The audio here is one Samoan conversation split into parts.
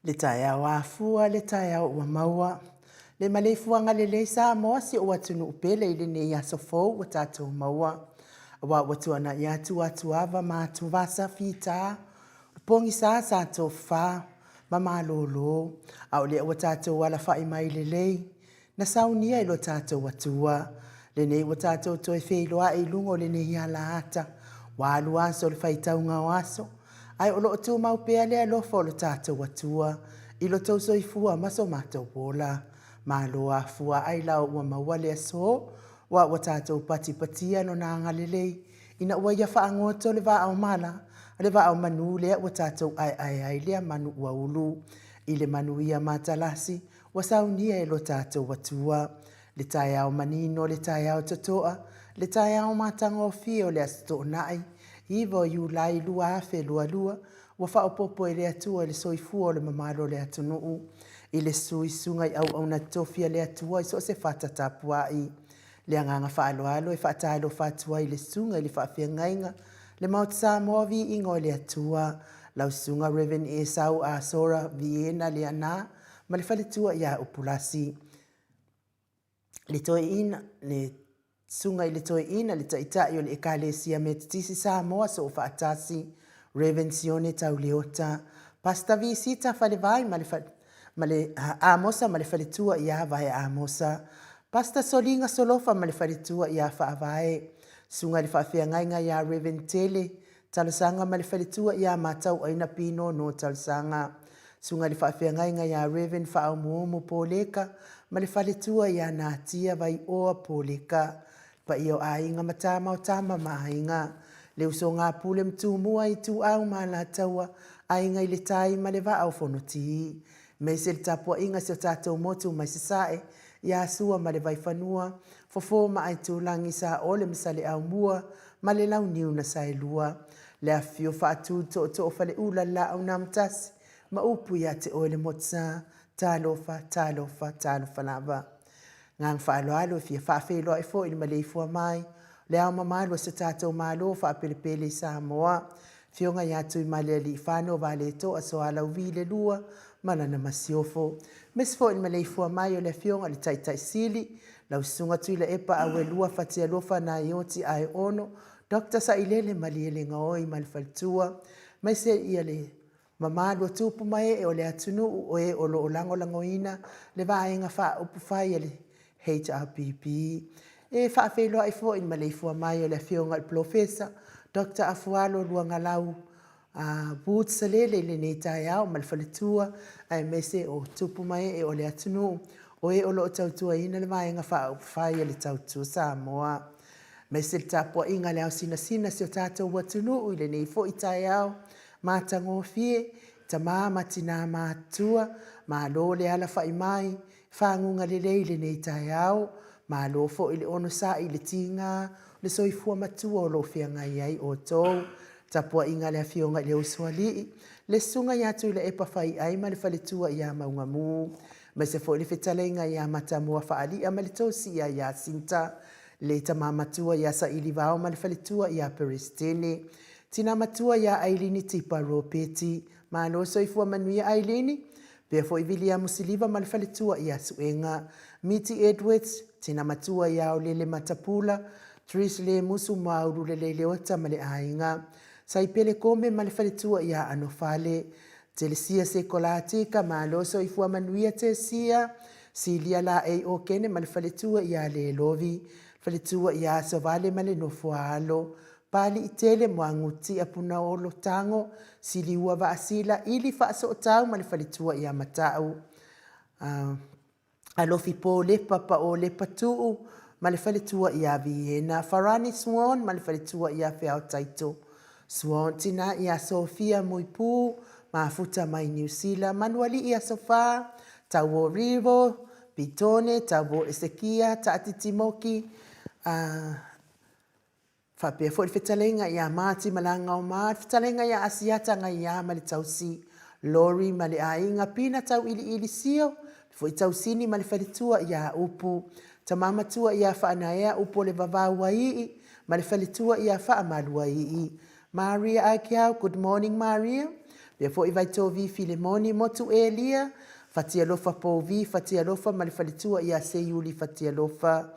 Le taeao afua, le taeao ua maua, le maleifuaga lelei Samoa si ou atunuu pele i lenei aso fou ua tatou maua. Aua ua tuanai atu atuava ma atuvasa fita, o pogisa sa tofafa ma malolo, a o lea ua tatou alafai mai lelei, na saunia e lo tatou Atua. Lenei ua tatou toe feiloai i luga o lenei alaata, ua alu aso o le faitauga o aso, ae o lo o tumau pea le alofa o lo tatou Atua i lo tou soifua ma so matou ola. Malo afua ailao ua maua le aso, aua ua tatou patipatia Lona agalelei ina ua Ia faagoto le vaa o mala, le vaa o manu lea ua tatou aeae ai lea manu ua ulu i le manuia matalasi ua saunia e lo tatou Atua. Le taeao manino, le taeao totoa, le taeao matagofie o le Aso Toonai, 9 o Iulai 2022, ua faaopoopo e le Atua i le soifua o le mamalu o le atunuu, i le suisuga i auauna totofi a le Atua i so o se fata tapuai. Le agaga faaaloalo e faatalofa atu ai i le susuga i le faafeagaiga, le Maota Samoa, viiga o le Atua, lau susuga Rev. Esau Asora Viena Leaana ma le faletua ia Upulasi. Le toeaina, le susuga i le toeaina, le taitai o le Ekalesia Metotisi Samoa Soofaatasi, Rev. Sione Tauleota, Pastor Visita Falevai ma le, ma le Amosa ma le faletua ia Vaea Amosa, Pastor Soliga Solofa ma le faletua ia Faavae, Susuga i le Faafeagaiga ia Rev. Tele Talosaga ma le faletua ia Matauaina Pinono Talosaga, Susuga i le Faafeagaiga ia Rev. Faaumuumu Poleka ma le faletua ia Natia Vaioa Poleka, le paia o aiga ma tama o tama ma aiga, le usoga a Pule ma Tumua, Ituau ma Alataua, Aiga i le Tai ma le Vaa o Fonoti. Aemaise le tapuaiga a si o tatou motu mai Sasae, ia Sua ma le Vaifanua, Fofo ma Aitulagi, Saole ma Saleaaumua ma le Launiu na Saelua. Le afifio faatu i tootoo o Faleula le Laau na Amotasi ma upu ia te oe le Motusa, talofa, talofa, talofa lava. Agaga faaaloalo e fia faafeiloai foi i le maleifua mai o le Ao Mamalu o si o tatou Malo faapelepele i Samoa, Afioga ia Tuimalealiifano Vaaletoa Sualauvi le Lua ma lana Masiofo. Aemaise foi le maleifua mai o le Afioga i le Taitai Sili, lau Susuga Tuilaepa Auelua Fatialofa Naioti Aeono, Doctor Sailele Malielegaoi ma le faletua, aemaise ia le mamalu o tupu ma ee o le atunuu o e o lo o lagolagoina le Vaega Faaupufai a le HRPP. E faafeiloai foi i le maleifua mai o le Afioga i le Polofesa Doctor Afualo Luagalau Woods Salele i lenei taeao ma le faletua aemaise o tupu ma ee o le atunuu o e o lo o tautuaina le Vaega Faaupufai a le Tautua Samoa. Aemaise le tapuaiga a le ao sinasina si o tatou atunuu i lenei foi taeao matagofie, tama ma tina matutua, malo le alafai mai, Faguga lelei i lenei taeao, malo foi le onosai i le tiga o le soifua matua o lo o feagai ai outou. Tapuaiga a le Afioga i le Usoalii, le Susuga ia Tuilaepa Faiai ma le faletua ia Maugamu, aemaise foi le fetalaiga ia Matamua Faalia ma le tosi ia Iasinta, le tama matua ia Sailivao ma le faletua ia Peresetene, tina matua ia Ailini Tipa Ropeti. Malo soifua manuia Ailini. Pea foi Viliamu Siliva ma le faletua ia Suega, Miti Edwards, tina matua ia Aolele Matapula, Trish Lemusu Muaulu Lelei Leota ma le aiga, Saipele Kome ma le faletua ia Anofale, Telesia Sekolatika, malo soifua manuia Tesia, Silia Laei Okene ma le faletua ia Lelovi, faletua ia Asovale ma le nofoaalo, Paliitele, Muagutia, Punaolo, Tago, Siliua, Vaasila, Ili, Faasootau ma le faletua ia Matau, Alofi Polepa, Paolepa Tuu ma le faletua ia Viena, Farani Swan ma le faletua ia Feaotaito Swan, tina ia Sofia Muipu, Mafuta mai Niu Sila, Manualii Aso Fa, Tauo Rivo, Pitone, Tauo Esekia, Taatitimoki, Faapea foi le fetalaiga ia Mati Malagaoma, le fetalaiga ia Asiata Gaiā ma le tausi Lori ma le aiga Pina Tauiliili Sio, le foi tausini ma le faletua ia Upu, tama matua ia Faanaea Upu o le Vavau Aii ma le faletua ia Faamaluaii. Maria Aikiau, good morning Maria. Pea foi Vaitovi Filemoni Motu Elia, Fatialofa Povi Fatialofa ma le faletua ia Seiuli Fatialofa.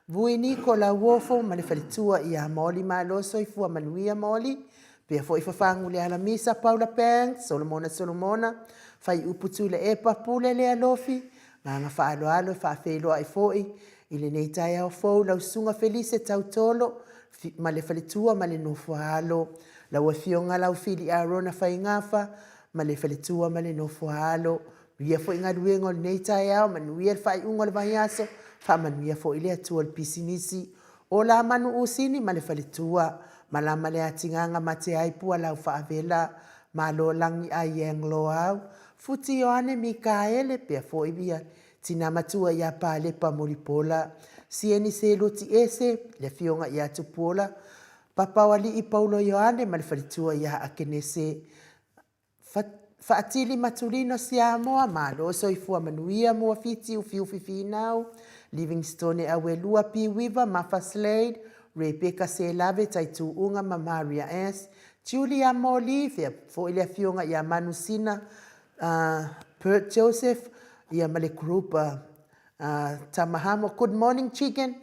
Vui Niko Lauofo ma le faletua ia Moli Malo Soifua Manuia Moli. Pea foi Fafagu Lealamisa Paula Banks Solomona Solomona Faiupu Tuilaepa Pule Lealofi Agaga faaaloalo e faafeiloai foi i lenei taeao fou lau Susuga Felise Tautolo ma le faletua ma le nofo a alo, lau Afioga Laufili Arona Faigafa ma le faletua ma le nofo a alo. Manuia foi galuega o lenei taeao, manuia le faaiuga o le vaiaso, faamanuia foi le Atua i le pisinisi o Lamanu Usini ma le faletua, malama le atigaga mate ai Pualau Faavela, Malo Lagi Aiang Loau, Futi Ioane Mikaele, pea foi ia Tina Matua ia Palepa Mulipola, Sieni Seloti Ese, le Afioga ia Tupuola, Papaoalii Paulo Ioane ma le faletua ia Akenese Faatili Matulino Siamoa, Malo Soifua Manuia Muafiti Ufiufi Finau, Livingstone Auelua Piuiva Mafa Slade, Rebecca Selave Taituuga ma Maria S. Julia Moli, fea foi le afioga ia Manusina Bert Joseph, ia ma le group Tamahamo, good morning chicken.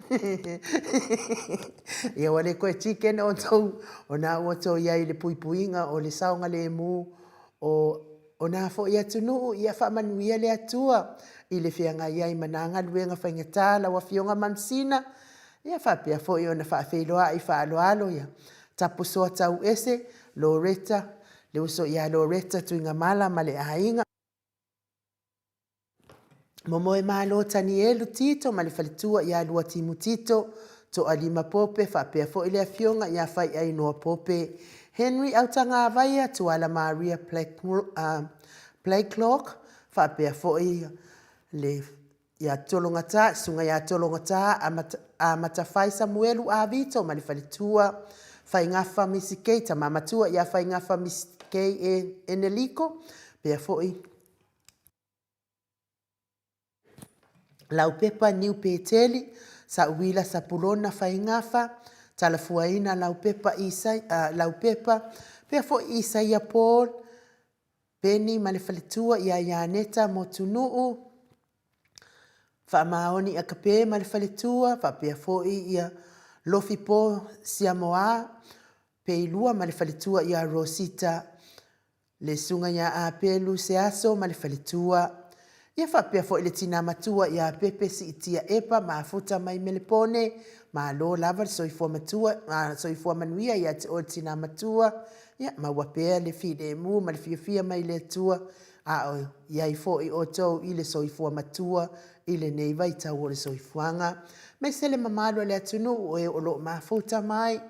Ia ua le koe chicken outou, o na ua outou i ai i le puipuiga o le saogalemu o o nā foi atunuu, ia faamanuia le Atua i le feagai ai ma nā galuega faigata lau Afioga Manusina, ia faapea foi ona faafeiloai faaaloalo ia Tapusoa Tauese, Loretta, le uso ia Loretta Tuigamala ma le aiga. Momoe Malo Tanielu Tito ma le faletua ia Luatimu Tito, Toalima Pope faapea foi le afioga ia Faiainoa Pope, Henry Autagavaia, Tuala Maria Blacklock faapea foi le ia Tologata, Susuga ia Tologata Amatafai Samuelu Avito ma le faletua Faigafa Misikei, tama matua ia Faigafa Misikei Eneliko, pea foi Laupepa Niu Peteli, Sauila Sapulona Faigafa, Talafuaina Laupepa Isai, Laupepa, pea foi Isaia Paul, Peni ma le faletua ia Ianeta Motunuu, Faamaoni Akape ma le faletua, faapea foi ia Lofi Po Siamoa, Peilua ma le faletua ia Rosita Le susuga ia Apelu Seaso ma le faletua. Ia faapea foi le tina matua ia Pepe Siitia Epa mafuta mai Melepone. Malo lava le soifua matua, soifua manuia ia te oe le tina matua. Ia maua pea le filemu ma le fiafia mai le Atua, a o i ai foi outou i le soifua matua i lenei vaitau o le soifuaga. Aemaise le mamalu o le atunuu o e o lo o mafuta mai.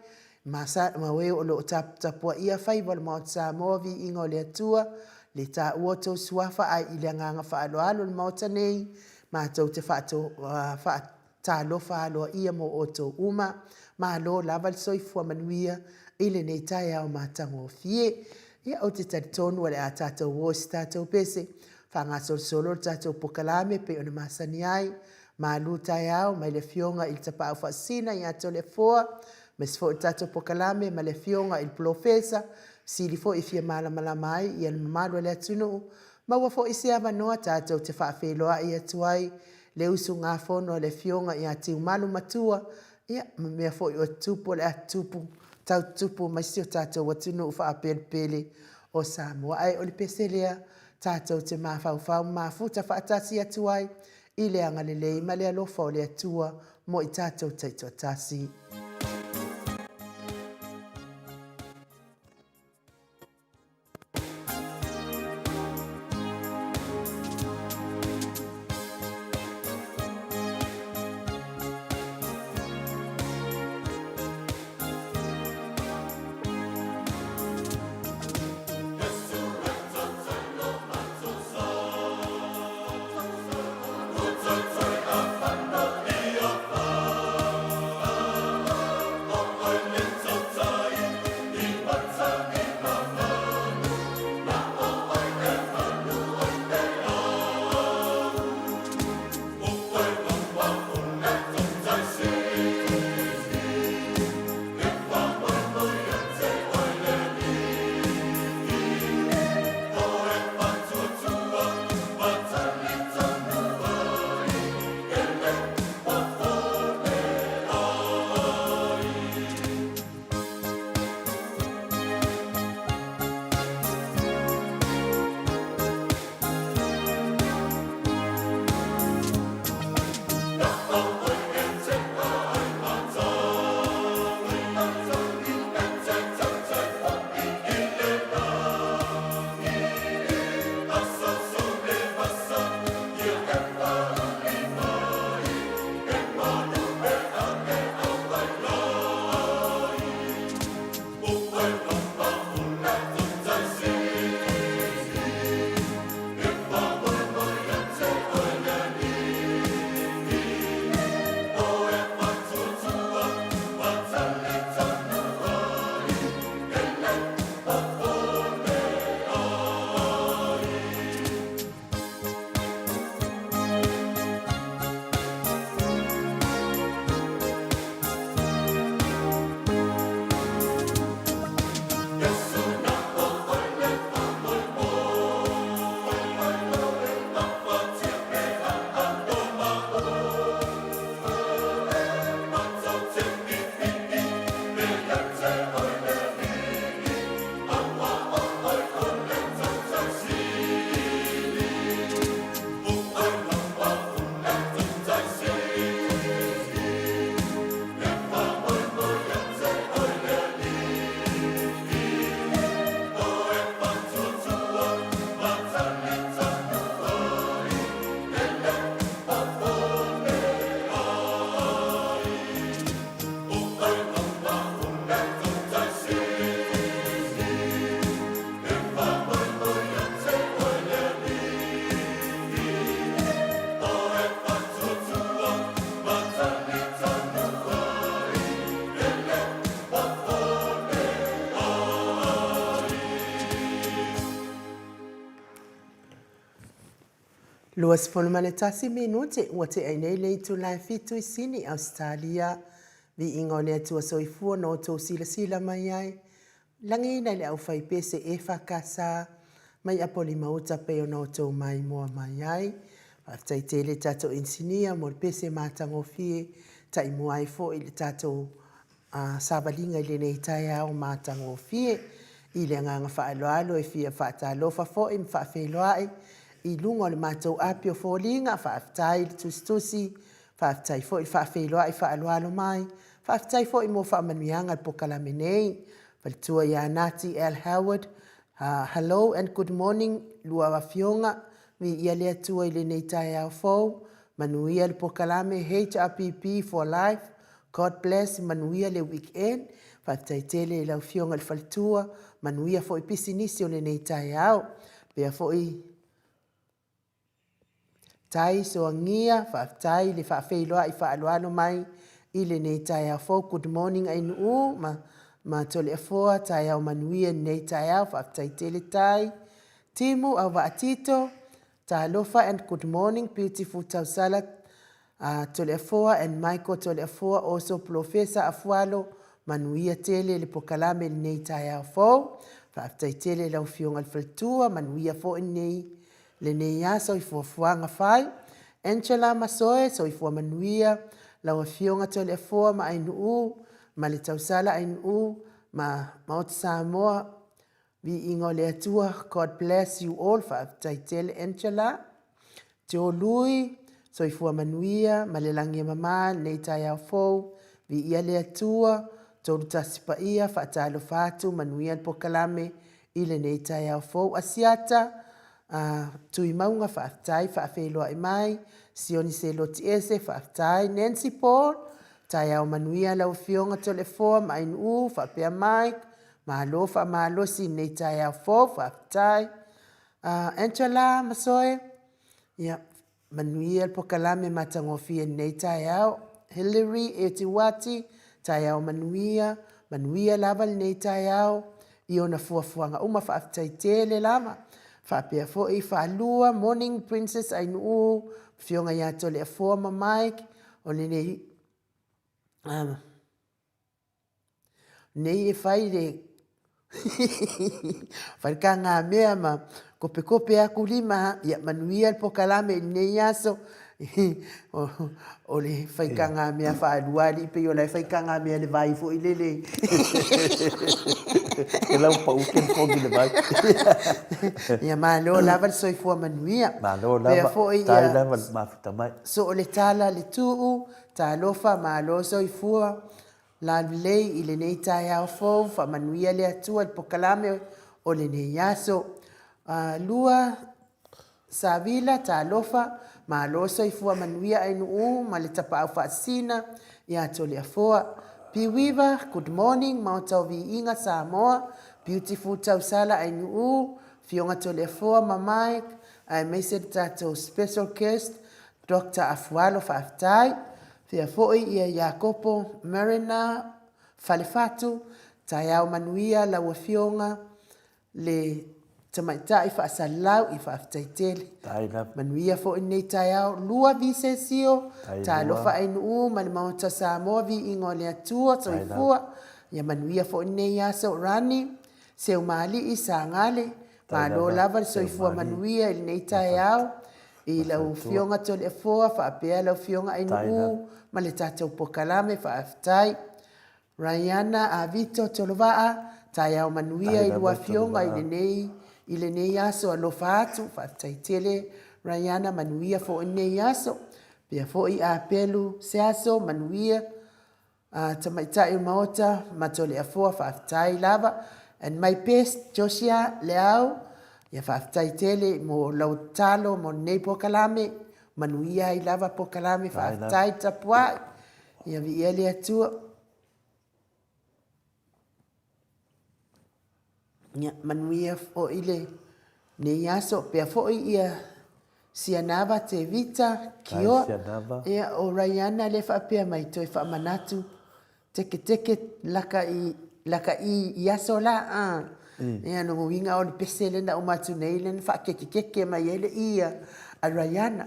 Ma ma e o lo o taputapuaia faiva o le Maota Samoa, viiga o le Atua, le taua o tou suafa ae i le agaga faaaloalo o le Maota nei, matou te faatalofa aloaia mo outou uma. Malo lava le soifua manuia i lenei taeao matagofie. Ia, ou te talitonu o le a tatou o i se tatou pese, faagasolosolo le tatou pokalame pei ona masani ai. Malu taeao mai le Afioga i le Tapaau Faasisina ia Toleafoa, aemaise foi le tatou pokalame ma le Afioga i le Polofesa, sili foi e fia malamalama ai ia le mamalu o le atunuu, maua foi se avanoa tatou te faafeiloai atu ai le usugafono a le Afioga ia Tiumalu Matua, ia, ma mea foi o tutupu o le a tutupu, tau tutupu mai si o tatou atunuu faapelepele o Samoa. Ae o le pese lea tatou te mafaufau ma mafuta faatasi atu ai i le agalelei ma le alofa o le Atua mo i tatou taitoatasi. 21 minute ua tea nei le itula e fitu i Sini, Ausetalia. Viiga o le Atua Soifua na outou silasila mai ai. Lagiina i le aufaipese EFKS mai Apolima-uta pei ona outou maimoa mai ai. Faafetai tele i tatou inisinia mo le pese matagofie taimua ai foi le tatou savaliga i lenei taeao matagofie. I le agaga faaaloalo e fia faatalofa foi ma faafeiloai i luga o le matou api o foliga, faafetai le tusitusi, faafetai foi le faafeiloai faaaloalo mai, faafetai foi mo faamanuiaga i le polokalame nei. Faletua ia Nati L. Howard, Hello and good morning lua afioga, viia le Atua i lenei taeao fou, manuia le polokalame HRPP for life, God bless, manuia le weekend. Faafetai tele i lau Afioga i le faletua, manuia foi pisinisi o lenei taeao. Pea foi Tai Soagia, faafetai i le faafeiloai faaaloalo mai i lenei taeao fou. Good morning Ainuu ma ma Toleafoa, taeao manuia i lenei taeao, faafetai tele Tai. Timu Auvaa Tito, talofa and good morning beautiful Tausala Toleafoa and Michael Toleafoa also Polofesa Afualo, manuia tele le pokalame i lenei taeao fou. Faafetai tele i lau Afioga i le Faletua, manuia foi lenei lenei aso i fuafuaga fai. Angela Masoe, soifua manuia lau Afioga Toleafoa ma Ainuu ma le Tausala Ainuu ma Maota Samoa, Viiga o le Atua, God bless you all, faafetai tele Angela. Joe Lui, soifua manuia ma le lagi e mama lenei taeao fou, viia le Atua, 31 paia, faatalofa atu, manuia le pokalame i lenei taeao fou. Asiata, Tuimauga, faafetai, faafeiloai mai, Sioni Seloti Ese, faafetai, Nancy Paul, taeao manuia lau Afioga Toleafoa ma Ainuu, faapea Mike, Malo faamalosi i lenei taeao fou, faafetai. Angela Masoe, ia, manuia le pokalame matagofie i lenei taeao. Hillary Etiwati, taeao manuia, manuia lava lenei taeao i ona fuafuaga uma, faafetai tele lava. Faapea foi Faalua, Morning Princess Ainuu, Afioga ia Toleafoa ma Mike, o lenei Nei e fai le fai le kagamea ma kopekope aku lima, ia manuia le pokalame i lenei aso. O le fai kagamea faalua alii pei o la e fai kagamea i le vai foi lele. E lau pau telefoni i le vai. Ia malo lava le soifua manuia. Malo lava, tai lava le mafuta mai. So o le tala le tuu, talofa malo soifua. Lalelei i lenei taeao fou, faamanuia le Atua i le pokalame o lenei aso. 2, Savila, talofa, malo soifua manuia Ainuu ma le Tapaau Faasisina ia Toleafoa. Piuiva, good morning, Maota o Viiga, Samoa, beautiful tausala Ainuu, Afioga Toleafoa ma Mike, aemaise le tatou special guest, Doctor Afualo faafetai. Fia foi ia Iakopo Mariner Falefatu, taeao manuia lau afioga le tamaitai faasalalau i faafetai tele. Manuia foi lenei taeao. Lua Visesio, talofa Ainuu ma le Maota Samoa viiga o le Atua soifua. Ia manuia foi lenei aso Rani Seumaali'i Sagale, malo lava le soifua manuia i lenei taeao. I lau Afioga Toleafoa faapea lau Afioga Ainuu ma le tatou pokalame faafetai. Raiana Avito Tolovaa, taeao manuia i lua afioga i lenei i lenei aso alofa atu, faafetai tele Raiana manuia foi lenei aso. Pea foi Apelu Seaso manuia. Tamaitai o Maota ma Toleafoa faafetai lava and my best Josia Leao ia faafetai tele mo lau tatalo mo lenei pokalame manuia ai lava pokalame faafetai tapuai ia viia le Atua. Ia manuia foi lenei aso pea foi ia Sianava Tevita Kioa. Ia o Raiana lea faapea mai toe faamanatu teketeke laka i laka i i aso la a. Ia lona uiga o le pese lea na uma atu nei lea na faakekekeke mai ai le i a. A Raiana.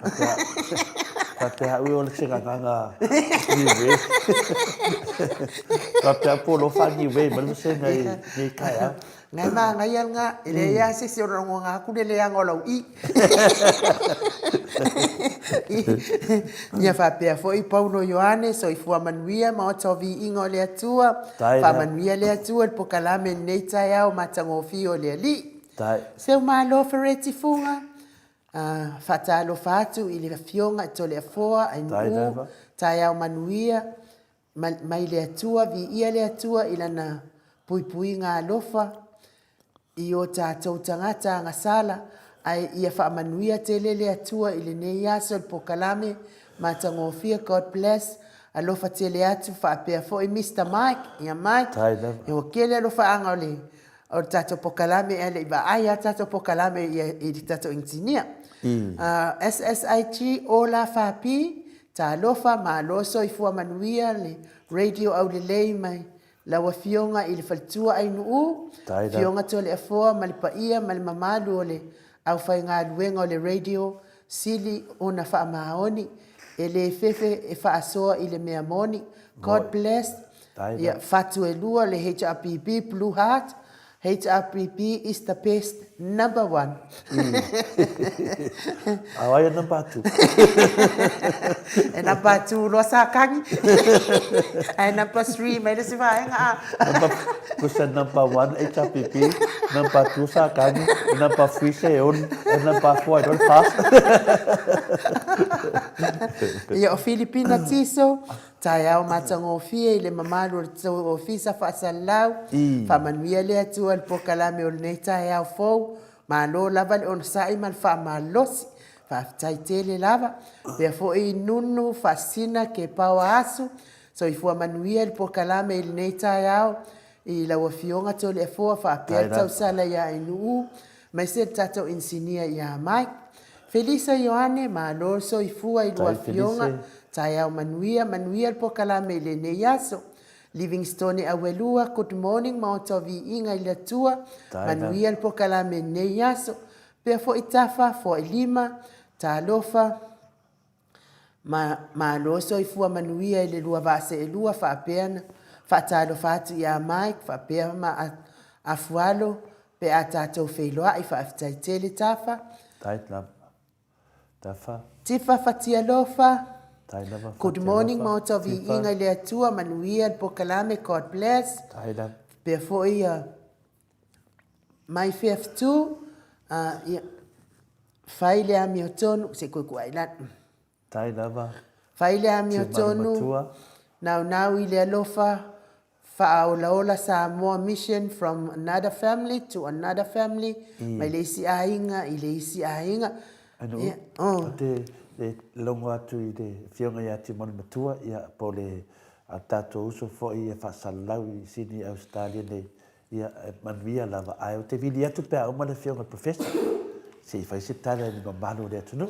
Faapea au e ola se gagaga niue. Faapea po lofa niue mai le vasega i nei taeao. Ngai manaia lena, e leai lava se isi o logona atu le leaga o lau i. Ia faapea foi Paulo Ioane, soifua manuia maota o viiga o le Atua, faamanuia le Atua i le pokalame i lenei taeao matagofie o le Alii. Seu malo Fereti Fuga, Faatalofa atu i le Afioga i Toleafoa Ainuu, taeao manuia mai le Atua, viia le Atua i Lana puipuiga alofa i o tatou tagata agasala, ae ia faamanuia tele le Atua i lenei aso i le pokalame matagofie, God bless, alofa tele atu faapea foi Mister Mike, ia Mike, ua tele alofaaga o le O le tatou pokalame ea le i vaai a tatou pokalame i le tatou inisinia. SSIG Ola Fapi, Talofa, malo soifua manuia le radio aulelei mai lau Afioga i le Faletua Ainuu, Afioga Toleafoa ma le paia ma le mamalu o le aufaigaluega o le radio sili ona faamaoni e le fefe e faasoa i le mea moni. God bless. Ia, fatu e lua le HRPP Blue Heart, HRPP is the best number one. A o ai a number two? E number two loa Sakagi. Ae number three mai le isi vaega a. Number, kusa number one HRPP, number two Sakagi, number three Seon, and number four I don't pass. Ia, o Filipina Tiso, Taeao matagofie i le mamalu o le tou Ofisa Faasalalau, faamanuia le Atua i le pokalame o lenei taeao fou, malo lava le onosai ma le faamalosi, faafetai tele lava. Pea foi Nunu Faasisina Kepaoa Asu, soifua manuia i le pokalame i lenei taeao i lau Afioga Toleafoa faapea le tausala ia Ainuu, aemaise le tatou inisinia ia Mike. Felisa Ioane, malo le soifua i lua afioga, taeao manuia, manuia le pokalame i lenei aso. Livingstone Auelua, good morning Maota o Viiga i le Atua, manuia le pokalame i lenei aso. Pea foi Tafa, Foailima, talofa, Ma, malo soifua manuia i le lua vaa seelua faapea na faatalofa atu ia Mike faapea ma Afualo pe a tatou feiloai faafetai tele Tafa. Tai lava Tafa. Tifa Fatialofa. Tai lava Fatialofa. Good morning Maota o Viiga i le Atua manuia le pokalame God bless. Tai lava. Faapea foi ia Mai Feaftu, ia Fai le amiotonu, se i kuikuai lalo. Tai lava. Fai le amiotonu, naunau i le alofa, faaolaola Samoa mission from another family to another family, mai le isi aiga i le isi aiga. Ano, ou te logo atu i le Afioga ia Timoni Matua, ia, po o le a tatou uso foi e faasalalau i Sydney, Ausetalia nei, Ia, e manuia lava, ae ou te vili atu pe a uma le Afioga i le Professor, se i fai se tala i le mamalu o le atunuu.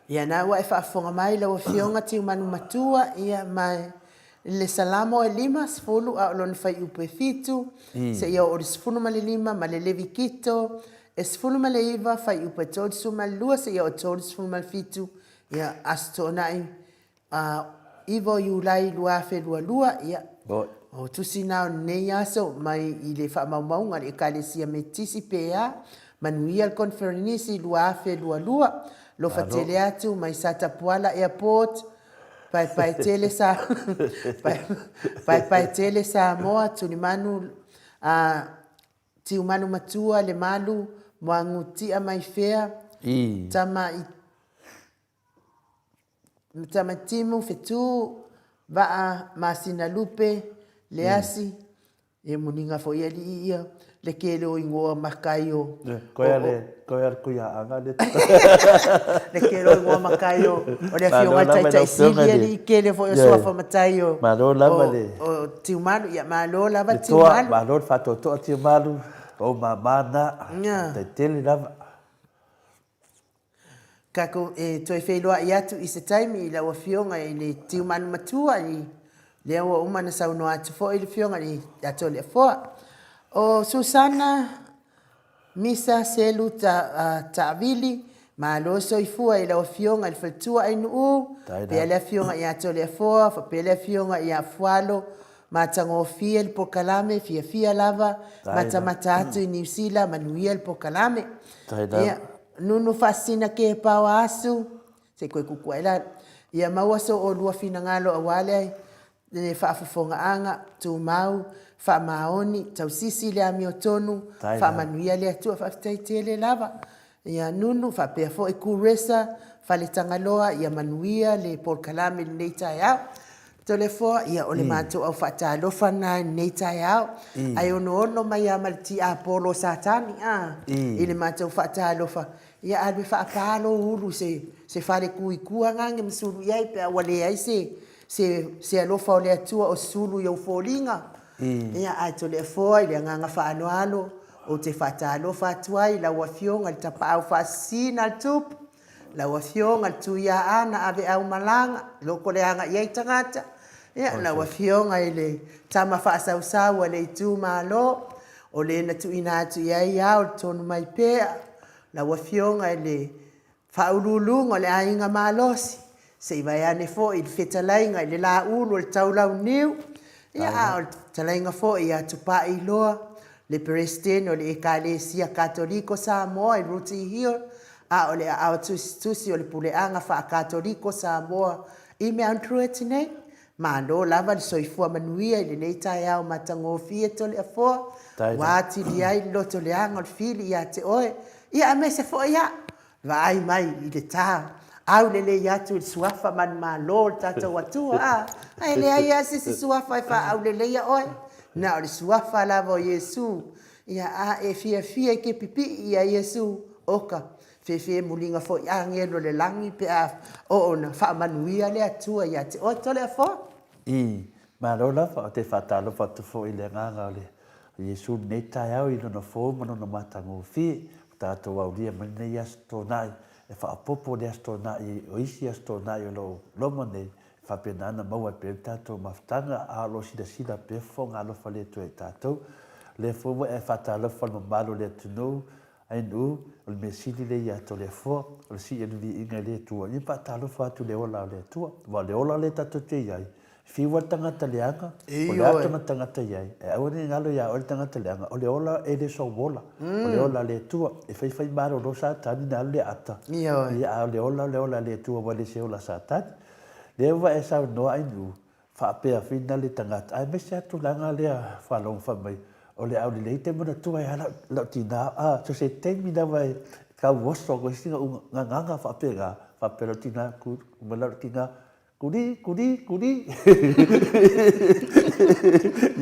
Ia, na ua e faafofoga mai lau Afioga Tiumanu Matua, ia, ma le Salamo e 50 a o lona fuaiupu e 7, seia oo i le 15, ma le Levikito e 19, fuaiupu e 32 seia oo i le 37, ia, Aso Toonai A 9 o Iulai 2022, ia, o tusi na o lenei aso mai i le faamaumauga a le Ekalesia Metotisi PA, manuia le Koneferenisi 2022, alofa tele atu mai Satapuala Airport, paepae tele sa paepae tele Samoa, Tulimanu, a Tiumanu Matua, Lemalu, Moagutia mai fea, tama i Tamatimu, Whetū, Vaa, Masina Lupe, Leasi, e muniga foi alii ia le kele o ingoa makai o Koe a le koe a le kuiaaga le le kele o ingoa makai o o le afioga i le Taitai Sili alii kele foi o suafa matai o Malo lava le o Tiumalu ia malo lava Tiumalu Malo le faatoatoa Tiumalu o mama na faafetai tele lava. Tatou e toe feiloai atu i se taimi i lau Afioga i le Tiumanu Matua i lea ua uma ona saunoa atu foi le Afioga i le Toleafoa. O Susana Misa Selu Taavili, Malo soifua i lau Afioga i le Faletua Ainuu, faapea le Afioga ia Toleafoa, faapea le Afioga ia Fualo, matagofie le polokalame, fiafia lava, matamata atu i Niu Sila, manuia le polokalame. Ia, Nunu Faasisina Kepao Asu, se i koe kuku ai lalo. Ia maua so oulua finagalo aua le le faafofogaaga, tumau, faamaoni, tausisi le amiotonu, faamanuia le Atua. Faafetai tele lava. Ia Nunu, faapea foi Kuresa, Faletagaloa, ia manuia le polokalame i lenei taeao. Toleafoa, ia o le matou au faatalofa lena i lenei taeao. Ae onoono mai lava ma le tiapolo o Satani, a, i le matou faatalofa. Ia alu e faapa lou ulu i se fale tu i tua gage ma sulu i ai pe a ua leai se se se alofa o le Atua o sulu i ou foliga. Ia ae Toleafoa i le agaga faaaloalo ou te faatalofa atu ai i lau Afioga i le Tapaau Faasisina a le Tupu, lau Afioga i le Tuiaana Aveau Malaga, loko leaga i ai tagata, ia lau Afioga i le Tama Faasausau a le Itumalo, o le na tuuina atu i ai ao le tonu mai pea, lau Afioga i le Faauluuluga o le Aiga Malosi, se i vaeane foi le fetalaiga i le Laulu o le Taulauniu, ia a o le fetalaiga foi ia Tupaiiloa, le Peresetene o le Ekalesia Katoliko Samoa i Rooty Hill, a o le aao tusitusi o le Puleaga Faa-Katoliko Samoa i Mount Druitt nei. Malo lava le soifua manuia i lenei taeao matagofie Toleafoa, ua atili ai le loto leaga o le fili ia te oe, ia aemaise foi au, vaai mai i le ta aulelei atu i le suafa manumalo o le tatou Atua, a, ae leai lava se isi suafa e faaauleleia oe, na o le suafa lava o Iesu. Ia, a e fiafia e te pipii ia Iesu, oka, Fefe muliga foi agelo o le lagi pe a oo na faamanuia le Atua ia te oe. Toleafoa. I, malo lava, ou te faatalofa atu foi i le agaga o le Iesu i lenei taeao i Lona fou ma Lona matagofie, ua tatou aulia mai lenei Aso Toonai, e faaopoopo le Aso Toonai o isi Aso Toonai o lo o loma nei, e faapena ona maua ai pea le tatou mafutaga, a o lo o silasila pea fofoga alofa le Atua i tatou. O lea foi ua e faatalofa i le mamalu o le atunuu, Ainu, o le mea sili lea ia Toleafoa, o le sii o le viiga i le Atua, ia faatalofa atu i le ola o le Atua. Aua o le ola lea tatou te i ai, e fiu lava le tagata leaga, o le a tona tagata i ai, ae aua ne i galo ia oe le tagata leaga, o le ola e le sou ola, o le ola a le Atua. E fai fai malolo Satani ona alu lea ata, ia a o le ola o le ola a le Atua ua le se ola a Satani. Lea ua e saunoa Ainu, Faapea fina le tagata, aemaise a tulaga lea faalogo fai mai, o le aulelei te manatua ai a lau tina, a, so se taimi lava e tau oso aku ai sina gagana faapena, faapea lau tina, ku, ma lau tina, kuli, kuli, kuli.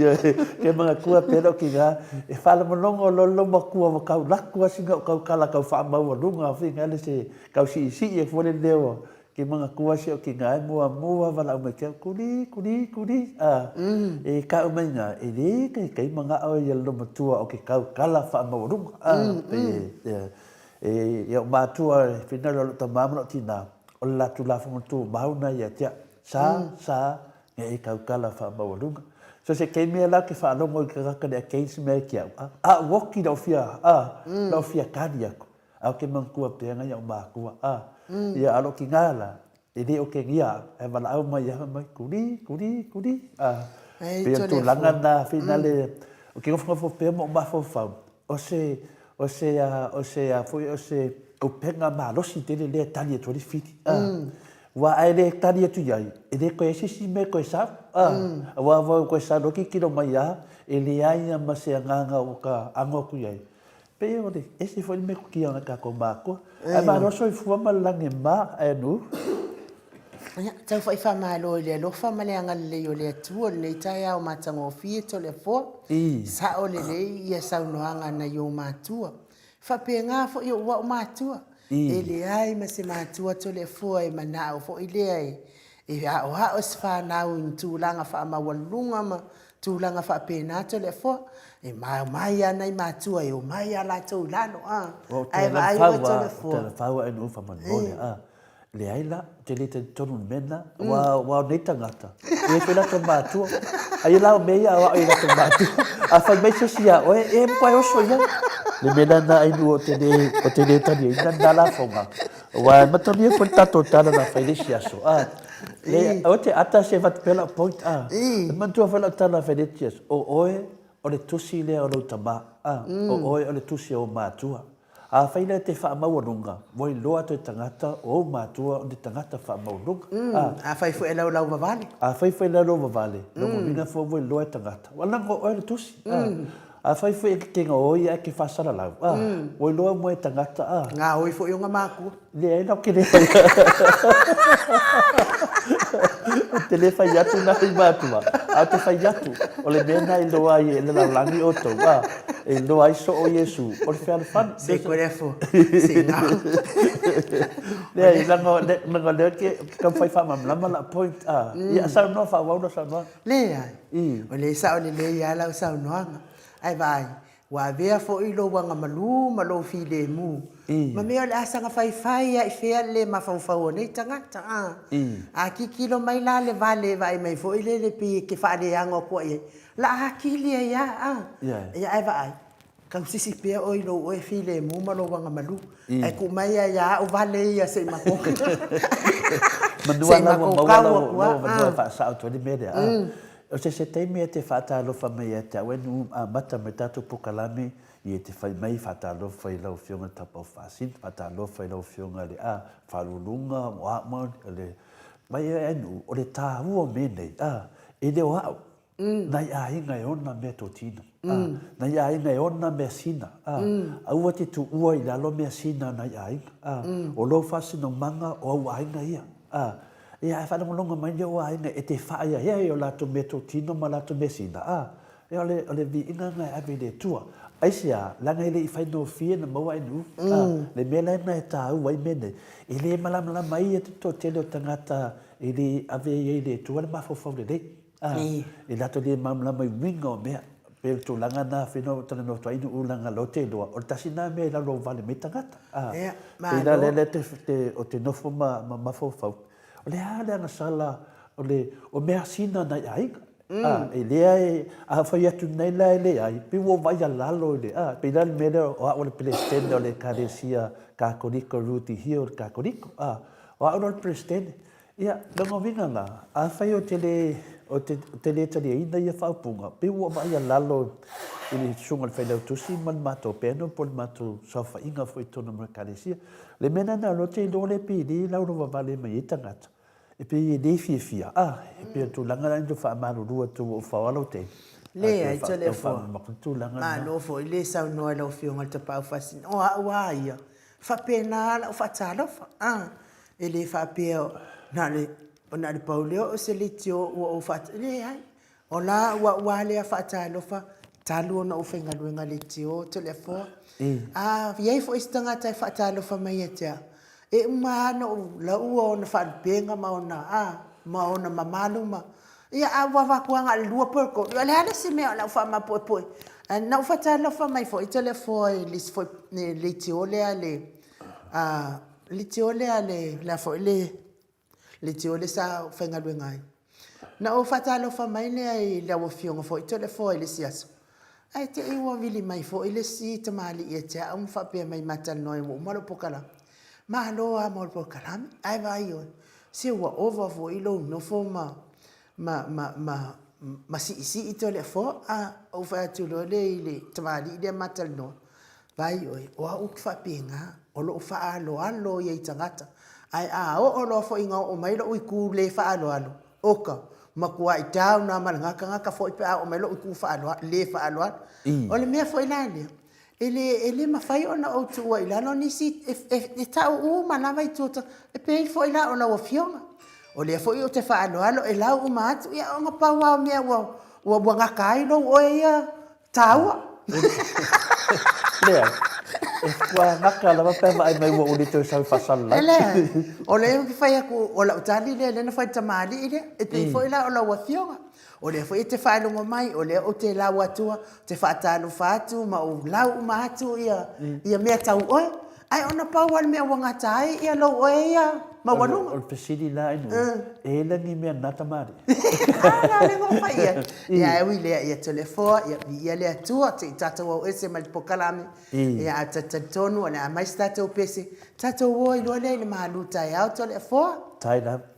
Ioe, ke manatua pea lau tina, e faalogologo loa lou matua ua tau laku a sina o tau kala tau faamaualuga fina le se tau siisii ai fua le leo Ke manatua si o tina e muamua valaau mai ke au, Kuli, kuli, kuli, a, e kau mai ina, e le kaikai manao ia le matua o ke kau kala faamaualuga, a, pei e, e, ia o matua e finalo o lou tama ma lou tina, o le latou lafoga tumau na ia te au, sa, sa, ne i kau kala faamaualuga. So se taimi e la ke faalogo i ke tagata le against mea ke au, a, a uoki lau fia, a, lau fia kali aku. A o ke manatua pea ngai au mākua, a, ia alo ki ngā la, e le o ke ngia au, e walaau mai ia mai, kuri, kuri, kuri, a, pei o le tulaga na finale, o ke nofonofo pea ma ou mafaufau, o se, o se, a, o se, a foi, o se upega malosi tele lea e tali atu ai le fili, a, aua a e le tali atu i ai, e le toe ai se isi mea e toe sau, a, aua ua toe sau loa tilotilo mai lava, e leai lava ma se agaga o ka ago atu i ai. Pei o le ese foi le metotia o nai tatou matua. Ae malo soifua ma le lagi e ma, ae nu. Ia, tau foi faamalo i le alofa ma le agalelei o le Atua i lenei taeao matagofie Toleafoa. Sao lelei ia saunoaga a nai ou matua. E faapena foi ou au matua. E leai ma se matua Toleafoa e manao foi lea e E aoao se fanau i ni tulaga faamaualuluga ma tulaga faapena Toleafoa. E maumai lava nai matua e omai lava latou i lalo, a. Ae vaai oe Toleafoa. Ua telefau a inu faamolemole, a. Leai la, ou te le talitonu i le mea lena, aua o nei tagata, e i ai foi latou matua. Ai la o mea ia e aoao i latou matua. A fai mai se isi ia oe, e matua e oso i ai. Le mea lena Ainuu ou te le, ou te le taliaina lena lafoga, aua e matamia foi le tatou tala na fai i le isi aso, a. Le, aua te ata se avatu pea lau point, a. E manatua foi lau tala na fai i le isi aso, o oe o le tusi lea o lou tama, a, o oe o le tusi o ou matua. Afai la e te faamaualuga, ua iloa atu e tagata o ou matua o ni tagata faamaualuga. A. Afai foi e laulauvavale. Afai foi e laulauvavale, lona uiga foi ua iloa e tagata. Ua lago oe le tusi. A. Afai foi e te gaoi ae e te faasalalau, a, ua iloa uma e tagata, a. Gaoi foi ona matua. Leai la, ou te le fai Ou te le fai atu na i matua, a ou te fai atu, o le mea na iloa ai e le lalolagi outou, a, e iloa ai soo Iesu, o le fealofani. Se koe fo, se ngau. Leai, leaga o lea ou te taumafai faamalamalama lau point, a, ia saunoa, faaauau lau saunoaga. Leai, o lea e sao lelei lava lau saunoaga, ae vaai, Ua avea foi lou agamalu ma lou filemu, ma mea o le a saga faifai lava i fea le le mafaufau o nei tagata, a. A tilotilo mai la le vale e vaai mai foi lele pei e te faaleago atu ai, la a atili ai lava, a. Ia ae vaai, tausisi pea oe i lou oe filemu ma lou agamalu, ae tuu mai lava ia au vale ia se i matou se i matou tau atu lava, a. Manu lava ua maua lou avanoa e faasao atu ai le mea lea, a. O se se taimi e te faatalofa mai ia te au e nuu amata mai tatou pokalame ia te fai mai faatalofa i lau Afioga i le Tapaau Faasino, faatalofa i lau Afioga i le a Faaluuluga o a uma le mai e nuu o le taua o mea nei a e le o au nai aiga e ona mea totino a nai aiga e ona mea sina a aua te tuua i lalo mea sina a nai aiga a o lou faasinomaga o au aiga ia a Ia, ae faalogologo mai nei ou aiga e te faaeaea i o latou meatotino ma latou measina, a, ia o le, o le viiga lena e ave i le Atua. Aisea? Leaga e le i faigofie ona maua ainu, a, le mea la lena e tāua ai mea nei, e le malamalama ai ia te toatele o tagata e le ave ai i le Atua le mafaufau lelei, a, e latou le malamalama i uiga o mea. Pei o le tulaga lena pei ona ou talanoa atu ai i nuu leaga o lea ou te iloa, o le tasi lena mea e laulauvale mai tagata, a, pei la lea ou te nofo ma mafaufau, o le a le agasala o le, o measina a nai aiga, a, e leai, a fai atu nei la e leai, pei ua ou vaai alalo i le, a, pei la le mea lea o au o le Peresetene o le Ekalesia Kakolika Ruti Hill o le Kakoliko, a, o au la o le Peresetene. Ia, lona uiga la, afai ou te le, ou te, ou te le taliaina ia faaupuga, pei ua vaai alalo i le susuga i le Failautusi ma le matou panel po o le matou saofaiga foi i totonu o le Ekalesia. O le mea lena o lea ou te iloa lea pei e le laulavavale mai ai tagata, e pei e le fiafia, a, e pei o le tulaga lena e faamalulu atu ua ou faoa lou taimi. Leai, Toleafoa, malo foi le saunoa i lau Afioga i le Tapaau Faasino. O au lava ia, faapena lau faatalofa, a. E le faapea na o le, na o le pau lea o se leitio ua ou faat... Leai, o la ua ua lea faatalofa talu ona ou faigaluega leitio Toleafoa. A i ai foi se tagata e faatalofa mai ia te au, e uma lava ona ou laua ona faalupega ma ona, a, ma ona mamalu ma, ia a ua avatu lava na o le lua po o le tolu, ia o le a le isi mea o le a ou faamapoepoe. Ae na ou faatalofa mai foi Toleafoa i le isi foi leitio lea a le A leitio lea a le, le a foi le leitio lea sa ou faigaluega ai. Na ou faatalofa mai lea i lau Afioga foi Toleafoa i le isi aso, ae te i ua vili mai foi le isi tamalii ia te au ma faapea mai ma talanoa ai ua uma lou polokalame. Malo lava mo le polokalame, ae vaai oe, se ua ova foi lou nofo ma, ma, ma, ma, ma siisii Toleafoa. A, ou fai atu loa lea i le tamalii lea ma talanoa, Vaai oe, o au ou te faapena, o lou faaaloalo ia i tagata, ae a oo loa foi ina oo mai lou itu le faaaloalo, oka, matuai down lava ma lena tagata foi pe a oo mai lou itu faaaloalo, le faaaloalo. O le mea foi la lea, e le, e le mafai ona ou tuua i lalo nisi, e, e, e tau uma lava itu o tagata, e pei foi la o lau Afioga, o lea foi ou te faaaloalo, e lau uma atu, ia ona pau lava o mea ua, ua, ua gata ai lou oe ia Tāua! Leai, e ua gata lava pe a vaai mai ua ou le toe sau i faasalalau. Leai, o lea ou te fai atu, o lau tali lea lea na fai i le tamalii lea, e pei foi la o lau afioga, o lea foi e te faalogo mai, o lea ou te lau atua, ou te faatalofa atu ma ou lau uma atu ia mea tau oe, ae ona pau lava le mea ua gata ai lou oe ia. maualuga. O le fesili la Ainuu, e i ai la ni mea na tamalii? A na le go fai ia. Ia ae ui lea ia Toleafoa, ia viia le Atua, se i tatou au ese mai le polokalame. Ia ae talitonu o le a mai se tatou pese, tatou o ai loa lea i le malu taeao Toleafoa. Tai lava.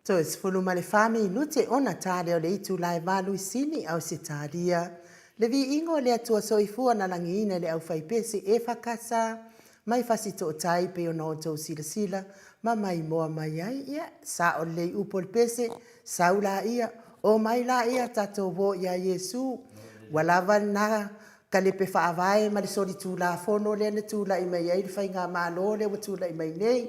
Toe 14 minute ona ta lea o le itula e valu i Sini, Ausetalia. Le viiga o le Atua Soifua na lagiina e le aufaipese EFKS mai Fasitootai pei ona outou silasila ma maimoa mai ai. Ia, sao lelei upu o le pese, sau laia, omai laia tatou o ia Iesu. Ua lava lena. Talepe Faavae ma le solitulafono lea na tulai mai ai le Faigamalo lea ua tulai mai nei,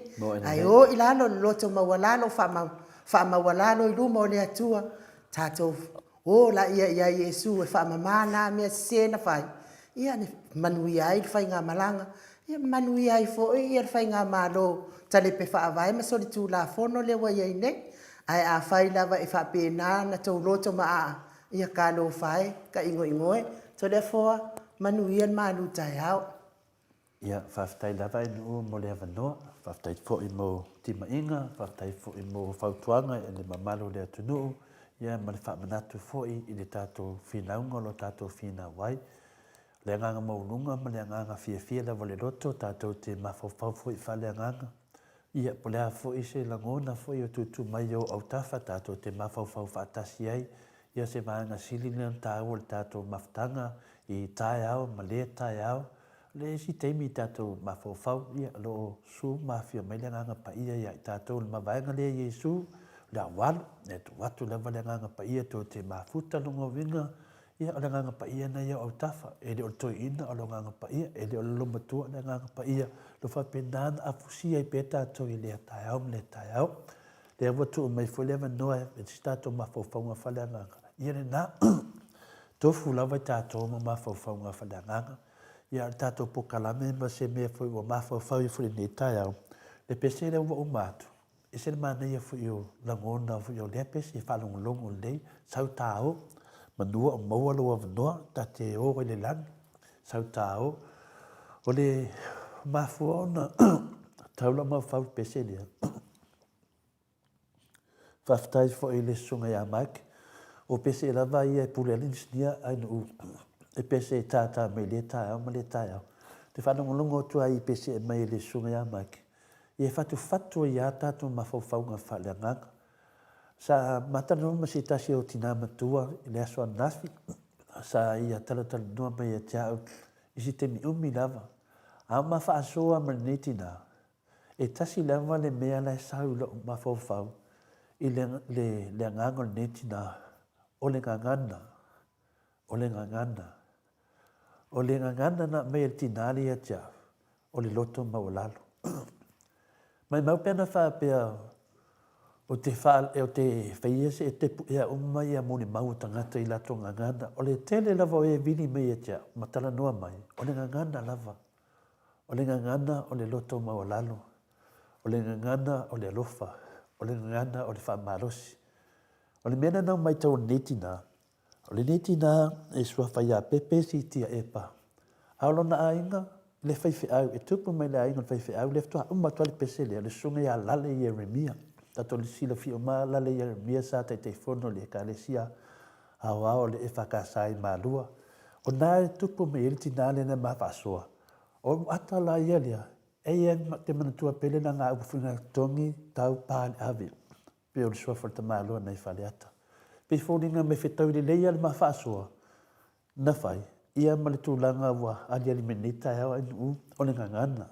ae o i lalo le loto maualalo, faamaualalo i luma o le Atua, tatou o laia ia Iesu e faamama na mea sese na fai, ia manuia ai le faigamalaga, ia manuia ai foi le Faigamalo Talepe Faavae ma solitulafono lea ua i ai nei. Ae afai lava e faapena ona outou loto maaa, ia talofa e, tainoino e, Toleafoa, manuia le malu taeao. Ia, faafetai lava Ainuu mo le avanoa, faafetai foi mo timaiga, faafetai foi mo fautuaga i le mamalu o le atunuu, ia ma le faamanatu foi i le tatou finauga o lo o tatou finau ai. O le agaga maualuga ma le agaga fiafia lava o le loto, tatou te mafaufau foi faaleagaga, ia po o le a foi se lagona foi o tuutuu mai i ou autafa, tatou te mafaufau faatasi ai, ia se vaega sili lea ona taua o le tatou mafutaga i taeao ma lea taeao. O le isi taimi tatou mafaufau, ia o lo o susu ma afio mai le Agaga Paia ia i tatou i le mavaega lea i Iesu, o le aualu, e tuu atu lava le Agaga Paia tou te mafuta lona uiga, ia o le Agaga Paia lena ia o autafa, e le o le toeaina o le Agaga Paia, e le o le olomatua o le Agaga Paia, o lo o faapena ona afusia ai pea tatou i lea taeao ma lea taeao. Lea ua tuu mai foi le avanoa e se tatou mafaufauga faaleagaga, ia lena, tofu lava i tatou ma mafaufauga faaleagaga. Ia, o le tatou polokalame ma se mea foi ua mafaufau ai foi i lenei taeao, le pese lea ua uma atu, e ese le manaia foi o lagona foi o lea pese e faalogologo lelei, sau ta o, manua o maua lou avanoa, ta te o ai i le lagi, sau ta o. O le mafua ona tau lau mafaufau i le pese lea, Faafetai foi i le susuga ia Mike, o pese lava ia e pule ai le inisinia Ainuu, e pese e tātā mai lea taeao ma lea taeao. Ou te faalogologo atu ai i pese e aumai e le susuga ia Mike, ia e fatufatu ai lava tatou mafaufauga faaleagaga. Sa matalanoa ma se tasi o tina matua i le aso ananafi, sa ia talatalanoa mai ia te au i se taimi umi lava, a o ma faasoa ma lenei tina, E tasi lava le mea la e sau i lou mafaufau i le, le, le agaga o lenei tina, o le gagana, o le gagana. O le gagana na aumai e le tina lea ia te au, o le loto maualalo. Maimau pe ana faapea ou te faa, ou te faia se, te puea uma ia molimau o tagata i latou gagana. O le tele lava o e vili mai ia te au ma talanoa mai, o le gagana lava. O le gagana o le loto maualalo, o le gagana o le alofa, o le gagana o le faamalosi. O le mea lena na ou matau i lenei tina, o lenei tina e suafa ia Pepe Siitia Epa, a o lona aiga, le faifeau, e tupu mai le aiga o le faifeau, lea faatoa uma atu lava le pese lea, le susuga ia Lale Ieremia. Tatou silafia uma lava Lale Ieremia sa Taitaifono i le Ekalesia Aoao o le EFKS i Malua. O na e tupu mai ai le tina lea na ma faasoa. O ou ata la ia lea, e ia te manatua pele na ngā upu whina togi tau pā le ave, pe o le suafa o le tamaloa nai Faleata. Pei foliga mai fetau lelei a le ma faasoa, na fai, ia ma le tulaga ua aliali mai nei taeao ai nuu o le gagana.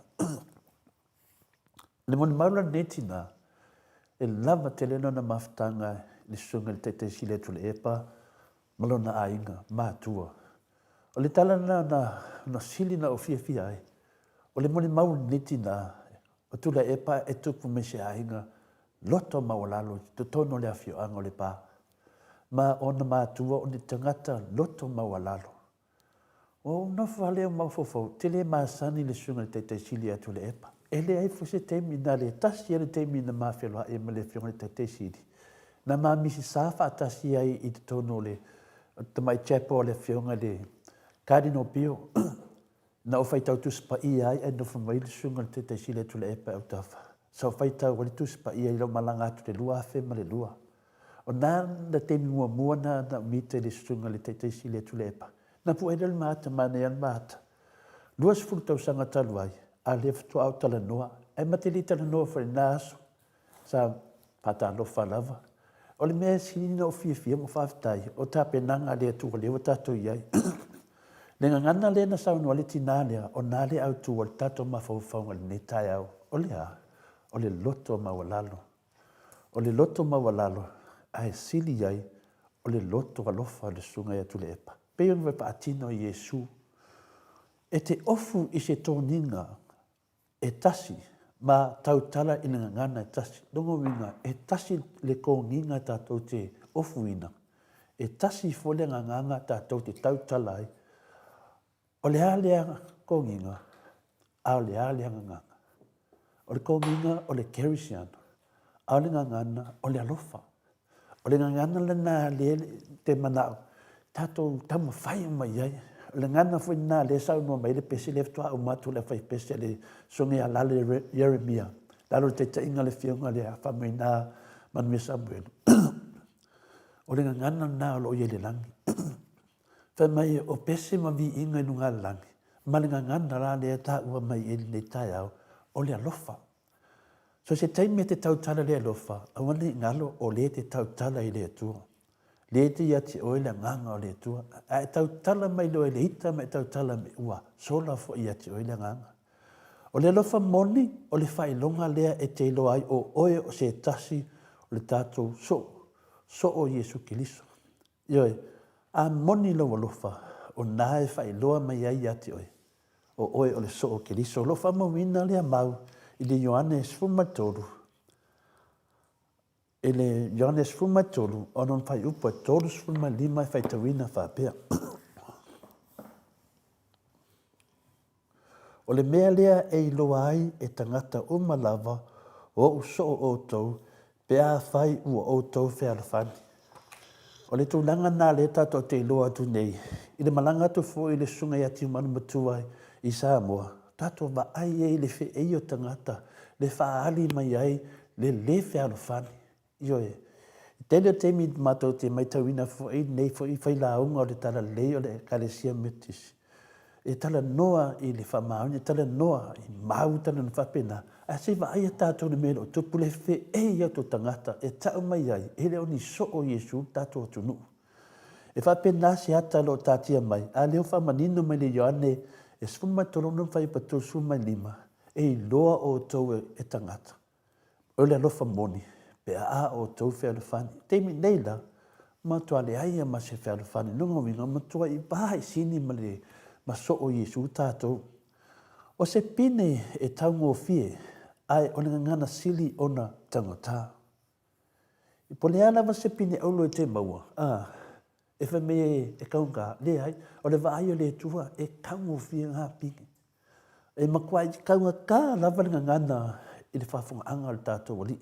Le molimau la lenei tina, e lava tele lona mafutaga i le susuga i le Taitai Sili atu o le Epa ma lona aiga matua. O le tala lena na, na sili na ou fiafia ai, o le molimau o lenei tina, o Tuilaepa e tupu mai se aiga loto maualalo i totonu o le afioaga o Lepa, ma ona matua o ni tagata loto maualalo. Ua ou nofo lava lea mafaufau, ou te le masani i le susuga i le Taitai Sili ia Tuilaepa. E leai foi se taimi, na o le tasi lava le taimi na ma feiloai ai ma le Afioga i le Taitai Sili, na ma misisa faatasi ai i totonu o le tamai chapel a le Afioga i le Cardinal Pio. Na ou faitau Tusi Paia ai ae nofo mai le susuga i le Taitai Sili ia Tuilaepa i autafa. Sa ou faitau ai le Tusi Paia i lau malaga atu i le 2002. O na le taimi muamua na na ou mita i le susuga i le Taitai Sili ia Tuilaepa. Na pue lea le maata, manaia le maata. 20 tausaga talu ai, a lea faatoa ou talanoa. Ae ma te le i talanoa foi i lena aso. Sa faatalofa lava. O le mea sili ona ou fiafia ma faafetai, o tapenaga a le Atua lea ua tatou i ai. Le gagana lea na saunoa ai le tina lea, o na le autu o le tatou mafaufauga i lenei taeao, o le a? O le loto maualalo. O le loto maualalo, ae sili ai o le loto alofa o le Susuga ia Tuilaepa. Pei ona faatino e Iesu. E te ofu i se toniga e tasi ma tautala i le gagana e tasi. Lona uiga, e tasi le toniga tatou te ofuina, e tasi foi le gagana tatou te tautala ai. O le a lea toniga, a o le a lea gagana? O le toniga o le kerisiano, a o le gagana o le alofa. O le gagana lena lea te manao tatou taumafai uma i ai. O le gagana foi lena lea e saunoa mai ai le pese lea faatoa uma atu le aufaipese a le Susuga ia Lale Ieremia, lalo o le taitaiga a le Afioga ia Faumuina Manuia Samuelu. O le gagana lena o lo o i ai i le lagi. Fai mai o pese ma viiga i luga o le lagi, ma le gagana la lea e taua mai i lenei taeao, o le alofa. So se taimi e te tautala i le alofa, aua ne i galo o lea e te tautala i le Atua. Lea e te ia te oe le agaga o le Atua. A e tautala mai loa i le ita ma e tautala mai, ua sola foi ia te oe le agaga. O le alofa moni, o le faailoga lea e te iloa ai o oe o se tasi o le tatou soo, soo o Iesu Keriso. Ioe, a moni lou alofa, o na e faailoa mai ai ia te oe, o oe o le soo o Keriso. O lo o faamauina lea mau i le Ioane 13, i le Ioane 13, o lona fuaiupu e 35 e faitauina faapea. O le mea lea e iloa ai e tagata uma lava o ou soo outou pe afai ua outou fealofani. O le tulaga lena lea tatou te iloa atu nei, i le malaga atu foi i le susuga ia Tiumalu Matua i Samoa, tatou vaai ai i le feei o tagata, le faaali mai ai le le fealofani. Ioe. I tele o taimi matou te maitauina foi lenei foi failauga o le Talalelei o le Ekalesia Metotisi, e talanoa i le faamaoni, e talanoa i mau, talanoa faapena, ae se i vaaia tatou i le mea o lo o tupu, le feei atu o tagata e tau mai ai, e le o ni soo o Iesu le tatou atunuu. E faapena se ata o lo o taatia mai, a lea ua faamanino mai le Ioane e 13 ona fuaiupu 35, e iloa outou e tagata. O le alofa moni, pe a outou fealofani. I taimi nei la, matua leai a ma se fealofani. Lona uiga, matua i va i sini ma le ma soo o Iesu tatou. O se pine e taugofie, ae o le gagana sili ona taugata. Po o le a lava se pine auro e te maua, a, e fai mai e taugata, leai, o le vaai o le Atua e taugofie na pine. E matuai taugata lava le gagana i le faafofogaaga a le tatou Alii.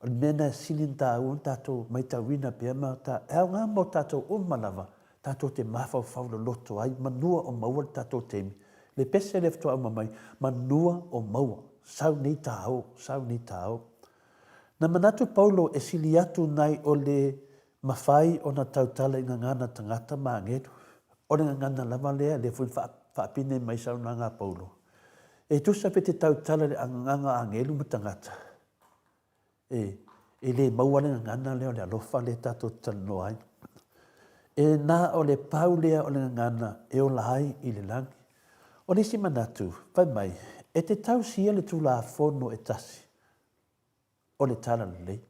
O le mea lena e sili ona taua ona tatou matauina pea ma ta, e aoga mo tatou uma lava, tatou te mafaufau loloto ai, manua o maua le tatou taimi. Le pese lea faatoa uma mai, manua o maua, sau nei tāo, sau nei tāo. Na manatu Paulo e sili atu nai o le mafai ona tautala i gagana tagata ma agelu. O le gagana lava lea, lea foi na faapine mai i saunoaga a Paulo, e tusa pe te tautala i le gagana agelu ma tagata, e, e le maua le gagana lea o le alofa lea tatou te talanoa ai. E na o le pau lea o le gagana e ola ai i le lagi. O le isi manatu, fai mai, e te tausia le Tulafono e tasi, o le Talalelei.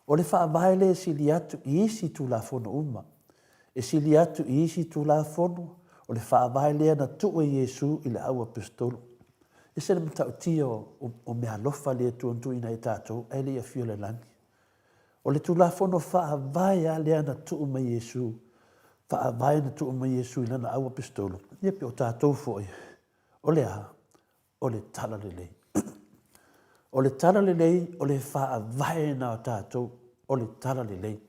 O le faavae lea e sili atu i isi Tulafono uma. E sili atu i isi Tulafono, o le faavae lea na tuu e Iesu i le au Aposetolo. E ese le matautia o meaalofa a le Atua na tuuina ai tatou ae le i afio i le lagi. O le Tulafono faavae lava lea na tuu mai Iesu, faavae na tuu mai Iesu i lana au Aposetolo, ia pe o tatou foi, o le a? O le Talalelei. O le Talalelei o le faavae na o tatou, o le Talalelei.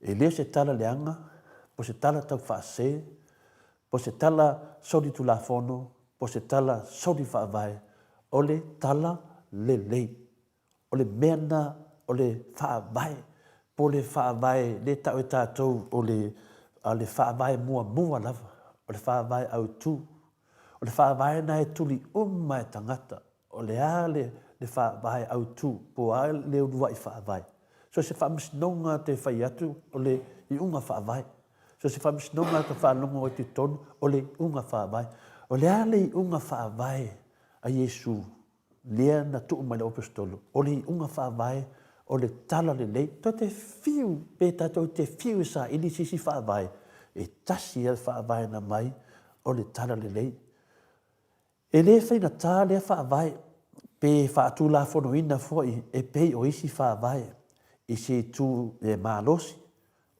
E le o se tala leaga, po o se tala tau faasē, po o se tala soli tulafono, po o se tala soli faavae, o le Talalelei. O le mea lena o le faavae, po o le faavae lea e tau e tatou o le, le faavae muamua lava, o le faavae autu. O le faavae lena e tuli uma e tagata, o le a le, le faavae autu, po o a le uluai faavae. So se faamasinoga te fai atu, o le iuga faavae. So se faamasinoga ka faalogo ai totonu, o le iuga faavae. O le a le iuga faavae a Iesu lea na tuu mai le Aposetolo, o le iuga faavae o le Talalelei. Tou te fiu pe tatou te fiu e saili se isi faavae, e tasi lava le faavae na mai. o le Talalelei. E le faigata lea faavae pe faatulafonoina foi e pei o isi faavae i se itu le malosi,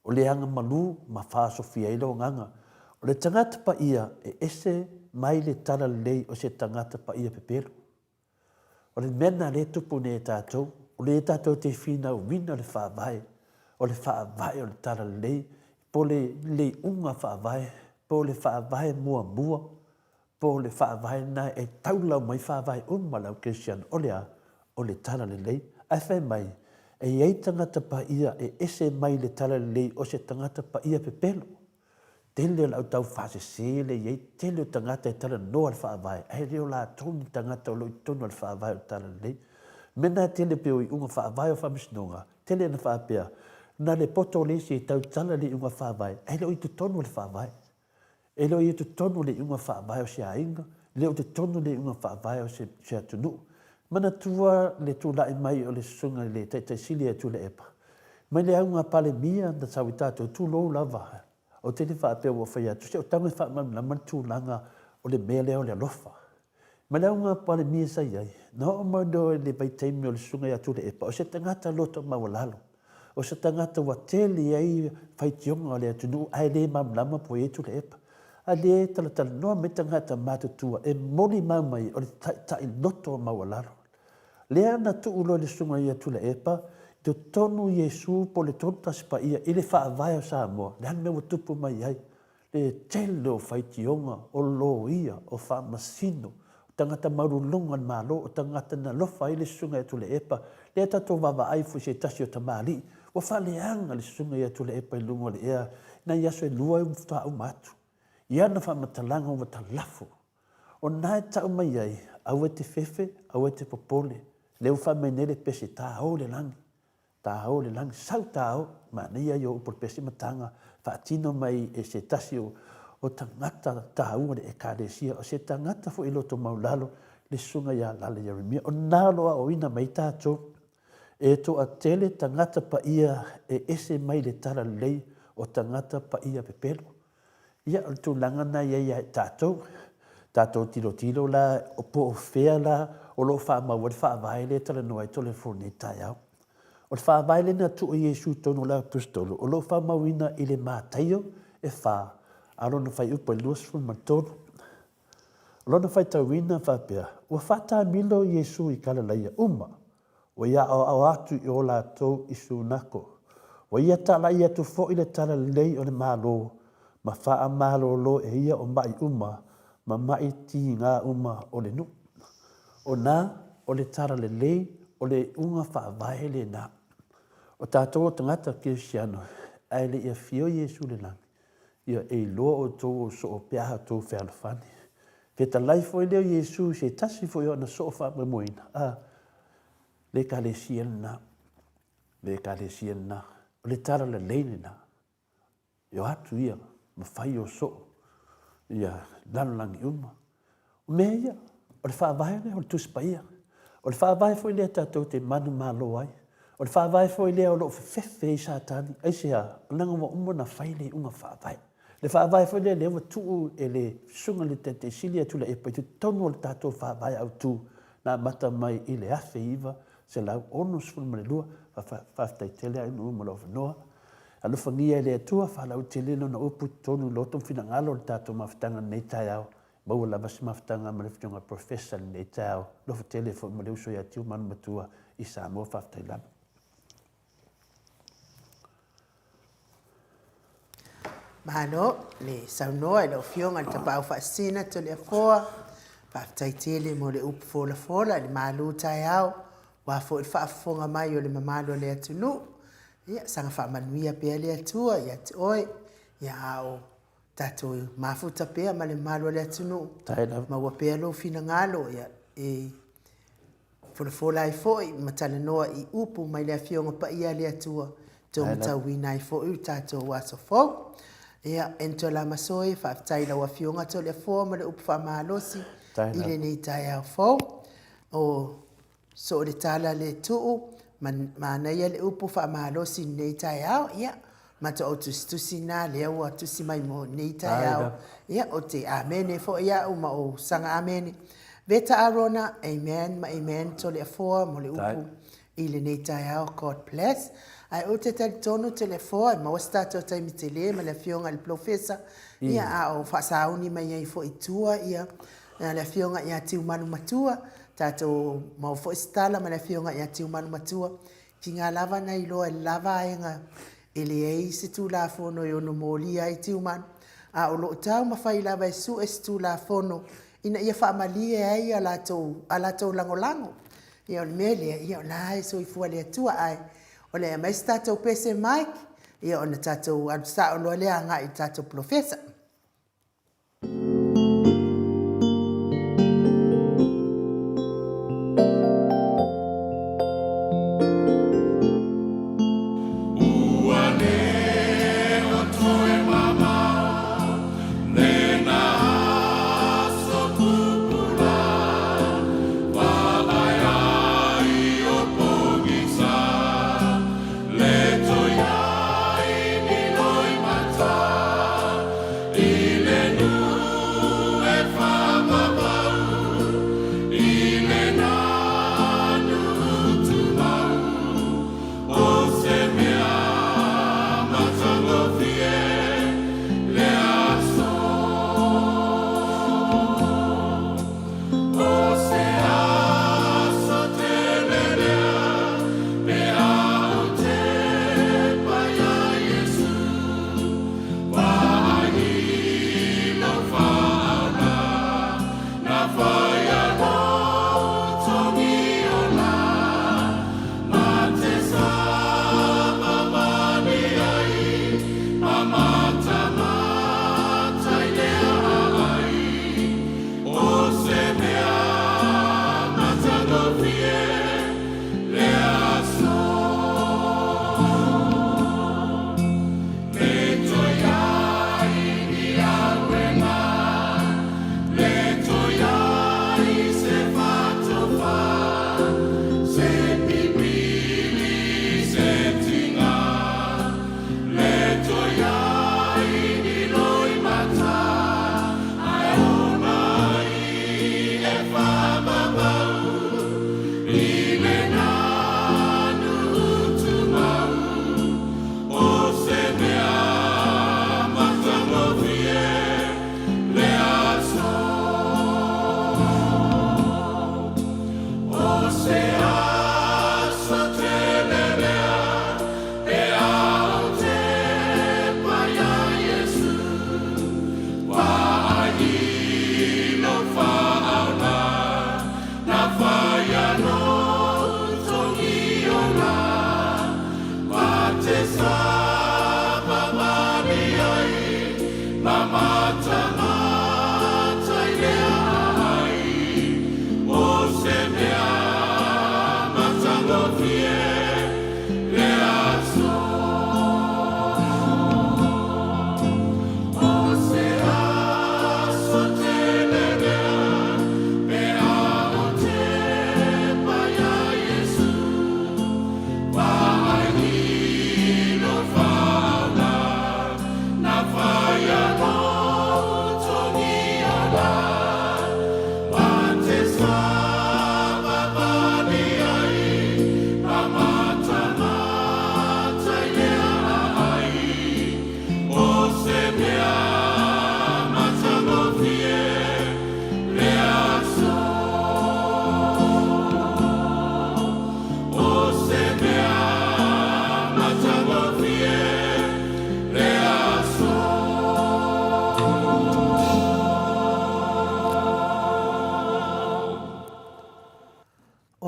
o le agamalu ma faaosofia ai le agaga o le tagata paia e ese mai le talalelei o se tagata paia pepelo. O le mea lena lea e tupu nei e tatou, o lea tatou te finauina le faavae, o le faavae o le talalelei, po o le iuga faavae, po o le faavae muamua, po o le faavae lena e taula uma ai faavae uma a le au kerisiano, o le a? O le talalelei. Ae fai mai, e i ai tagata paia e ese mai le talalelei o se tagata paia pepelo. Tele o le au taufaasese lea e i ai, tele o tagata e talanoa i le Faavae, ae le o latou ni tagata o lo o i totonu o le Faavae o le Talalelei. O le mea lena e tele pei o iuga faavae o Faamasinoga, tele ina faapea, na le poto le isi e tautala i le iuga faavae, ae le o i totonu o le Faavae. E le o i totonu o le iuga faavae o se aiga, e le o i totonu o le iuga faavae o se atunuu. Manatua le tulai mai o le Susuga i le Taitai Sili ia Tuilaepa, Mai le auga Palemia na sau i tatou, tulou lava, ou te le faapea ua fai atu, se o tago e faamalamalama le tulaga o le mea lea o le alofa. Mai le auga Palemia sa i ai, na oo mai loa i le vaitaimi o le Susuga ia Tuilaepa, o se tagata loto maualalo, o se tagata ua tele ai faitioga o le atunuu ae le malamalama po o i ai Tuilaepa. A lea e talatalanoa mai tagata matutua e molimau mai o le taitai loto maualalo. Lea na tuu loa e le Susuga ia Tuilaepa i totonu Iesu po o le Tolutasi Paia i le Faavae o Samoa, le a le mea ua tupu mai ai? Le tele o faitioga, o loia, o faamasino, o tagata maualuluga o le Malo, o tagata na alofa ai le Susuga ia Tuilaepa. Lea tatou vaavaai foi i se tasi o tamalii, ua faaleaga le Susuga ia Tuilaepa i luga o le ea i nai aso e lua faatoa uma atu. I ana faamatalaga ua talafo O na e tau mai ai, aua e te fefe, aua e te popole, lea ua fai mai nei le pese, tāo le lagi, tāo le lagi, sau tāo, manaia ia o upu o le pese mataga, faatino mai e se tasi o, o tagata tāua le Ekalesia, o se tagata foi loto maulalo, le susuga ia Lala Ieremia. O na o lo o aoina mai tātou, e toatele tagata paia e ese mai le talalelei o tagata paia pepelo. Ia, o le tulaga lena e i ai ia i tatou. Tatou tilotilo la, po o fea la o lo o faamau ai le faavae lea e talanoa ai Toleafoa i lenei taeao. O le faavae lea na tuu e Iesu i totonu o le Aposetolo, o lo o faamauina i le Mataio e fa, a lona fuaiupu e 23. O lona faitauina faapea, Ua faatamilo Iesu i Galalaia uma, Ua ia aoao atu i o latou i Sunako. Ua ia talai atu foi le talalelei o le Malo ma faamalolo e ia o maʻi uma ma maʻi tiga uma o le nuu. O na, o le talalelei o le iuga faavae lena. O tatou o tagata kerisiano, ae le i afio Iesu i le lagi, Ia, e iloa outou o soo pe a outou fealofani. Fetalai foi lea o Iesu i se tasi foi o ana soo faamoemoeina, a, le Ekalesia lena, le Ekalesia lena, o le talalelei lena. E o atu ia ma fai o soo ia lalolagi uma. O mea ia, o le faavae lea o le Tusi Paia. O le faavae foi lea tatou te manumalo ai. O le faavae foi lea o lo o fefefe ai Satani. Aisea? Leaga ua uma ona fai le iuga faavae. Le faavae foi lea lea ua tuu e le Susuga i le Taitai Sili ia Tuilaepa i totonu o le tatou faavae autu na amata mai i le 1962. Faafetai tele Ainuu mo lou avanoa. Alofagia e le Atua, faalautele Lona upu i totonu i loto ma finagalo o le tatou mafutaga i lenei taeao. Maua lava se mafutaga ma le Afioga Professor i lenei taeao. Alofa tele foi ma le uso ia Tiumalu Matua i Samoa. Faafetai lava. Malo le saunoa i lau Afioga i le Tapaau Faasisina Toleafoa. Faafetai tele mo le upu folafola i le malu taeao, aua foi le faafofoga mai o le mamalu o le atunuu. Ia, saga faamanuia pea le Atua ia te oe, ia a o tatou mafuta pea ma le mamalu o le atunuu, maua pea lou finagalo ia, e folafola ai foi ma talanoa i upu mai le Afioga Paia a le Atua, tou matauina ai foi le tatou aso fou. Ia, Entola Masoe, faafetai i lau Afioga Toleafoa ma le upu faamalosi i lenei taeao fou. O soo le tala le tuu, manaia le upu faamalosi i lenei taeao. Ia, Matou au tusitusi na lea ua tusi mai mo nei taeao. Ia, ou te amene foi au ma ou saga amene. Veta Arona, amen ma amen Toleafoa mo le upu i lenei taeao. God bless. Ae ou te talitonu Toleafoa e maua se tatou taimi tele ma le afioga i le Polofesa, ia a o faasauni mai ai foi i tua ia le afioga ia Tiumalu Matua, tatou maua foi se tala ma le afioga ia Tiumalu Matua Tiga lava na iloa e le la vaega e leai se Tulafono e ono molia ai Tiumalu, a o lo o taumafai lava e sue se Tulafono ina ia faamalie ai a latou a latou lagolago. Ia o le mea lea, ia o la e soifua le Atua, ae o le a aumai se tatou pese Mike, ia ona tatou alu sao loa lea agai i le tatou Polofesa.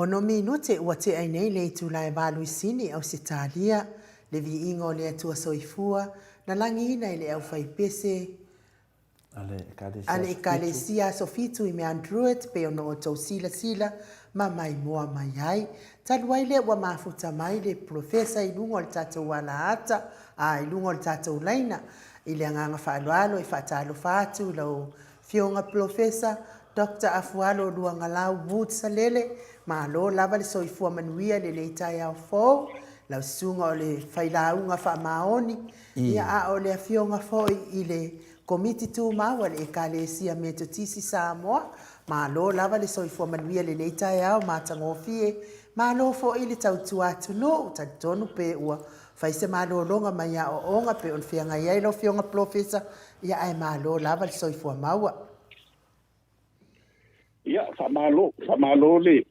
Ono minute ua tea ai nei le itula e Valuisini i Ausetalia, le viiga o le Atua Soifua, na lagiina e le aufaipese a le Ekalesia Aso Fitu i Mount Druitt pei ona outou silasila ma maimoa mai ai. Talu ai lea ua mafuta mai le Polofesa i luga o le tatou alaata, a, i luga o le tatou laina. I le agaga faaaloalo e faatalofa atu i lau Afioga Polofesa Doctor Afualo Luagalau Wood Salele, malo lava le soifua manuia i lenei taeao fou. lau susuga o le failauga faamaoni, ia a o le afioga foi i le Komiti Tumau a le Ekalesia Metotisi Samoa. Malo lava le soifua manuia i lenei taeao matagofie. Malo foi le tautua atunuu. Talitonu pe ua fai se malologa mai aoaoga pei ona feagai ai lau Afioga Polofesa, ia ae malo lava le soifua maua. Ia, faamalo, faamalo le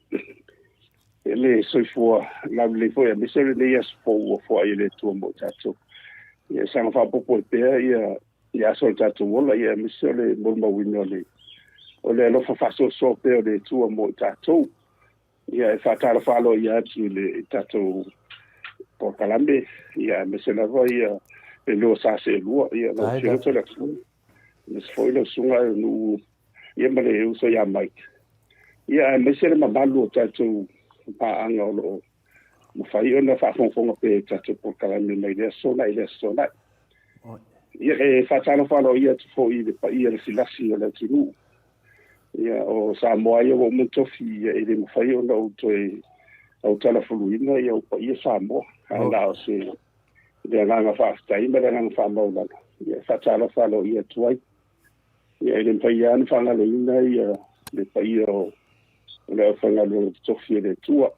le soifua laulelei foi aemaise o lenei aso fou ua foai e le Atua mo tatou. Ia saga faaopoopo ai pea ia ia aso o le tatou ola, ia aemaise o le molimauina o le o le alofa faasoasoa pea o le Atua mo i tatou. Ia e faatalofa aloaia atu i le tatou polokalame, ia aemaise lava ia le lua sa seelua, ia lau Afioga Toleafoa, aemaise foi lau Susuga Aeonuu, ia ma le uso ia Mike. Ia aemaise le mamalu o tatou paaga o lo o mafai ona faafogafoga pea i tatou polokalame mai lea aso i lea aso. Ia e faatalofa aloaia atu foi i le paia lasilasi o le atunuu. Ia, o Samoa ia ua uma ona tofi, ia, e le mafai ona ou toe autalafuluina ia ou paia Samoa. Ae na o se le agaga faafetai ma le agaga faamaualalo, ia, e faatalofa aloaia atu ai. Ia, e le mafai lava ona faagaloina ia le paia o le aufaigaluega totofi a le Atua.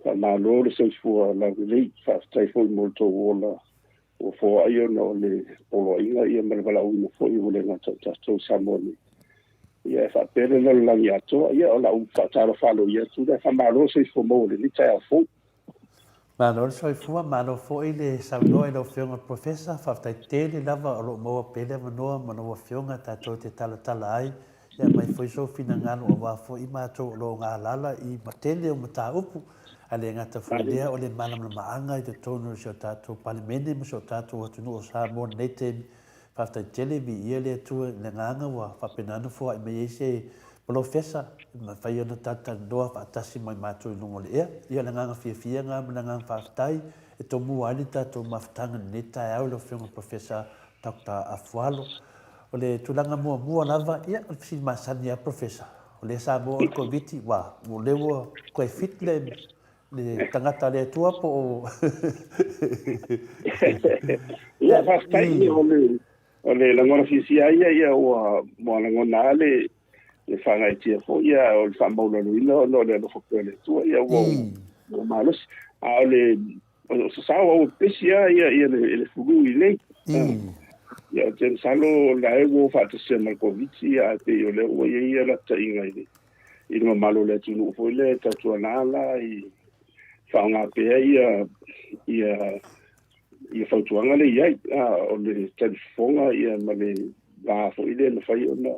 Faamalo le soifua laulelei, faafetai foi mo le tou ola ua foai ona o le poloaiga ia ma le valaauina foi ua le gata o tatou i Samoa nei. Ia e faapea le lalolagi atoa, ia o lau faatalofa aloaia atu lea, faamalo le soifua maua i lenei taeao fou. Malo le soifua, malo foi le saunoa i lau Afioga i le Professor, faafetai tele lava o lo o maua pea le avanoa ma lau Afioga tatou te talatala ai e aumai foi sou finagalo aua foi matou o lo o galala i tele o mataupu, ae le gata foi i lea o le malamalamaaga i totonu o si o tatou Palemene ma si o tatou atunuu o Samoa i lenei taimi. Faafetai tele, viia le Atua i le agaga ua faapena ona foai mai ai se polofesa e mafai ona talatalanoa faatasi ma matou i luga o le ea. Ia o le agaga fiafia lena ma le agaga faafetai e tomua ai le tatou mafutaga i lenei taeao i lau Afioga i le Polofesa Doctor Afualo. O le tulaga muamua lava, ia, o le fesili masani lava Professor, o lea sa maua o le Koviti, ua, o lea ua toe fit le, le tagata a le Atua po o... Ia, faafetai, o le, o le lagona fiafia ia, ia ua, ua lagona lava le, le faagaeetia foi, ia, o le faamaualaloina ona o le alofa pea o le Atua, ia, ua, ua malosi. A o le, O se sao au pepesi lava ia, ia le, le fulu i nei. Ia, ou te masalo o la e ua faatasia ma le Koviti, ia, ae pei o lea ua i ai ia lapataiga i le, i le mamalu o le atunuu foi lea e tautuana la i faaaoga pea ia, ia, ia fautuaga lea i ai. O le talifofoga ia ma le va foi lea e mafai ona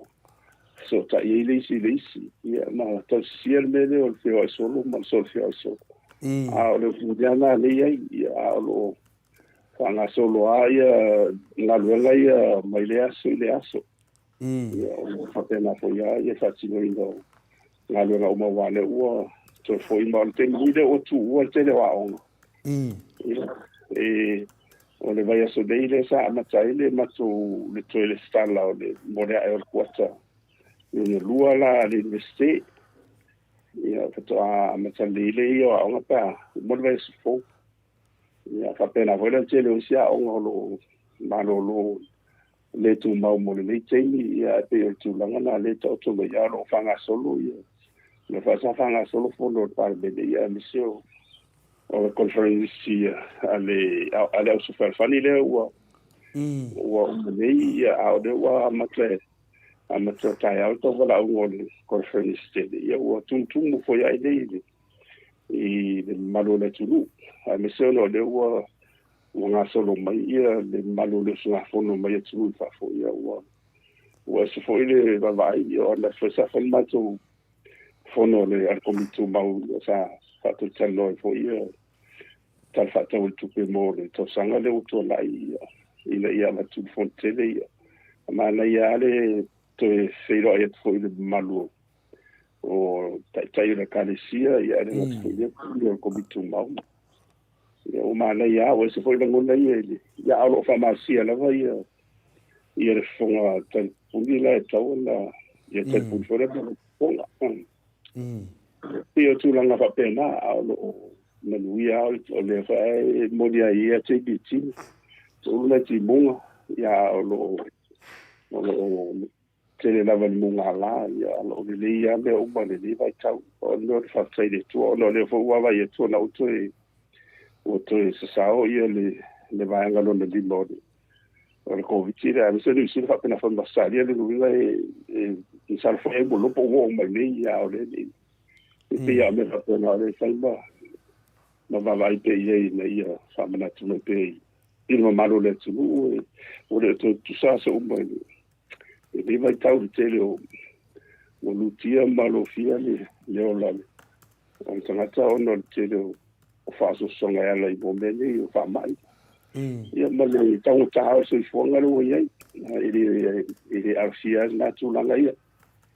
fesootai ai le isi i le isi, ia, ma tausisia le mea lea o le feoai solo ma le solo feoai solo. A o le upu lea lea i ai, ia, a o lo o faagasolo lava ia galuega ia mai lea aso i lea aso. Ia, o lo o faapena foi lava ia faatinoina o galuega uma aua o lea ua toe foi ma o le taimi nei lea ua tuua le tele o aoga. Ia, e, o le vaiaso nei lea sa amata ai le matou le toe lesitala o le mo le ae o le kuata lona lua la a le Iunivesite. Ia, faatoa amata lelei lea ia o aoga pe a uma le vaiaso fou. Ia, faapena foi la le tele o isi aoga o lo o malolo le tumau mo lenei taimi, ia, ae pei o le tulaga lena lea e taoto mai ai, o lo o faagasolo ia, o lea foi sa faagasolo fono a le Palemene, ia, aemaise o o le conference a le a le au fealofani lea ua ua uma nei, ia, a o lea ua amata amata taeao le tauvalaauga o le conference tele, ia, ua tumutumu foi ai nei i le mamalu o le atunuu, aemaise ona o lea ua ua gasolo mai ia le mamalu o le usugafono mai atunuu i fafo, ia, ua ua ese foi le vaavaai, ia, o ananafi foi sa fai le matou fono a le Komiti Tumau, ia, sa faatalatalanoa ai foi ia Tala Faatatau o le Tupe mo le tausaga lea ua tuanai, ia, ina ia avatu i le Fono tele, ia, manaia lava le toe feiloai atu foi i le mamalu o taitai o le Ekalesia, ia, ae le gata foi i lea, pule o le Komiti Tumau. Ia, ua manaia lava, ua ese foi lagona ia i le, ia, a o lo o faamalosia lava ia, ia le fofoga talipuni la e tatau ona, ia talipuni foi le fofoga. Pei o tulaga faapena, a o lo o Manuia o lea foi ae moni ai ia JBT toulu nai timuga ia o lo o tele lava i le mugala ia o lo o lelei lava mea uma i lenei vaitau. O le mea o le faafetai i le Atua ona o lea foi ua vaavaai atu ona ua toe sasao ia le vaega lona lima o le Koviti lea, aemaise o Niu Sila faapena foi ma Ausetalia. Le uiga e masalo foi ai ua iloa po ua oo mai nei, a o lea e pei lava o mea faapena o lea e fai ma vaavaai pea i ai ina ia faamanatu mai pea i le mamalu o le atunuu ua le o toe tutusa aso uma i lenei vaitau, le tele o ua lutia ma malofia le ola o le tagata ona o le tele o faaosoosoga e ala i mea nei o faamai ia ma le taugata o le soifuaga lea ua i ai. E le alofia ai lena tulaga ia.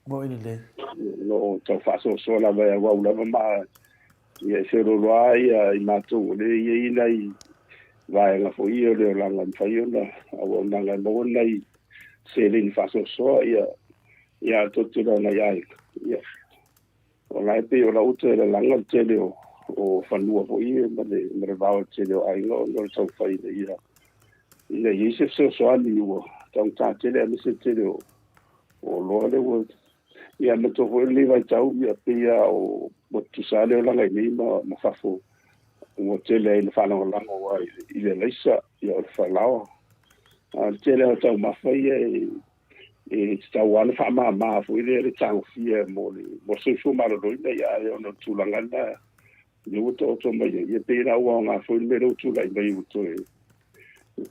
Mo'i lelei. O lo o tau faasoasoa lava e auau lava ma ia e feoloolo ia i matou o lea e i ai nai vaega foi ia o le olaga e mafai ona auaunaga e maua nai seleni faasoasoa ia tou te iloa nai aiga ia o la e pei o la ua toe lalaga le tele o fanua foi ia ma le vao o le tele o aiga ona o le taumafai ina ia i ai se fesoasoani ua taugata tele, aemaise le tele o oloa lea ua ia ma foi lenei vaitau ia pei lava o ua tutusa lava le olaga i nei ma fafo ua tele ai na faalagolago ai i le alaisa ia o le falaoa a le tele o taumafa ia e tatau lava ona faamama foi lea le tagofia mo le soifua maloloina ia, ae ona o le tulaga lena lea ua taoto mai ai ia pei la ua aoga foi le mea lea ua tulai mai ua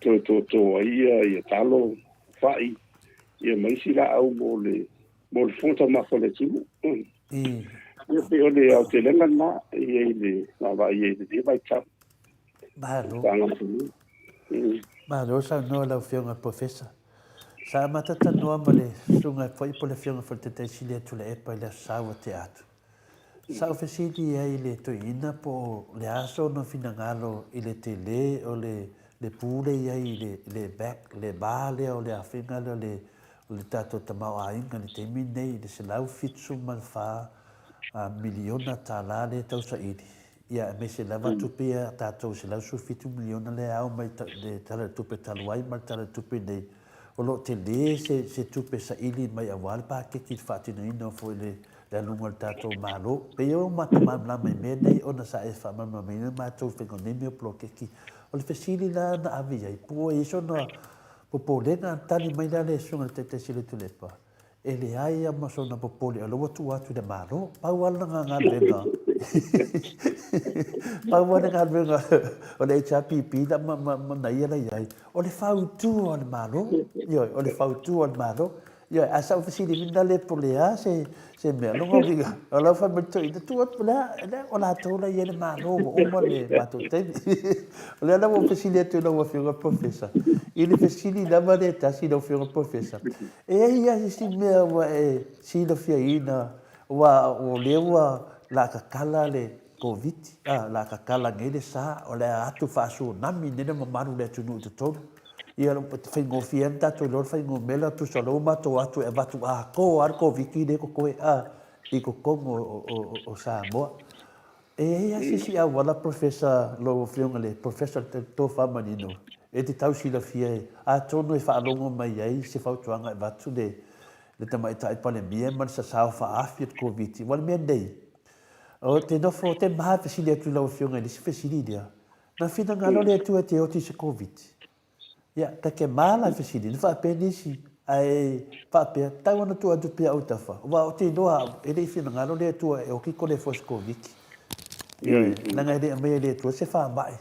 toe toto ai ia talo fa'i ia ma isi laau mo le fofoga taumafa o le atunuu. Ia pei o le aotelega lena ia i le vaavaai ai i lenei vaitau. Malo. Malo saunoa lau Afioga Professor. Sa amata talanoa ma le susuga foi po o le Afioga foi i le Taitai Sili a Tuilaepa i le Aso Sa ua tea atu. Sa ou fesili ai i le toeaina po o le a sona finagalo i le tele o le pu lea i ai i le back, le va lea o le afiga lea o le tatou tamaoaiga i le taimi lenei i le $174 miliona tala lea e tausaili, ia aemaise lava tupe ia tatou $117 miliona lea e ao mai le Tala o le Tupe talu ai ma le Tala o le Tupe nei, o lo o tele se tupe saili mai aua le paketi i le faatinoina foi le aluga o le tatou Malo. Pei ua matou malamalama i mea nei ona sa e faamalamalamaina matou i le faiga o nei mea o poloketi. O le fesili la na ave i ai, po ua i ai sona popolega, tali mai la le Susuga i le Taitai Sili o Tuilaepa, e leai lava ma sona popole, o lea ua tuu atu i le Malo. Pau lava lana galuega, pau lava le galuega o le HRPP ma ia la i ai, o le fautua o le Malo. Ioe, o le fautua o le Malo. Ioe, ae sa ou fesili foi lea po o le a se mea. Lona uiga, o lau fai mai le toeaina, tuu atu, o lea o latou la i ai le Malo ua uma le matou taimi. O lea la ua ou fesili atu i lau Afioga Professor, i le fesili lava lea e tasi lau Afioga Professor, e i ai lava se isi mea ua e silafiaina, aua o lea ua latatala le Koviti, a, latatala nei le sa, o le a atu faa-tsunami nei le mamalu o le atunuu i totonu. Ia, e faigofie lava ona tatou iloa le fuainumera, tusa o lea ua matou atu e avatu atoa lava le Koviti lea e totoe a, i totonu o Samoa. E i ai lava se isi auala, Professor, lau Afioga i le Professor o le Tofa Manino, e te tau silafia e, atonu e faalogo mai ai se fautuaga e avatu le Tamaitai Palemia ma le sasao faaafi o le Koviti. Aua o le mea lenei, ou te nofo, ou te ma fesili atu i lau Afioga i le isi fesili lea, na finagalo le Atua e te oti i se Koviti? Ia, ta te ma la fesili, na faapea nisi, ae faapea, tau ona tuu atu pea autafa, aua ou te iloa au, e le i finagalo le Atua e oti ko le fo se Koviti. Ioe, leaga e le aumaia e le Atua se faamai.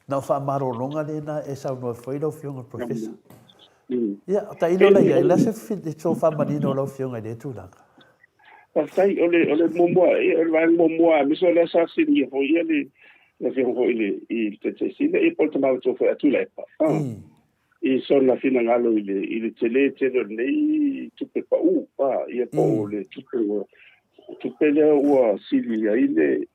Na o faamalologa lena e saunoa ai foi lau Afioga i le Professor. Ia, tailo la i ai, o le a se faamanino o lau Afioga i lea tulaga? Faafetai, o le muamua, o le vaega muamua, aemaise o lea sa fesiligia foi ia le afioga foi i le Taitai Sili, ia po o le Tama Matua foi a Tuilaepa, i sona finagalo i le tele tele o lenei tupe pau, ia po o le tupe lea ua sili ai le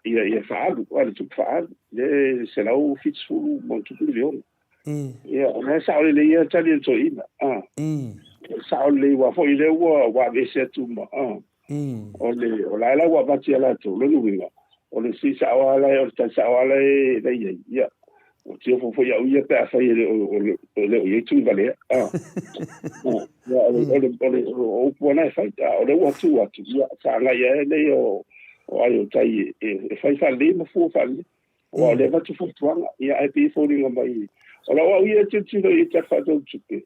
ia faaalu, le tupe faaalu, le $170+ miliona. Ia, o lea sao lelei ia tali a le toeaina. Sao lelei aua foi lea ua aveese atu ma o le o la e la ua avatu ia latou lona uiga. O le sui sa'o lava la e, o le tali sa'o lava la e la i ai, ia, ua tiofo foi au ia pe afai e le o, e le o i ai Tuivalea. A, ia, o upu lava na e fai, a o lea ua tuu atu, ia, sa agai ae lea o Aio Tai e fai faalelei ma fua faalelei. Aua o lea e avatu fautuaga, ia, ae pei e foliga mai, o lau au ia e tilotilo i Tala Faatatau o Tupe,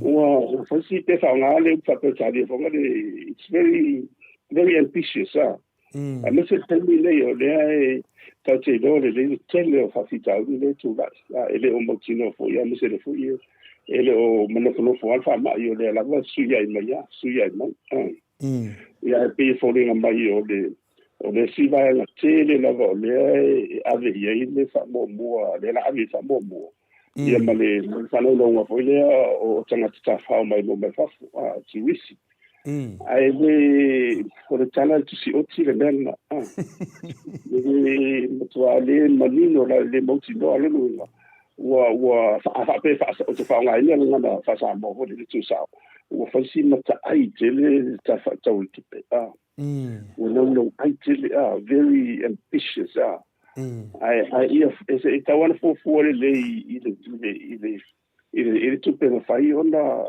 ua fai si pe faaaoga le upu faa-Peretania foi lea, it's very, very ambitious, a. Aemaise le taimi lenei o lea e tatou te iloa lelei le tele o faafitauli lea e tulai, a e le o mautinoa foi, aemaise lea foi e le o manofonofo lava le faamai, o lea lava e fesuiai mai lava, fesuiai mai. Ia, ae pei e foliga mai o le o le isi vaega tele lava o lea e ave i ai le faamuamua, lea la ave i le faamuamua, ia ma le faanaunauga foi lea o tagata tafafao maimoa mai fafo, a, turisi. Ae le, o le tala a le tusi oti le mea lena. A. E matua le manino la, le mautinoa lona uiga, ua, a faapea ou te faaaogaina le gagana faa-Samoa foi lele tuusao, ua fai si mataai tele le Tala Faatatau o le Tupe. A. Ua naunauai tele, a, very ambitious, a. Ae ia, e tatau lava ona fuafua lelei i le, i le, i le, i le, i le tupe e mafai ona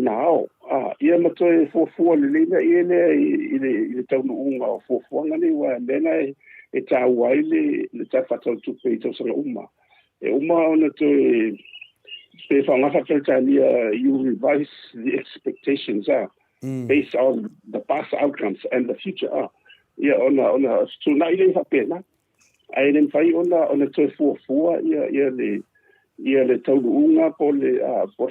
ao. A, ia ma toe fuafua lelei mea ia lea i le taunuuga o fuafuaga nei, aua o mea na e taua ai le Tala Faatatau o Tupe i tausaga uma. E uma ona toe, pe faaaoga faa-Peretania, you revise the expectations, a, based on the past outcomes and the future, a. Ia, ona fetuunai lea faapena. Ae le mafai ona toe fuafua ia le taunuuga po o le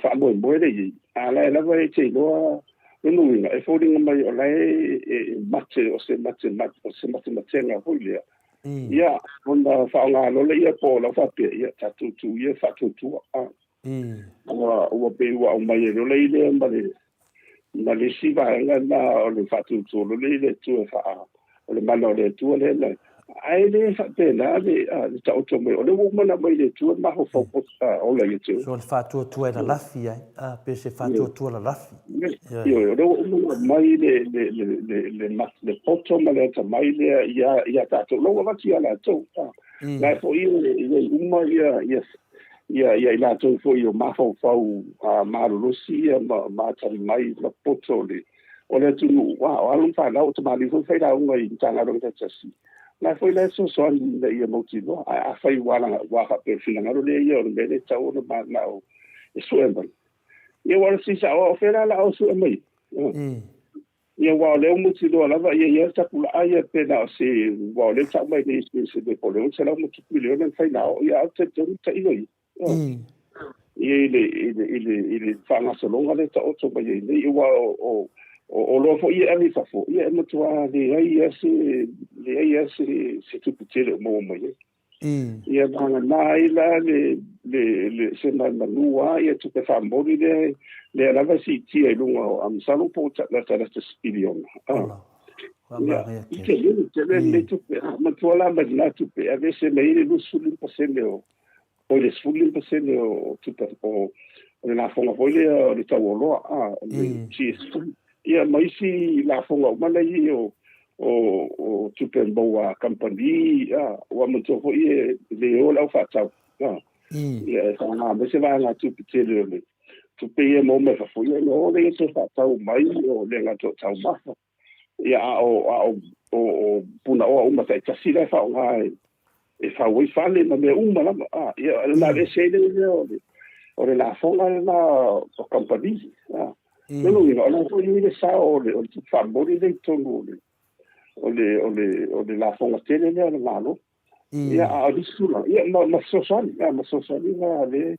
faamoemoe lea e i ai. A la e lava e te iloa lona uiga, e foliga mai o la e mate o se mate o se matematega foi lea. Ia, ona faaaoga loa lea po o lau faapea, ia tatou tuu ia faatuatua. Ua pei ua aumai ai loa lea ma le isi vaega na o le faatuatua loa lea i le Atua o le mana o le Atua lea na. Ae le faapena le taoto mai. O lea ua uma ona aumai i le Atua le mafaufau ola ia te oe. So o le faatuatua e lalafi ai, a, pe se faatuatua lalafi. Ioe, o lea ua uma ona aumai le poto ma le atamai lea ia tatou. O la ua avatu ia latou. La e foi e i ai uma ia i latou foi o mafaufau malolosi ia ma atamai ma poto o le atunuu. O alo ma fanau o tamalii foi failauga i Matagaluega taitasi. La foi la e fesoasoani ina ia mautinoa. Ae afai ua faapea o le finagalo lea ia o le mea lea e tatau ona mananao e sue mai. Ia ua o le sisao o fea la la o sue mai. Ia aua o lea ua mautinoa lava ia ia tapulaa ia pe na o se aua o lea ua tau mai nei se mea po o le $600 ma miliona na fai na o ia ae ou te talitonu tailo ia. Ia i le faagasologa lea taoto mai ai nei aua o oloa foi ia e ave i fafo ia e matua leai lava se tupe tele o maua mai ai. Ia vagana ai la le se manumanua ia tupe faamoli lea lava e siitia i luga o a masalo po o latalata se piliona. Ola. Ia, i tele tele lenei tupe. A matua la mai lena tupe e aveese mai ai le 25% o le 15% o tupe o le lafoga foi lea o le tau oloa, o le GST. Ia ma isi lafoga uma nei o tupe maua a kamupani, ua manatua foi e le o le au faatau. Ia e faaaoga mai se vaega tupe tele o le tupe ia maua mai fafo, ia ona o lea toe faatau mai o le gata o taumafa. Ia a o punaoa uma taitasi la e faaaoga e fau ai fale ma mea uma lava. Ia na aveese ai lea o le lafoga lena o kamupani. Lona uiga, o la foi i le sao o le tupe faamomoli lea i totonu o le lafoga tele lea o le Malo. Ia, a o nisi tulaga, ia, ma fesoasoani, ma fesoasoani la lea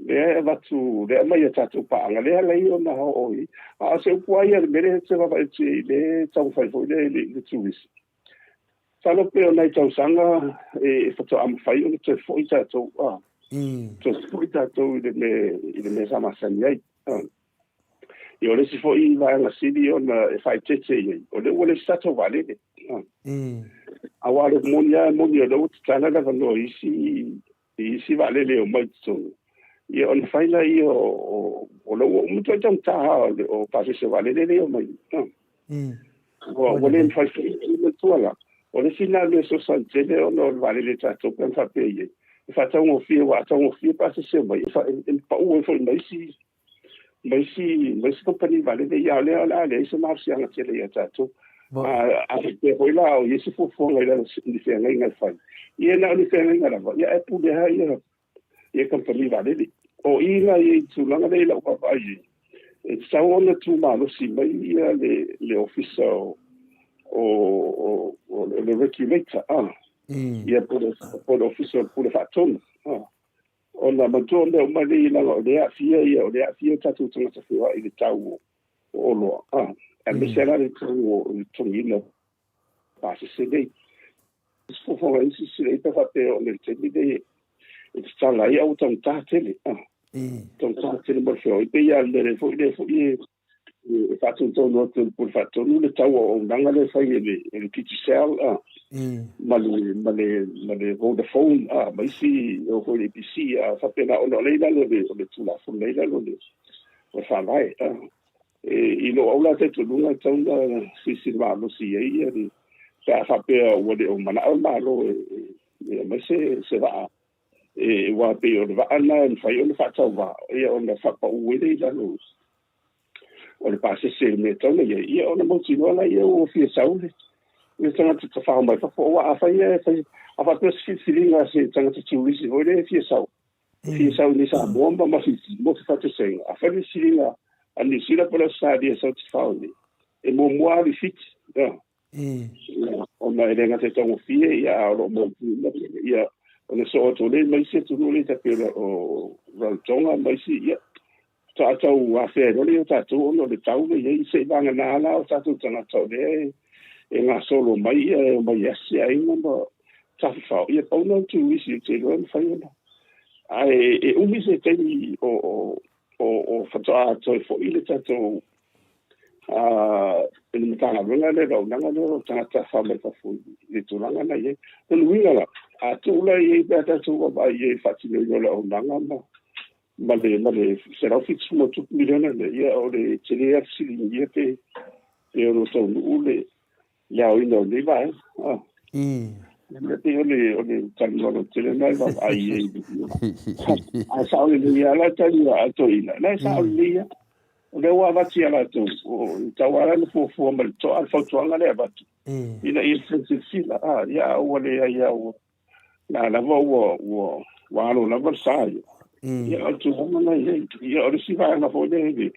e avatu, lea aumai e tatou paaga, lea ala ai ona oo i. A o se upu lava ia le mea lea e te vaavaai atu i le taumafai foi lea i le turisi. Masalo pe o nai tausaga e faatoa mafai ona toe foi tatou, toe foi tatou i le mea sa masani ai. Ia o le isi foi vaega sili ona e faaeteete i ai, o lea ua leai se tatou vaalele. Aua o le moni lava e moni o lea ua tatala le avanoa i isi vaalele e omai i totonu. Ia ona fai lea o lea ua uma toe taugata o pasese vaalele lea e omai. Ua le mafai foi i matua la. O le isi lena mea e fesoasoani tele ona o le vaalele a tatou pe ana faapea i ai, e faataugofie aua a taugofie pasese omai, e pau ai foi ma isi ma isi ma isi kamupani vaalele, ia a o lea o le a leai se malosiaga tele ia tatou. A faapea foi la o i ai se fuafuaga i lalo o ni feagaiga e fai, ia na o ni feagaiga lava, ia ae pule lava ia ia kamupani vaalele. O i la i le tulaga lea i lau vaavaai i ai, e tatau ona tumalosi mai ia le Ofisa o o o le Regulator, ia po o le Ofisa o le Pule Faatonu, ona manatua o mea uma nei leaga o lea e aafia ia, o lea e aafia o tatou tagata feoai i le tau o oloa, aemaise la le tau o le totogiina o pasese nei. Fuafuaga isi sila pe faapea o le taimi nei e tatala ai a ua taugata tele, taugata tele mo le feoai. Pei lava o le mea lea foi lea foi e faatonutonu atu e le Pule Faatonu le tau o auaunaga lea e fai e le Digicel ma le ma le ma le Vodafone ma isi e oo foi i le EPC a faapena ona o lea i lalo o le Tulafono lea i lalo o le Faavae. I lou au la talitonuga e tatau ona silasila malosi i ai ia le pe a faapea ua le o manao le Malo e aumai se vaa aua e pei o le vaa lena e mafai ona faatauva ona faapau ai lea i lalo o le pasese i le mea e tatau ona i ai, ia ona mautinoa lea ua fia sau le tagata tafao mai fafo. Aua afai e fai, a faapea se filifiliga a se tagata turisi foi lea e fia sau, fia sau i Samoa ma Fiti mo se faataitaiga, afai le filifiliga a Niu Sila po o le Ausetalia e sau tafao nei, e muamua alu i Fiti, ona e le gata e taugofie, ia, a o lo o mautu ia, ona soo atu lea ma isi atunuu lea e pei o Rarotonga ma isi, ia, faatoa tau afea ai loa lea o tatou ona o le tau lea e i ai, seivagana la o tatou tagata o lea e gasolo mai, ia, e omai e asi aiga ma tafafao, ia, pau lena o le turisi ou te iloa e mafai ona, ae e umi se taimi o faatoa toe foi le tatou i le Matagaluega lea, le auaunaga lea o tagata tafafao mai fafo i le tulaga na i ai. O le uiga la, a tuu la i ai pe a tatou vaavaai i ai i le faatinoina o le auaunaga ma le $170 miliona lea, ia o le tele lava fesiligia pe ono taunuu le aoina o lenei vaega. E pei o le talanoa lautele lena e vaavaai i ai. Ae sao lelei lava la tali a toeaiina, la e sao lelei lava. O lea ua avatu ia latou, e tatau lava ona fuafua ma le totoa le fautuaga lea e avatu, ina ia silasila, ia a ua leai lava ua, la lava ua alo lava le sa ia. Ia o le tulaga la i ai. Ia o le isi vaega foi lea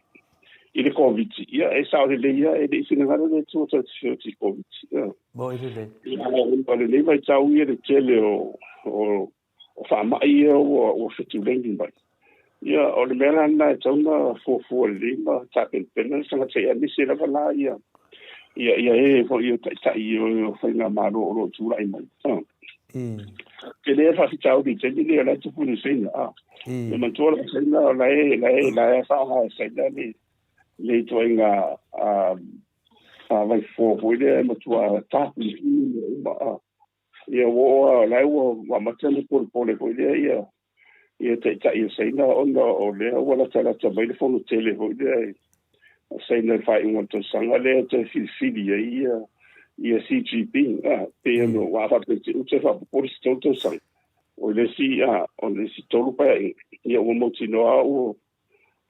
i le Koviti, ia e sao lelei lava, e le i finagalo le Atua tatou te feoti i Koviti. Moi lelei. Ia o lenei vaitau ia le tele o faamai ia ua fetuleni mai. Ia o le mea la lena e tatau ona fuafua lelei ma tapenapena le tagata ia aemaise lava la ia ia e foi o taitai o faigamalo o lo o tulai mai. Tele le faafitauli i le taimi lenei o la e tupu i Saina. E manatua la Saina o la e faaaoga e Saina le ituaiga vaifofo foi lea e matua tapuipui mea uma. Ia ua oo lava, la ua amata ona polepole foi lea ia taitai o Saina ona o lea ua latalata mai le fono tele foi lea o Saina i le faaiuga o le tausaga lea e toe filifili ai ia Xi Jinping. Pei ona ua faapea te uta faapopole se 3 tausaga. O le isi o le isi 3 paeaiga, ia ua mautinoa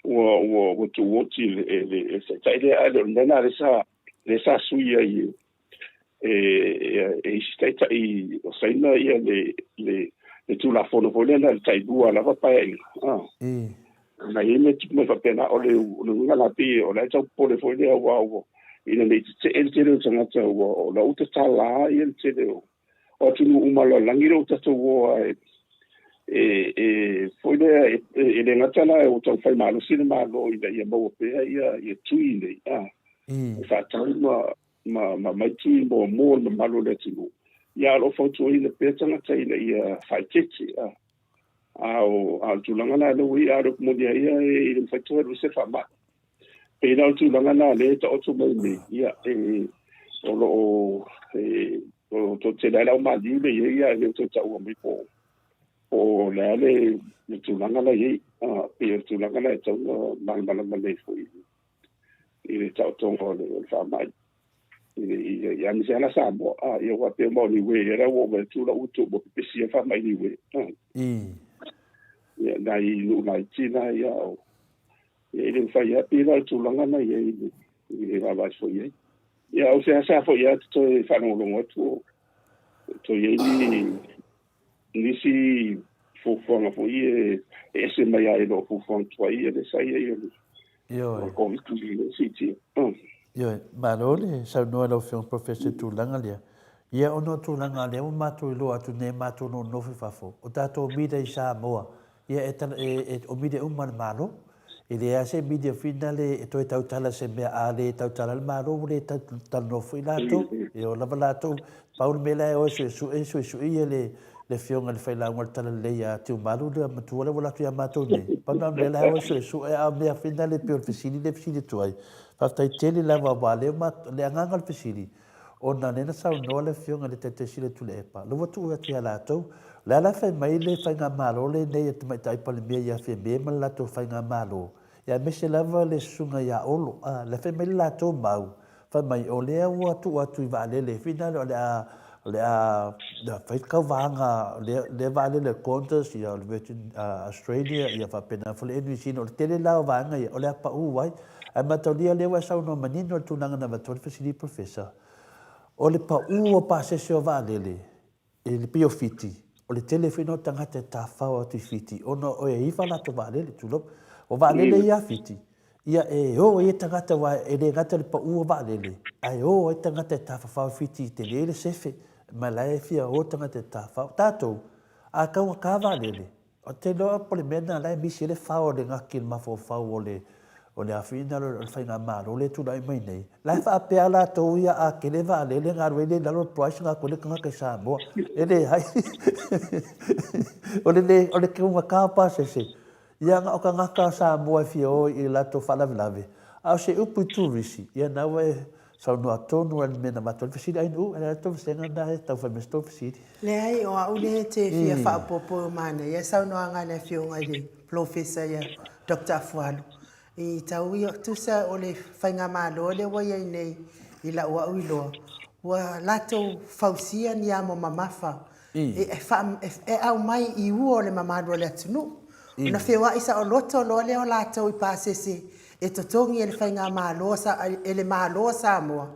ua tuuoti e le taitai lea, ae le o le mea lena lea sa sui ai e isi taitai o Saina ia le Tulafono foi lea na le tailua lava paeaiga. Na i ai mea tupu mai faapena. O le uiga la pei o la e tau popole foi lea aua ua ina nei tetee le tele o tagata ua o la ua tatala ia le tele o atunuu uma o le lalolagi lea ua tatou o ai e foi lea e le gata la ua taumafai malosi le Malo ina ia maua pea ia tui nei e faatau ma mai tui mo le mamalu o le atunuu. Ia o lo o fautuaina pea tagata ina ia faaeteete. A o le tulaga la lea ua i ai, a o le upu moni lava ia e le mafai toe alu ese le faamai. Pei la o le tulaga lena lea e taoto mai nei, ia e o lo o e o toatele lava le au maliu lea e i ai, ae le o toe taua mai po o le a le tulaga la e i ai. Pei o le tulaga la e tatau ona malamalama lelei foi i le taotoga o le faamai. I aemaise lava la Samoa, a, ia aua e pei o mau Niue ia la ua ou vaai atu la ua tuu ua pepesi ai faamai Niue, a. Ia, nai nuu laiti la ia, o, ia e le mafai lava, pei la o le tulaga na i ai i le vaavaai foi i ai. Ia, o seasea foi lava te toe faalogologo atu o toe i ai ni nisi fuafuaga foi e ese mai lava i lo fuafuaga tuai ia lea sa i ai o le Koviti i le siitia. Ioe, malo le saunoa i lau Afioga Professor i le tulaga lea. Ia ona o tulaga lea ua matou iloa atu nei matou nonofo i fafo, o tatou media i Samoa, ia e, e, e, o media uma a le Malo. E leai lava se media foi lea e toe tautala i se mea, a le tautala le Malo ua le talanoa foi latou. E o lava latou, pau le mea la e o e suesue, suesue ia le le afioga i le failauga o le Talalelei ia Tiumalu le matua lea ua alu atu ia matou nei. Pau na o le mea la e o e suesue, a o mea foi na le pei o le fesili lea e fesili atu ai. Faafetai tele lava aua lea ua le agaga o le fesili, Ona lea na saunoa le Afioga i le Taitai Sili o Tuilaepa, lea ua tuu atu ia latou. O le a la fai mai le Faigamalo lenei a Tamaitai Palemia ia Fiame ma le latou Faigamalo, ia aemaise lava le Susuga ia Olo, a, lea fai mai le latou mau, fai mai o lea ua tuu atu i vaalele, finale o le a, o le a fai le tauvaga, lea vaalele a le Qantas, ia o le Virgin Australia, ia faapena foi le Air New Zealand, o le tele la o vaega ia, o le a pau ai. Ae mataulia lea ua e saunoa manino i le tulaga na avatu ai le fesili Professor, o le pau o pasese o vaalele i le pei o Fiti, o le tele foi na o tagata e tafao atu i Fiti ona e iva latou vaalele, tulou. O vaalele ia a Fiti, ia e o ai tagata aua e le gata i le pau o vaalele, ae o ai tagata e tafafao i Fiti i tele le sefe, ma la e fia o tagata e tafao. Tatou, a taugata vaalele, Ou te iloa po o le mea lena la e misi ai le fao o le gaki i le mafaufau o le o le afina o le faigamalo lea e tulai mai nei. La e faapea latou ia a tele vaalele ona alu ai lea i lalo le price ona o atu ai le tagata i Samoa. E leai. O le le o le taugata o pasese, ia na o tagata Samoa e fia o i latou faalavelave, a o se upu i turisi, ia na ua e Saunoa tonu ai le mea na avatu ai le fesili, ai Nu'u, e leai tou vasega lena e tau fai mai se tou fesili. Leai, o au lea e te fia faaopoopo e manaia saunoaga a le Afioga i le Polofesa ia Doctor Afualo i tau ia, tusa o le faigamalo lea ua i ai nei i lau au iloa, ua latou fausia ni amo mamafa e aumai i ua o le mamalu o le atunuu. Ona feoai saoloto loa lea o latou i pasese e totogi e le Faigamalo e le Malo o Samoa,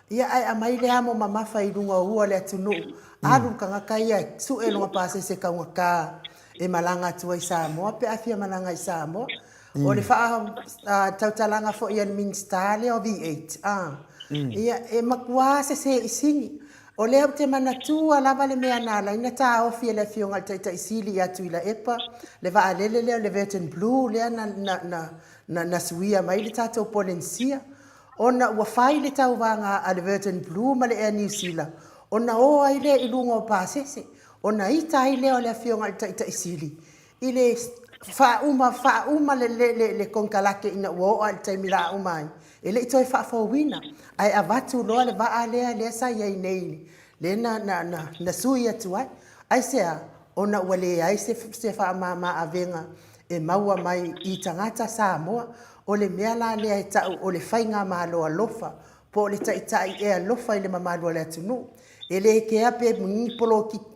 ia ae aumai le amo mamafa i luga o ua o le atunuu, alu le tagata ia e sue lona pasese taugata e malaga atu ai i Samoa pe a fia malaga i Samoa. O le faatautalaga foi a le Minisita lea o V8, ia e matua sese i sini. O lea ou te manatua lava le mea na ala ai ona taofi e le Afioga i le Taitai Sili ia Tuilaepa le vaalele lea o le Virgin Blue lea na, na, na, na, na suia mai le tatou Polenisia, ona ua fai le tauvaga a le Virgin Blue ma le Air New Zealand ona o ai lea i luga o pasese, ona ita ai lea o le Afioga i le Taitai Sili i le faauma, faauma le, le, le, le konekarate ina ua oo lava i le taimi la a uma ai, e le i toe faafouina, ae avatu loa le vaa lea, lea sa i ai nei, lea na, na, na, na sui atu ai. Aisea? Ona ua leai se, se faamama avega e maua mai i tagata Samoa. O le mea la lea e tau o le faigamalo alofa, po o le taitai e alofa i le mamalu o le atunuu. E le kea pe ni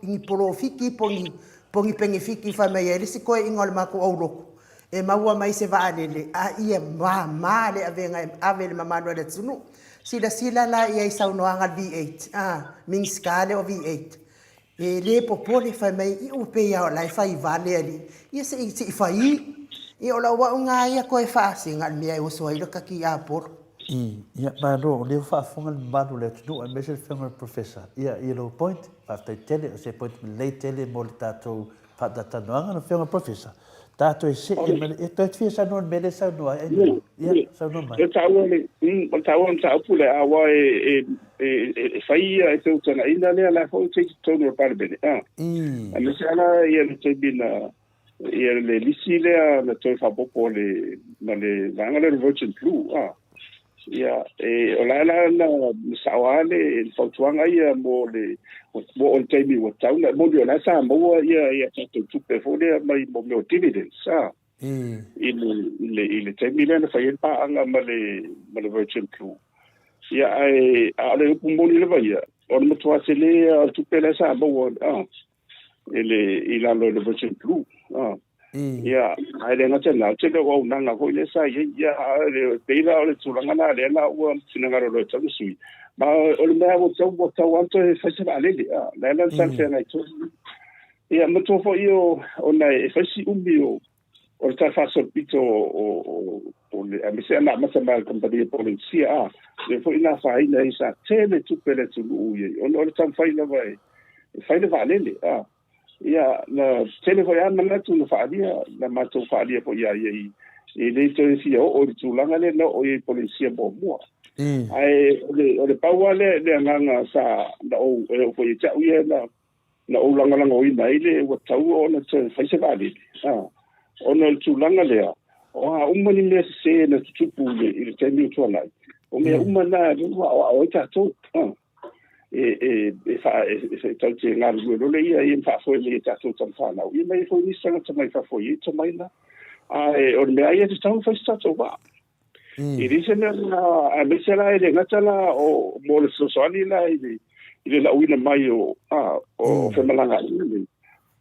ni polofiki po ni po ni penefiti fai mai ai le isi toeaiina o le matou aulotu e maua mai se vaalele a ia māmā le avega e ave i le mamalu o le atunuu. Silasila la i ai i saunoaga a le V8, a, Minisita lea o V8, e le popole fai mai ua pei lava o la e fai vale alii, ia se i se i fai. Ia o lau au na ia toe faasega le mea e oso ai le kaki Apolo. I, ia, malo, o lea ua faafofoga le mamalu o le atunuu aemaise le Afioga i le Professor. Ia, i lou point, faafetai tele, o se point lelei tele mo le tatou faatalatalanoaga. Lau Afioga i le Professor, tatou e see ma le, e toe fia saunoa i le mea lea e saunoa ai Ainuu. Ia, saunoa mai. O le taua o le, o le taua o le mataupu lea, aua e, e, e, e fai ia e feutagaiga lea la foi te i totonu o le Palemene. Ah. Aemaise lava ia le taimi na, ia le lisi lea na toe faaopoopo le, ma le vaega lea o le Virgin Blue. Ah. Ia, e, o la la na sao lava le fautuaga ia mo le, mo o le taimi ua tau na, moni o la sa maua ia, ia tatou tupe foi lea mai mo mea o dividends, ah. I le, i le, i le taimi lea na fai ai le paaga ma le, ma le Virgin Blue. Ia, ae a o le upu moni lava ia, o le matua tele lava o le tupe lea sa maua i le i lalo i le Virgin Blue. Ia, ae le gata i lena, o le tele o auaunaga foi lea sa i ai. Ia, a e pei la o le tulaga lena lea la ua finagalo loa e tatau ona sui. Ma o le mea ua tatau ua tatau lava ona toe fai se vaalele. O le a la le talafeagai tonu. Ia, manatua foi ona e fai si umi o o le tala faasolopito o le aemaise ana amata mai a le kamupani a Polenisia a lea foi na afaina ai sa tele tupe a le atunuu i ai ona o le taumafai lava e fai le vaalele a ia na tele foi lava manatu na faaalia na matou faaalia foi ia ia i e le toe fia oo i le tulaga lea na oo i ai Polenisia muamua. Ae o le pau lava le agaga sa na ou e oo foi ia te au ia na na ou lagolagoina ai le ua tatau ona toe fai se vaalele, ona o le tulaga lea, o a uma ni mea sese na tutupu i le taimi ua tuanai, o mea uma na lea ua aoao ai tatou. E, e, e, e tatou te galulue loa ia ia ma faafoe mai e tatou tama fanau, ia mai foi nisi tagata mai fafo i tomai na. Ae o le mea ia e tatau ona fai se tatou vaa. E leai se mea na, aemaise la e le gata la o mo le fesoasoani la i le i le lauina mai o a o femalagaaiga nei.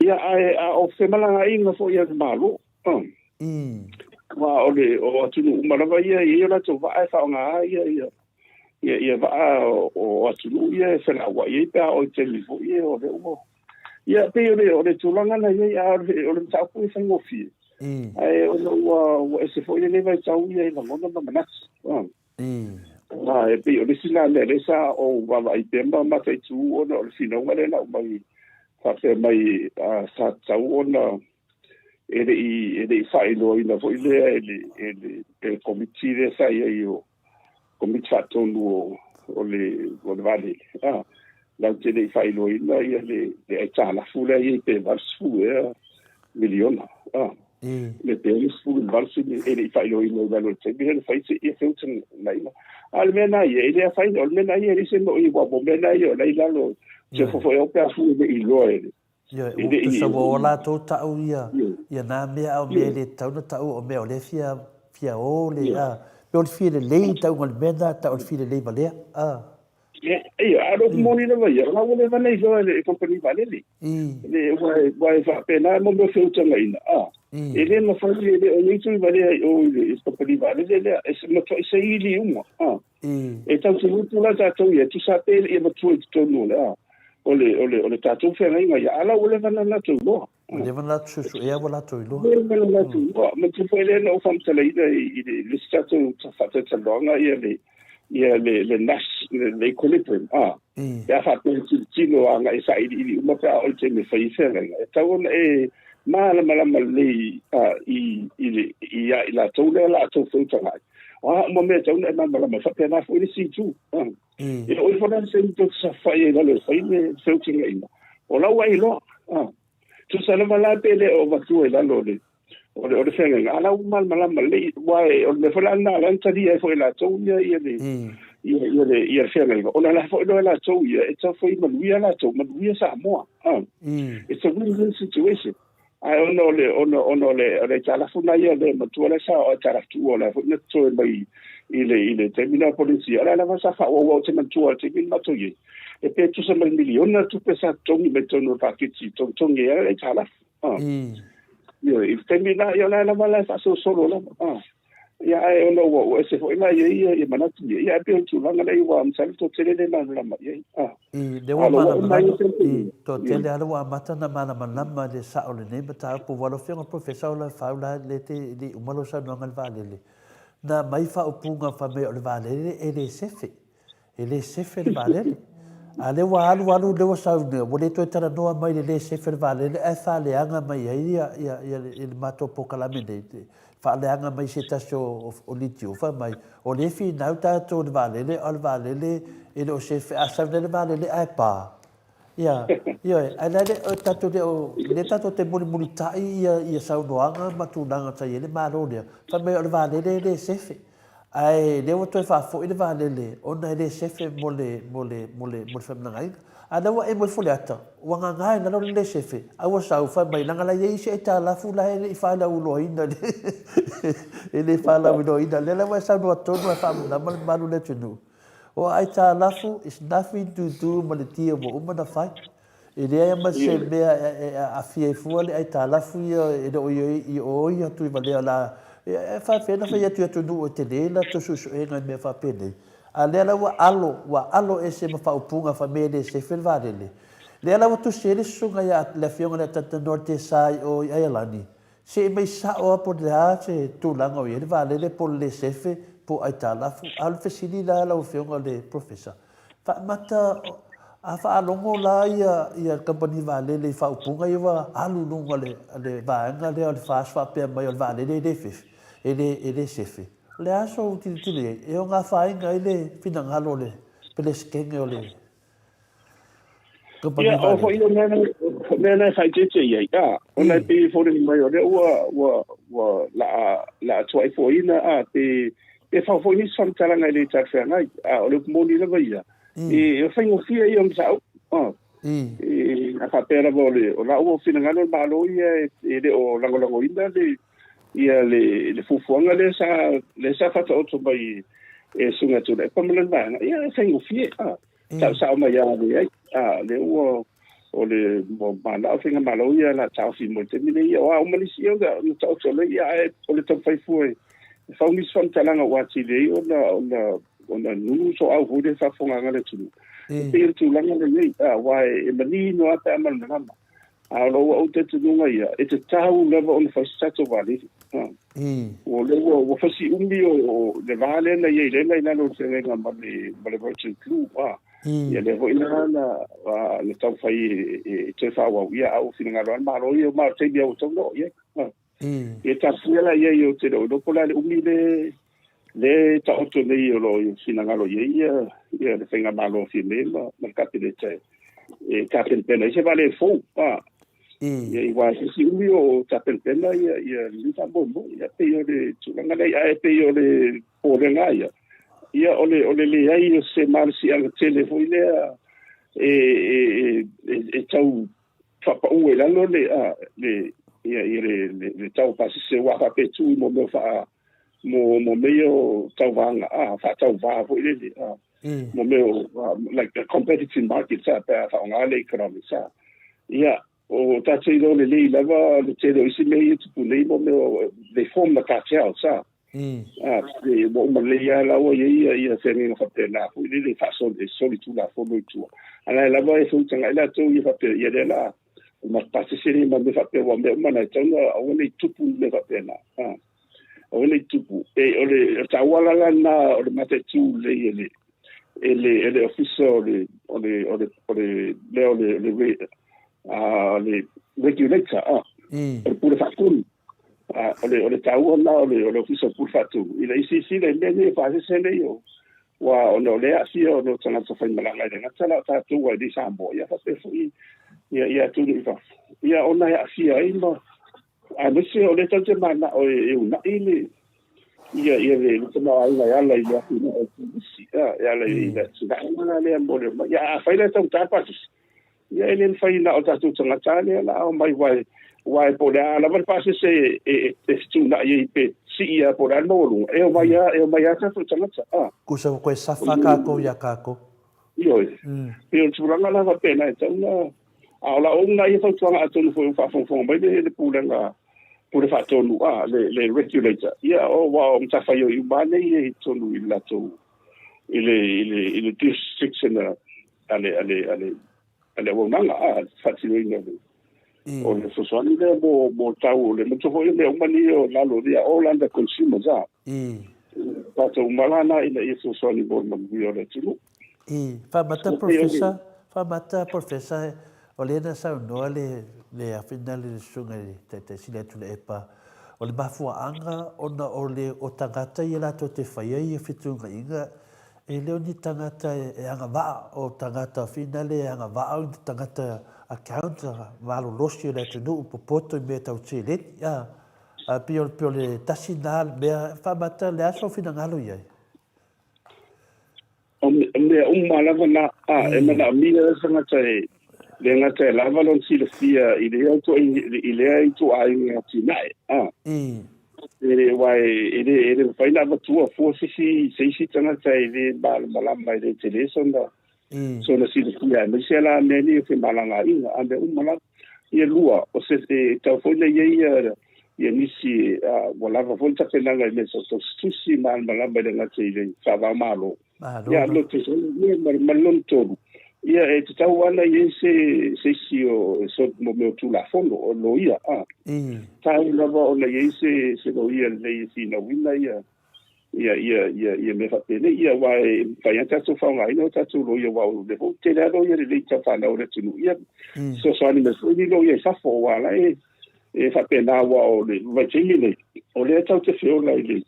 Ia ae a o femalagaaiga foi a le Malo. Aua o le o atunuu uma lava ia e i ai o latou vaa e faaaoga ai ia ia ia ia vaa o atunuu ia e felauai ai pe a oo i taimi foi ia o lea ua Ia pei o le o le tulaga na i ai a o le mataupu e faigofie. Ae ona ua ua ese foi lenei vaitau ia i lagona ma manatu. A e pei o le isi lena mea lea sa ou vaavaai pea ma mataitu ona o le finauga lea na aumai faapea mai sa tatau ona e le i faailoaina foi lea e le e le Komiti lea sa i ai o Komiti Faatonu o le o le vaalele, a, latou te le i faailoaina ia le le aitalafu lea e i ai pe 80 ea miliona, a, le pe 68 e le i faailoaina i lalo o le taimi lea na fai seia feutagaiga. A o le mea lena ia, e le afaina, o le mea lena ia e leai se mea o i ai, aua o mea lena ia o la e i lalo, se fofo e o pe a fua e le i iloa e le Ioe, ua tusa ua o latou ta'u ia, ia nā mea a o mea e le tatau ona ta'u o mea o lea fia, fia o le, a, pe o le fia lelei i ta'uga o le mea lena ta'u o le fia lelei valea, a. Ia, ia, a o le upu moni lava ia, o la ua leva ona iloa e le kamupani vaalele. Le, ua, ua e faapena mo mea o feutagaiga, a. E le mafai, e le o nei tui valea i o i le kamupani vaalele lea, e matuai saili uma, a. E tau te upu la tatou ia, tusa pe le ia matua i totonu o le a, o le, o le, o le tatou feagaiga ia, a la ua leva ona latou iloa. Ua leva ona latou suesuea ua latou iloa. Ua leva ona latou iloa. Manatua foi lea na ou faamatalaina i le isi tatou faatalatalanoaga ia le, ia le, le Nash, le equilibrium, a. Pe a faapea e tilotilo agai e sailiili uma pe a oo i le taimi e fai ai feagaiga, e tatau ona e malamalama lelei i, i, le, ia i latou lea o le a outou feutagai. O a uma mea e tatau ona e malamalama, e faapena foi le isi itu. E oo ifo la le taimi tou te saofai ai i lalo e fai le feutagaiga, o la ua e iloa. Tusa lava la pe le o avatua i lalo o le o le o le feagaiga, a la ua malamalama lelei, aua o le mea foi la lena la na talia ai foi e latou ia ia le ia ia le ia le feagaiga, ona la foi iloa e latou ia e tatau foi manuia latou, manuia Samoa. It's a win-win situation. Ae ona o le ona ona o le o le aitalafu na ia le matua lea sa o aitalafu tuua o la foi na totoe mai i le i le taimi na polisi o la lava sa faaauau ou te manatua i le taimi na matou i ai e pe tusa ma le miliona le tupe sa totogi mai totonu o le paketi togitogi ai le aitalafu. Ioe, i le taimi la, ia o la lava la e faasolosolo lava. Ia ae ona ua ua ese foi la ia ia ia manatu ia. Ia ae pei o le tulaga lea ua masalo toatele le malamalama i ai. I lea ua malamalama, i toatele lava ua amata ona malamalama i le sao o lenei mataupu. Ua lau Afioga i le Professor o lau fau la le te le i uma lau saunoaga i le vaalele. Na aumai faaupuga fai mai o le vaalele e le sefe. E le sefe le vaalele. A lea ua alu alu lea ua sau nei, ua le toe talanoa mai i le le sefe o le vaalele ae faaleaga mai ai ia, ia, ia, le, le matou polokalame nei, faaleaga mai se tasi o, o, o litio, fai mai, o lea e finau tatou i le vaalele, a o le vaalele e le o sefe, a sau nei le vaalele ae pa. Ia, ioe, ae la le, o tatou le o, lea tatou te mulimulitai ia, ia saunoaga ma tulaga sa i ai le Malo lea, fai mai o le vaalele e le sefe. Ae lea ua toe faafoi le vaalele ona e le sefe mo le, mo le, mo le, mo le femalagaaiga. A lea ua emo ifo le ata, ua gaga i lalo le le sefe, a ua sau, fai mai, leaga la e i ai isi aitalafu la e le i faalauiloaina, e le faalauiloaina. Lea la ua e saunoa tonu lava e faamalamalama le mamalu o le atunuu. O aitalafu is nothing to do ma le deal ua uma ona fai. E leai lava ma se mea e aafia ai fua le aitalafu ia e le o i o ia Tuivalea la e faapefea ona fai atu i atunuu e tele latou suesuega i mea faapenei. A lea la ua alo, ua alo ese ma faaupuga fai mai e le sefe le vaalele. Lea la ua tusi ai le susuga ia le afioga i le Atatanoa Tesa i o i Aialani, se i mai sao lava po o le a se tulaga o i ai le vaalele po o le le sefe po o aitalafu. A o le fesili la lau afioga i le Professor, faamata a faalogo la ia le kamupani vaalele i faaupuga ia ua alu i luga o le vaega lea o le FAST faapea mai o le vaalele e le fefe, e le sefe. O le a sou tilotilo i ai? E ono afaina ai le finagalo o le Peresetene o le kamupani Ia, o foi vaalele? o mea nei, o mea nei faaeteete i ai, a, ona e pei e foliga mai o lea ua, ua, ua la'a, la'a tuaifoaina, a, pe, pe fao foi nisi faamatalaga e le talafeagai, a, o le upu moni lava ia, e, e faigofie ia o mataupu, a. E, a faapea lava o le, o la ua finagalo le Malo ia e, e le o lagolagoina le, ia le, le fuafuaga lea sa, lea sa faataoto mai e Susuga Tuilaepa ma lana vaega, ia e faigofie, a, saosao mai lava leai, a, lea ua, o le manao faigamalo ia la taofi mo le taimi nei, ia o a uma nisi ia na taoto lea, ia ae o le taumafai fua e fau nisi faamatalaga ua atili ai ona, ona, ona nunu soau foi le faafofogaaga a le atunuu. E pei o le tulaga lenei, a, aua e manino lava pe a malamalama. A o lou au talitonuga ia, e tatau lava ona fai se tatou vaalele. Ua lea ua, ua fai si umi o, o le va lea na i ai lea na i lalo o le feagaiga ma le, ma le Virgin Blue. A, ia lea foi la na, a, na taumafai e, e, e toe faaauau. Ia, a ua finagalo lava le Malo ia, ma o le taimi lava ua tatau ona oo i ai. A. Ia taatia la i ai ou te le o iloa po o le a le umi le le taoto nei o lo o finagalo i ai ia, ia le faigamalo a Fiamē ma, ma le Kapeneta e, e tapenapena ai se vaalele fou. A, ia i aua se umi o tapenapena ia, ia lenei faamoemoe. Ia pei o le tulaga lea, ae pei o le popolega ia, ia o le, o le leai o se malosiaga tele foi lea e, e, e, e tau faapau ai lalo le, a, le, ia, ia le, le, le tau pasese aua faapea tu i mo mea faa, mo, mo mea ia o tauvaga, a, faatauva foi lele, a, mo mea o, like a competitive market, a, pe a faaaoga le economics, a. Ia, o tātou iloa lelei lava le tele o isi mea ia e tupu nei mo mea o, they form the cartels, a. A, ua uma lelei lava la ua i ai ia, ia feagaiga faapena foi lele faasoli, e solitulafono i tua. A la e lava e feutagai latou ia faapea, ia lea la ma pasese nei ma mea faapea, aua o mea uma na e tatau ona aua ne i tupu ni mea faapena. A, aua ne i tupu. E, o le taua la lena o le mataitu lelei e le, e le, e le ofisa o le, o le, o le, o le, lea o le, le, a, le regulator, a, o le pule faatonu. A, o le, o le taua lena o le, o le Ofisa o Pule Faatonu, ina ia silasila i mea nei e faasese nei o, aua ona o lea e aafia ona o tagata faimalaga e le gata la o tatou ai nei Samoa, ia faapea foi ia, ia atunuu i fafo, ia ona e aafia ai ma, aemaise o lea tatou te mananao e, e uunai le, ia, ia le, le tamaoaiga e ala i le atinae o turisi, a, e ala i le atinae lea mo le omai. Ia, afai la e taugata le pasese, Ia e le mafai na o tatou tagata lea la omai aua aua po o le a lava le pasese e, e, e fetuunai ai pe sii lava po o le a le maualuga, e omai lava e omai lava tatou tagata. A. Kusa ua koe safa kākou iā kākou. Ioe. Pei o le tulaga la faapena e tatau ona a o lau na ia fautuaga atonu foi ua faafogafoga mai le, le pulega pule faatonu a le, le regulator ia o aua o matafaioi uma lava nei i totonu i le latou i le i le i le jurisdiction a a le, a le, a le, a le auaunaga, a, le faatinoina o le, o le fesoasoani lea mo, mo tau o le manatua foi o mea uma nei o lalo, they are all under consumers, a. Tatou uma la na ina ia fesoasoani mo le manuia o le atunuu. Faamata Professor, faamata Professor, o lea na saunoa le, le afina le susuga i le Taitai Sili a Tuilaepa, o le mafuaaga ona o le, o tagata ia latou te faia ia fetuunaiga, E le o ni tagata e agavaa, o tagata finale e agavaa o ni tagata account malolosi o le atunuu popoto i mea tau seleni. A, a pei o, pei o le tasi na mea faamata le a sou finagalo i ai? O mea uma lava na, a, e manaomia le tagata e, le gata e lava lona silafia i lea ituaiga atinae, a. E aua e le mafai ona avatua fua se isi tagata e le malamalama, e le tele sona silafia, aemaise la mea nei o femalagaaiga a mea uma lava. Ia lua, o se e tau foi na i ai ia nisi ua lava foi le tapenaga i mea tau tausitusi malamalama i le gata i le faava-o-Malo. Ia lo te ia ma le lona tolu, ia e tatau ana i ai se isi o se mo mea o tulafono o loia a. Tau lava ona i ai se loia lelei e finauina ia mea faapenei, ia aua e mafai lava tatou faaaogaina o tatou loia, aua o lea foi ua tele lava loia lelei taufanau o le atunuu. Ia fesoasoani mai foi ni loia i fafo, aua la e faapena, aua o le vaitaimi nei, o lea tatou te feola i le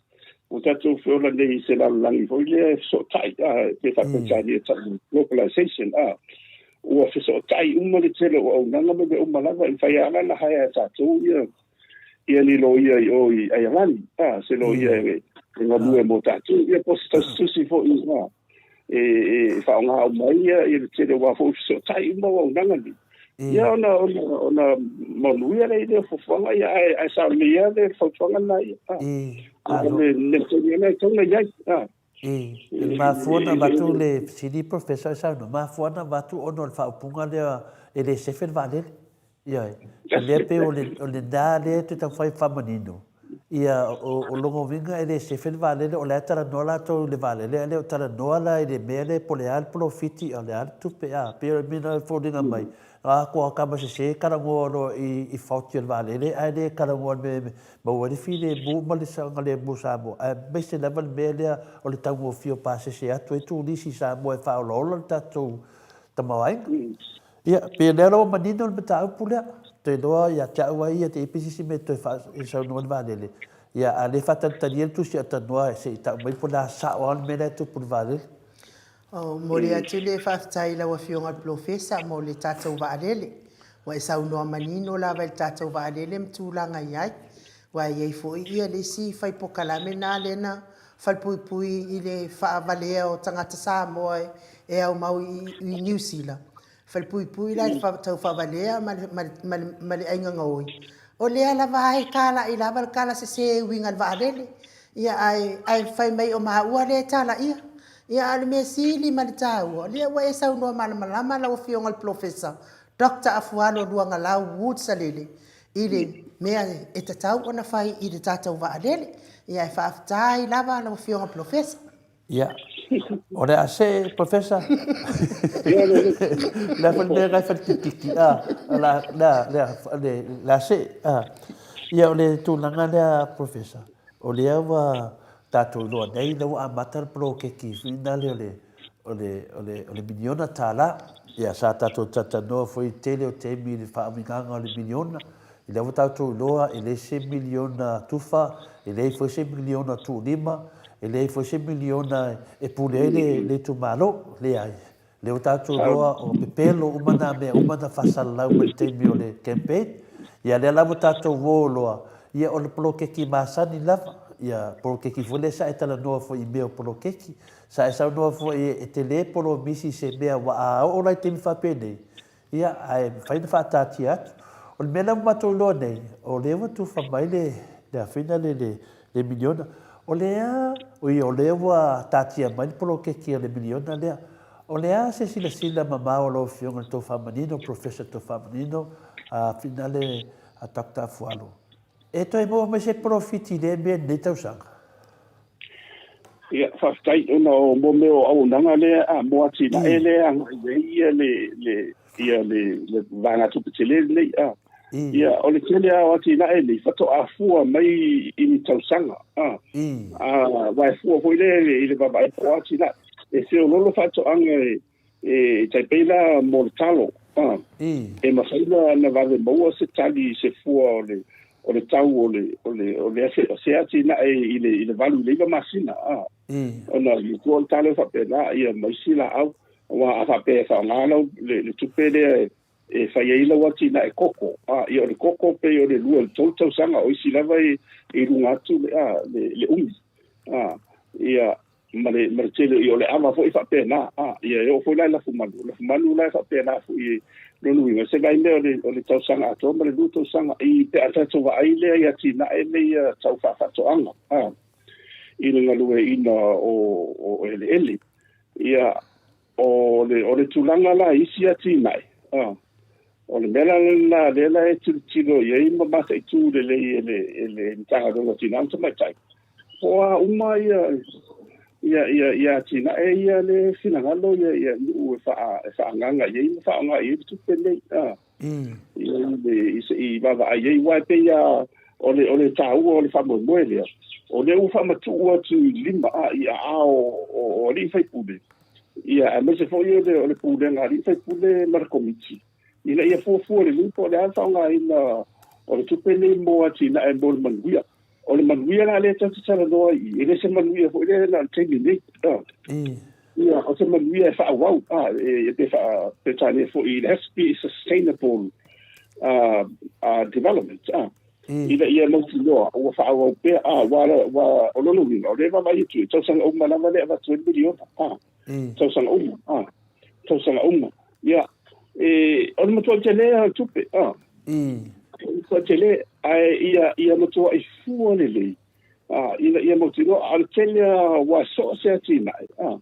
ua tatou feola nei i se lalolagi foi lea e fesootai, pe faa-Peretania tau globalization, a ua fesootai uma le tele o auaunaga ma mea uma lava. E mafai lava ona hire e tatou ia ni loia i o i Aialani, a se loia e galue mo tatou, ia po o se tausitusi foi a e faaaoga uma ai ia le tele, aua foi fesootai uma auaunaga nei. Ia ona manuia lea i le fuafuaga, ia ae sao lelei lava le fautuaga lena ia. A o le mea tonu lena e tatau ona i ai. E mafua ona avatu le fesili, Professor, e saunoa, mafua ona avatu ona o le faaupuga lea e le sefe le vaalele. Ioe. O lea pei o lena lea e toe taumafai e faamanino, ia o lona uiga e le sefe le vaalele, o la e talanoa latou i le vaalele, ae le o talanoa la i le mea lea po o le a le polofiti a o le a le tupe, a pei o le mea lena e foliga mai, a ua tama sese talanoa loa i faoti o le vaalele ae le talanoa i le mea e maua ai le filemu ma le saogalemu o Samoa, aemaise lava le mea lea o le taugofie o pasese atu ai turisi i Samoa e faaolaola le tatou tamaoaiga. Ia, pei o lea la ua manino le mataupu lea. Ou te iloa ia te au lava ia, te i pei se isi mea e toe saunoa i le vaalele. Ia, a o lea e faatalikitalia le tusi atalanoa se i tau mai po o le a sao lava le mea la e tupu i le vaalele. Oh, momoli atu le faafetai i lau Afioga i le Polofesa mo le tatou vaalele. Ua e saunoa manino lava i le tatou vaalele ma tulaga i ai. Aua e i ai foi ia le isi fai pokalame na lea na falepuipui i le faavalea o tagata Samoa e aumau i Niu Sila. Falepuipui la i le tau faavalea ma le aiga gaoi. O lea lava e talai lava le tala sese e uiga i le vaalele. Ia ae fai mai o maua lea e talaia. Ia a o le mea sili ma le taua, o lea ua e saunoa malamalama lau Afioga i le Polofesa Doctor Afualo Luagalau Wood Salele i le mea e tatau ona fai i le tatou vaalele. Ia e faafetai lava lau Afioga Polofesa. Ia, o le a see, Professor. Le a foi le mea ngai falikitiki, a, la, la, la, le, le a see, a. Ia, o le tulaga lea, Professor, o lea ua tatou iloa nei, lea ua amata le poloketi foi lea o le, o le, o le, o le miliona tala. Ia, sa tatou talatalanoa foi i le tele o taimi i le faauigaga o le miliona. I lea ua tatou iloa e leai se miliona tufa, e leai foi se miliona tuulima, e leai foi se miliona e pule ai le, le itumalo. Leai. Lea ua tatou iloa o pepelo uma nā mea uma na faasalalau mai i le taimi o le campaign. Ia lea la ua tatou o loa, ia o le poloketi masani lava, ia poloketi foi lea sa e talanoa foi i mea o poloketi. Sa e saunoa foi e tele polomisi i se mea aua a oo la i taimi faapenei, ia, ae mafai ona faataatia atu. O le mea lea ua matou iloa nei, o lea ua tufa mai le, le afina le, le, le miliona. O lea, oi, o lea ua taatia mai le poloketi o le miliona lea. O le a se silasila mamao a lau Afioga i le tou faamanino, Professor Tofaamanino, a Finale a Doctor Afualo, e toe maua mai se polofiti i lea mea i lenei tausaga? Ia, faafetai ona o mo mea o auaunaga lea a mo atinae lea agai i ai ia le le ia le le vaegatupe tele lenei a. Ia o le tele lava o atinae nei faatoa fua mai i ni tausaga a. A aua e fua foi lea i le vaavaai po o atinae e feoloolo faatoaga e tai pei la mo le talo, a, e mafai ona vave maua se tali i se fua o le tau o le se atinae i le 8 i le 9 masina, a. Ona i tua o le talo e faapena, ia ma isi laau, aua a faapea e faaaoga lau le tupe lea e fai ai lau atinae koko, a, ia o le koko pei o le 2 i le 3 tausaga, o isi lava i luga atu le umi, a, ia. Ma le ma le tele o le ava foi faapena, a ia e oo foi la i lafumanu. O lafumanu la e faapena foi e lona uiga se vaimea o le tausaga atoa ma le 2 tausaga i pe a tatou vaai lea i atinae nei tau faafaatoaga a i le galueaiina o eleele. Ia o le tulaga la isi atinae a o le mea la lena lea la e tilotilo i ai ma mataitu lelei e le Matagaluega o Tina ma Tamaitai po o a uma ia atinae ia le finagalo ia nuu e faaagaga i ai ma faaaoga i ai le tupe nei a ia le i se i vaavaai ai, aua e pei a o le taua o le faamoemoe lea o lea ua faamatuu atu i lima a i aao o alii faipule, ia aemaise foi o le pulega a alii faipule ma le komiti ina ia fuafua lelei po o le a le faaaogaina o le tupe nei mo atinae mo le manuia. O le manuia la lea tatou te talanoa i e le se manuia foi lea na o le taimi nei a ia o se manuia e faaauau a e pe faa Peretania foi, it has to be sustainable development a ina ia mautinoa ua faaauau pea a ua o lona uiga o lea vaavaai atu i tausaga uma lava lea avatu ai le miliona a tausaga uma a tausaga uma. Ia e o le matuai tele o le tupe a o le matuai tele, ae ia matuai fua lelei a ina ia mautinoa a o le tele a ua so o se atinae a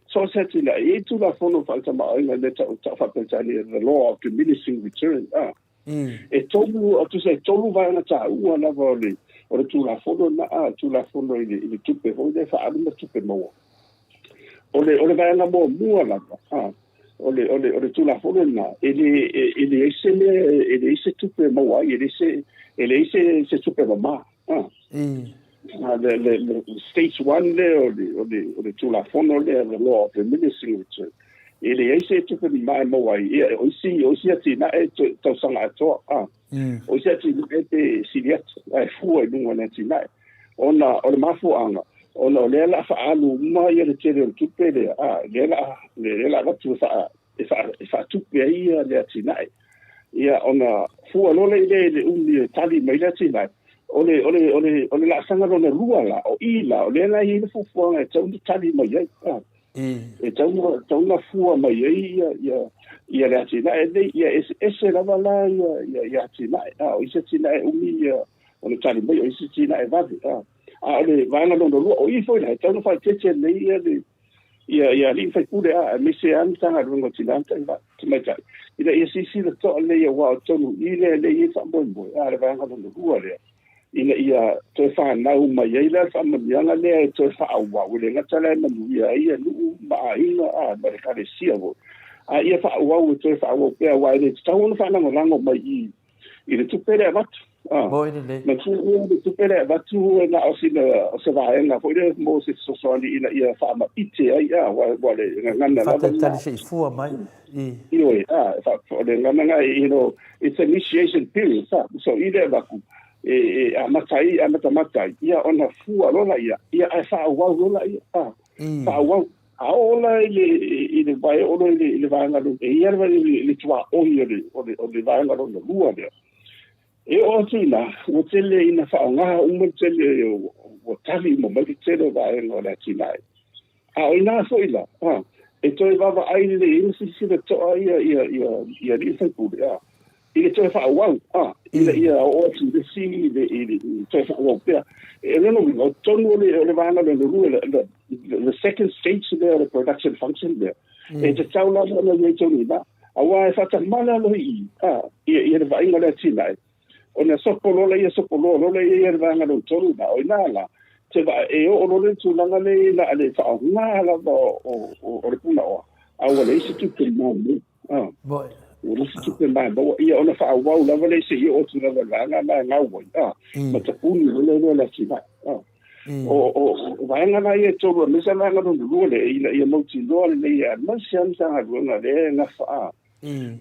so o se atinae e i tulafono faaletamaoaiga le tau faa-Peretania the law of diminishing return a e tolu o tusa e tolu vaega taua lava o le tulafono na a tulafono i le tupe foi le faaalu ma tupe maua. O le vaega muamua lava a o le tulafono lena e leai se mea e leai se tupe maua ai e leai se tupe mamā a le stage one lea o le tulafono lea, the law of diminishing return, e leai se tupe mamā e maua ai. Ia o isi atinae tausaga atoa a o isi atinae pe sili atu ae fua i luga o le atinae ona o le mafuaaga ona o lea la faaalu uma ia le tele o le tupe lea a lea la avatu e faatupe ai ia le atinae. Ia ona fua loa lea i le umi e tali mai le atinae o le laasaga lona lua la o i la o lea la i ai le fuafuaga e tau na tali mai ai a e tau na fua mai ai ia le atinae nei. Ia eseese lava la ia atinae a o isi atinae umi ia ona tali mai, o isi atinae vave a a o le vaega lona lua o i foi la e tau na faaeteete nei ia le ia ia alii faipule a aemaise a Matagaluega o Tina ma Tamaitai ina ia silasila toa lelei aua o tonu i lea lea i ai faamoemoe a le vaega lona lua lea ina ia toe fanau mai ai la le faamanuiaga lea e toe faaauau e le gata la e manuia ai ia nuu ma aiga a ma le ekalesia foi a ia faaauau e toe faaauau pea aua e le tatau ona faalagolago mai i le tupe lea avatu a Moi lelei. Ma tu le tupe lea avatu e na o sina o se vaega foi lea mo se fesoasoani ina ia faamaite ai a ua le gagana lava. Faatalitali se i fua mai. Ioe a o le gagana it's initiation period sa so i le avatu e amata ai amatamata ai ia ona fua lola ia ae faaauau lola ia a faaauau a oo la i le vae o lo i le vaega lo e ia le tuaoi o le vaega lona lua lea e oo atu ina ua tele ina faaaoga uma le tele ua tali uma mai le tele o vaega o le atinae a o ina foi la a e toe vaavaai lelei ai ma silasila toa ia alii faipule a i le toe faaauau a ina ia oo atu i le isi i le toe faaauau pea. E lona uiga o totonu o le vaega lona lua, the second stage lea o le production function lea e tatau lava ona i ai tonu ina aua e faatamala loa i a ia le vaaiga o le atinae ona sopo lola ia sopo loa lola ia le vaega lona tolu na o ina la te va e oo lola le tulaga le na le faaaoga lava o le punaoa a ua leai se tupe mamou a Moi. ua leai se tupe mamou ia ona faaauau lava le se i oo atu lava le vaega na e gau ai a ma tapuni lola lea le atinae a o vaega la ia e tolu aemaise a vaega lona lua lea ina ia mautinoa lelei aemaise a Matagaluega lea e gafa a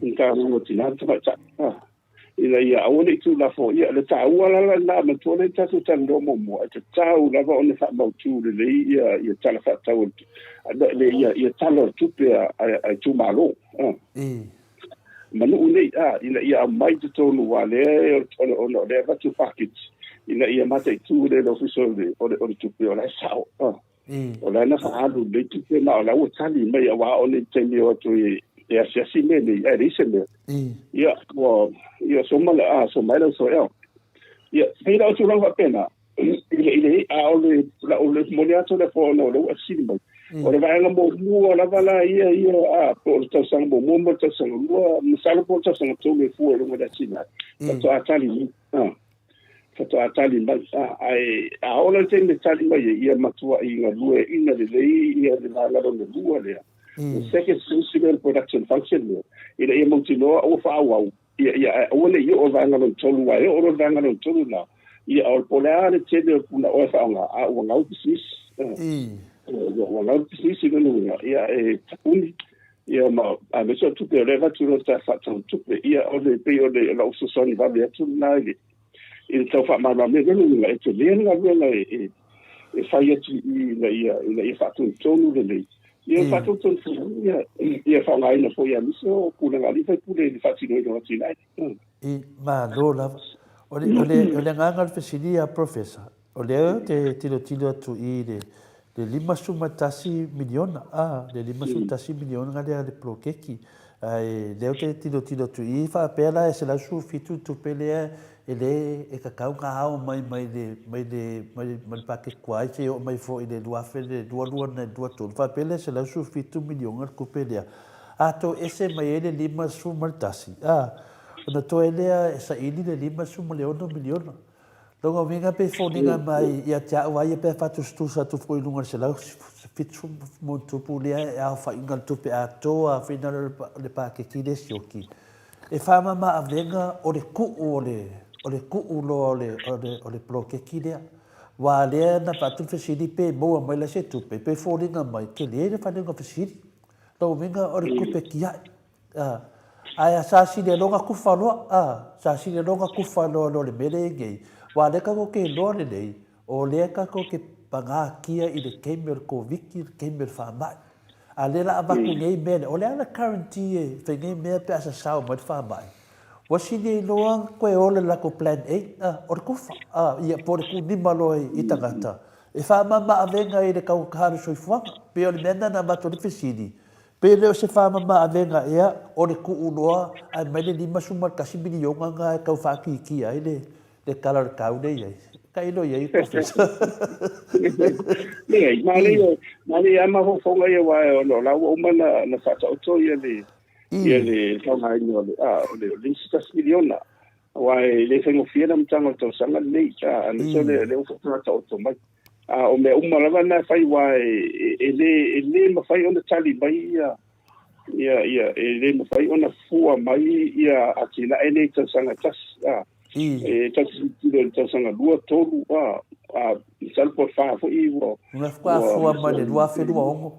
Matagaluega o Tina ma Tamaitai a ina ia aua ne i tulafoia le taua la lena matua le tatou talanoa muamua e tatau lava ona faamautu lelei ia tala faatatau le ia tala o le tupe a itumalo a ma nuu nei a ina ia aumai totonu aua lea ona o lea avatu paketi ina ia mataitu le Ofisa o le Tupe o la e sao a O la na faaalu lelei tupe ma o la ua tali mai, auā o le taimi e o atu e asiasi mea nei, ae leai se mea. Ia, ua, ia, soma le, a, soma ai le uso ea. Ia, pei la o tulaga faapena, i le, a o le, la, o le momoli atu lea foi ona o lea ua e fesili mai. O le vaega muamua lava la ia, ia, a, po o le tausaga muamua ma le tausaga lua, masalo po o le tausaga tolu e fua i luga o le atinae, faatoa tali mai. A. Faatoa tali mai. Ae a oo la i le taimi e tali mai ai, ia matuai galueaiina lelei ia le vaega lona lua lea, the second stage lea o le production function lea, ina ia mautinoa ua faaauau, ia, ia, ae aua ne i oo i le vaega lona tolu, aua e oo loa i le vaega lona tolu lena, ia, o po o le a le tele o le punaoa e faaaoga, a ua gau le pisinisi. Ua gau le pisinisi lona uiga, ia, e tapuni. Ia ma aemaise o tupe o lea e avatu i lo ta faatau tupe. Ia o le pei o le lau fesoasoani vave atu lena i le i le tau faamalamalama lona uiga e tele le galuega e e e fai atu i i ina ia ina ia faatonutonu lelei. Ia faatonutonu foi ia ia faaaogaina foi aemaise o pulega a alii faipule i le faatinoina o atinae. I, malo lava. O le, o le, o le agaga o le fesili a Professor, O lea ou te tilotilo atu i le $51 miliona, a, le $51 miliona lea le poloketi. Ae lea ou te tilotilo atu i i, faapea la e 117 le tupe lea e le e tatau ona ao mai mai le mai le mai le paketi tuai seia oo mai foi i le 2022 na i le 23, faapea lea e $117 miliona le tupe lea. A toese mai ai le 51, a, ona toe lea e saili le $56 miliona. Lona uiga pei foliga mai ia te au a ia pe faatusatusa atu foi i luga o le 170+ lea e aofaiga o le tupe atoa finale o le paketi le sioki. E faamama avega o le tuu o le o le tuu loa o le o le o le poloketi lea. Aua lea na avatu le fesili pe maua mai la se tupe, pei foliga mai tele le faaliga fesili. Lona uiga o le tupe tiai. Ae a sa sili loa ona kufa loa, a, sa sili loa ona kufa loa loa le mea lea e i nei, aua o lea tatou te iloa lelei, o lea tatou te pagatia i le taimi o le Koviti, le taimi o le faamai. A o lea o le a avatu nei mea nei, o le a le guarantee e fai nei mea pe a sasao mai le faamai? Ua sili ai loa ona toe ola i le latou plan A, a, o le kufa, a, ia, po o le tuunima loa i tagata e faamama avega i le taugata o le soifuaga. E pei o le mea lena na avatu ai le fesili, Pe le o se faamama avega ea o le tuu loa ae mai le $51 miliona na e tau faakiikia ai le le tala o le tau lea i ai. Tailo i ai Professor. Leai, manaia, manaia lava mafaufauga ia aua o la ua uma ona na faataoto ia le ia le faaaogaina o le a o le $51 miliona. Aua e le faigofie le amataga o le tausaga lenei, a aemaise o le lea ua faataoto mai. A o mea uma lava na e fai aua e le e le mafai ona tali mai ia ia ia e le mafai ona fua mai ia atinae nei i tausaga e tasi. A e tatou te tilotilo i le tausaga lua, tolu, a a masalo po o le fa foi ua Ua faatoa fua mai le 2026.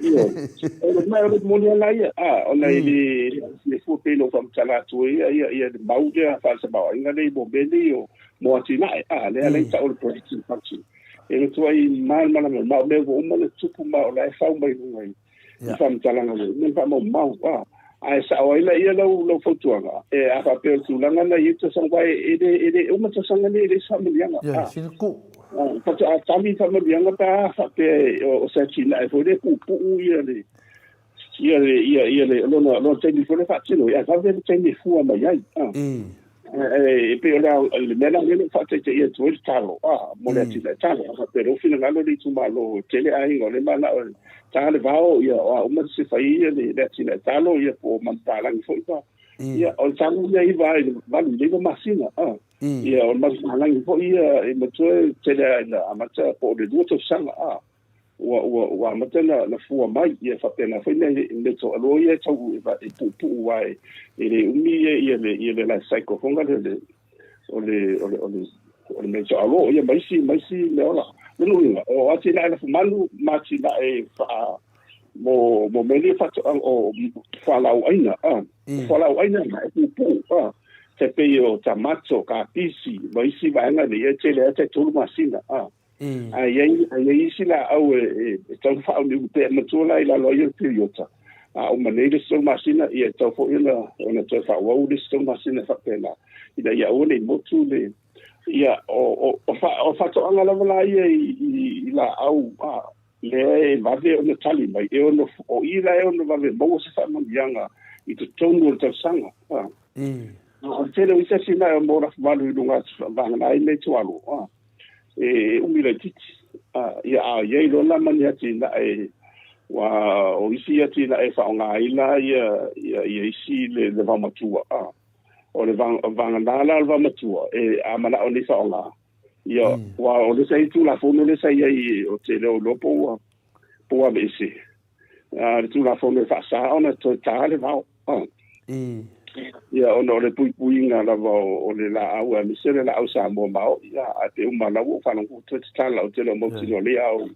Ioe. O le mea o le moni lava ia, a ona e le le fua pei ona ou faamatala atu ai ia ia le mau lea faale-tamaoaiga lea mo mea nei o mo atinae, a, lea la i tau o le production function. E matuai malamalama, ma o mea ua uma ona tupu ma o la e fau mai luga i, i faamatalaga ua uma ona faamaumau, a. Ae sao ai la ia lau, lau fautuaga, e, a faapea o le tulaga na i ai tausaga, aua e, le, e le uma tausaga nei e leai se faamanuiaga. A. Sina ku. Faatoa tali faamanuiaga pe a faapea o se atinae foi lea e puupuu ia le, ia le ia ia le lona lona taimi foi lea faatino ai, ae vave le taimi e fua mai ai. A. E pei o le le mea la lea na faataitaia atu ai le talo, a, mo le atinae talo. A faapea o lou finagalo le itumalo, e tele aiga o lea e manao e ta le vao, ia, o a uma se fai ia le le atinae talo, ia, po o manupapalagi foi pa. Ia, o le talo ia 9 i le 8 i le 9 masina, a. Ia, o le manupapalagi foi ia, e matua e tele lava ina amata po o le 2 tausaga, a. Ua, ua, ua amata na, na fua mai, ia faapena foi mea, mea toalua ia e tau e puupuu aua e, e le umi ia, ia le, ia le life cycle foi lea o le, o le, o le, o le, o le mea toaloa, ia ma isi, ma isi mea ola. Lona uiga, o atinae lafumanu ma atinae faa, mo, mo mea nei faatoaga, o fualaauaina, a. O fualaauaina na e puupuu, a. Tai pei o tamato, kapisi, ma isi vaega nei, e tele lava tai 3 masina, a. Ae i ai, ae i ai isi laau e, e, e tatau ona faauniuni pea, matua la i lalo ai o le piriota. A uma nei le isi tolu masina, ia e tatau foi ona, ona toe faaauau le isi tolu masina faapena, ina ia aua ne i motu le, Ia, o, o, o faatoaga lava la ia i laau, a, lea e vave ona tali mai, e ono, o i la e ono vave maua se faamanuiaga i totonu o le tausaga. A. O le tele o isi atinae o mo lafumalu i luga atu vagana ai mea i Tuvalu, a, e umi laitiiti. A, ia, a i ai loa la ma ni atinae, ua o isi atinae e faaaoga ai la ia, ia, ia isi le vaomatua, a. O le vagana la o le vaomatua, e, a manao nei faaaoga, ia, ua o le sa i Tulafono lea sa i ai, ou te le o iloa po ua, po ua aveese. A, le Tulafono e faasa ona toe ta le vao. A. Ia, ona o le puipuiga lava o le laau, aemaise le laau Samoa maoi, ia, ae pe uma la ua ou faalogo ua toe tatala, ou te le o mautinoa lelei, a o,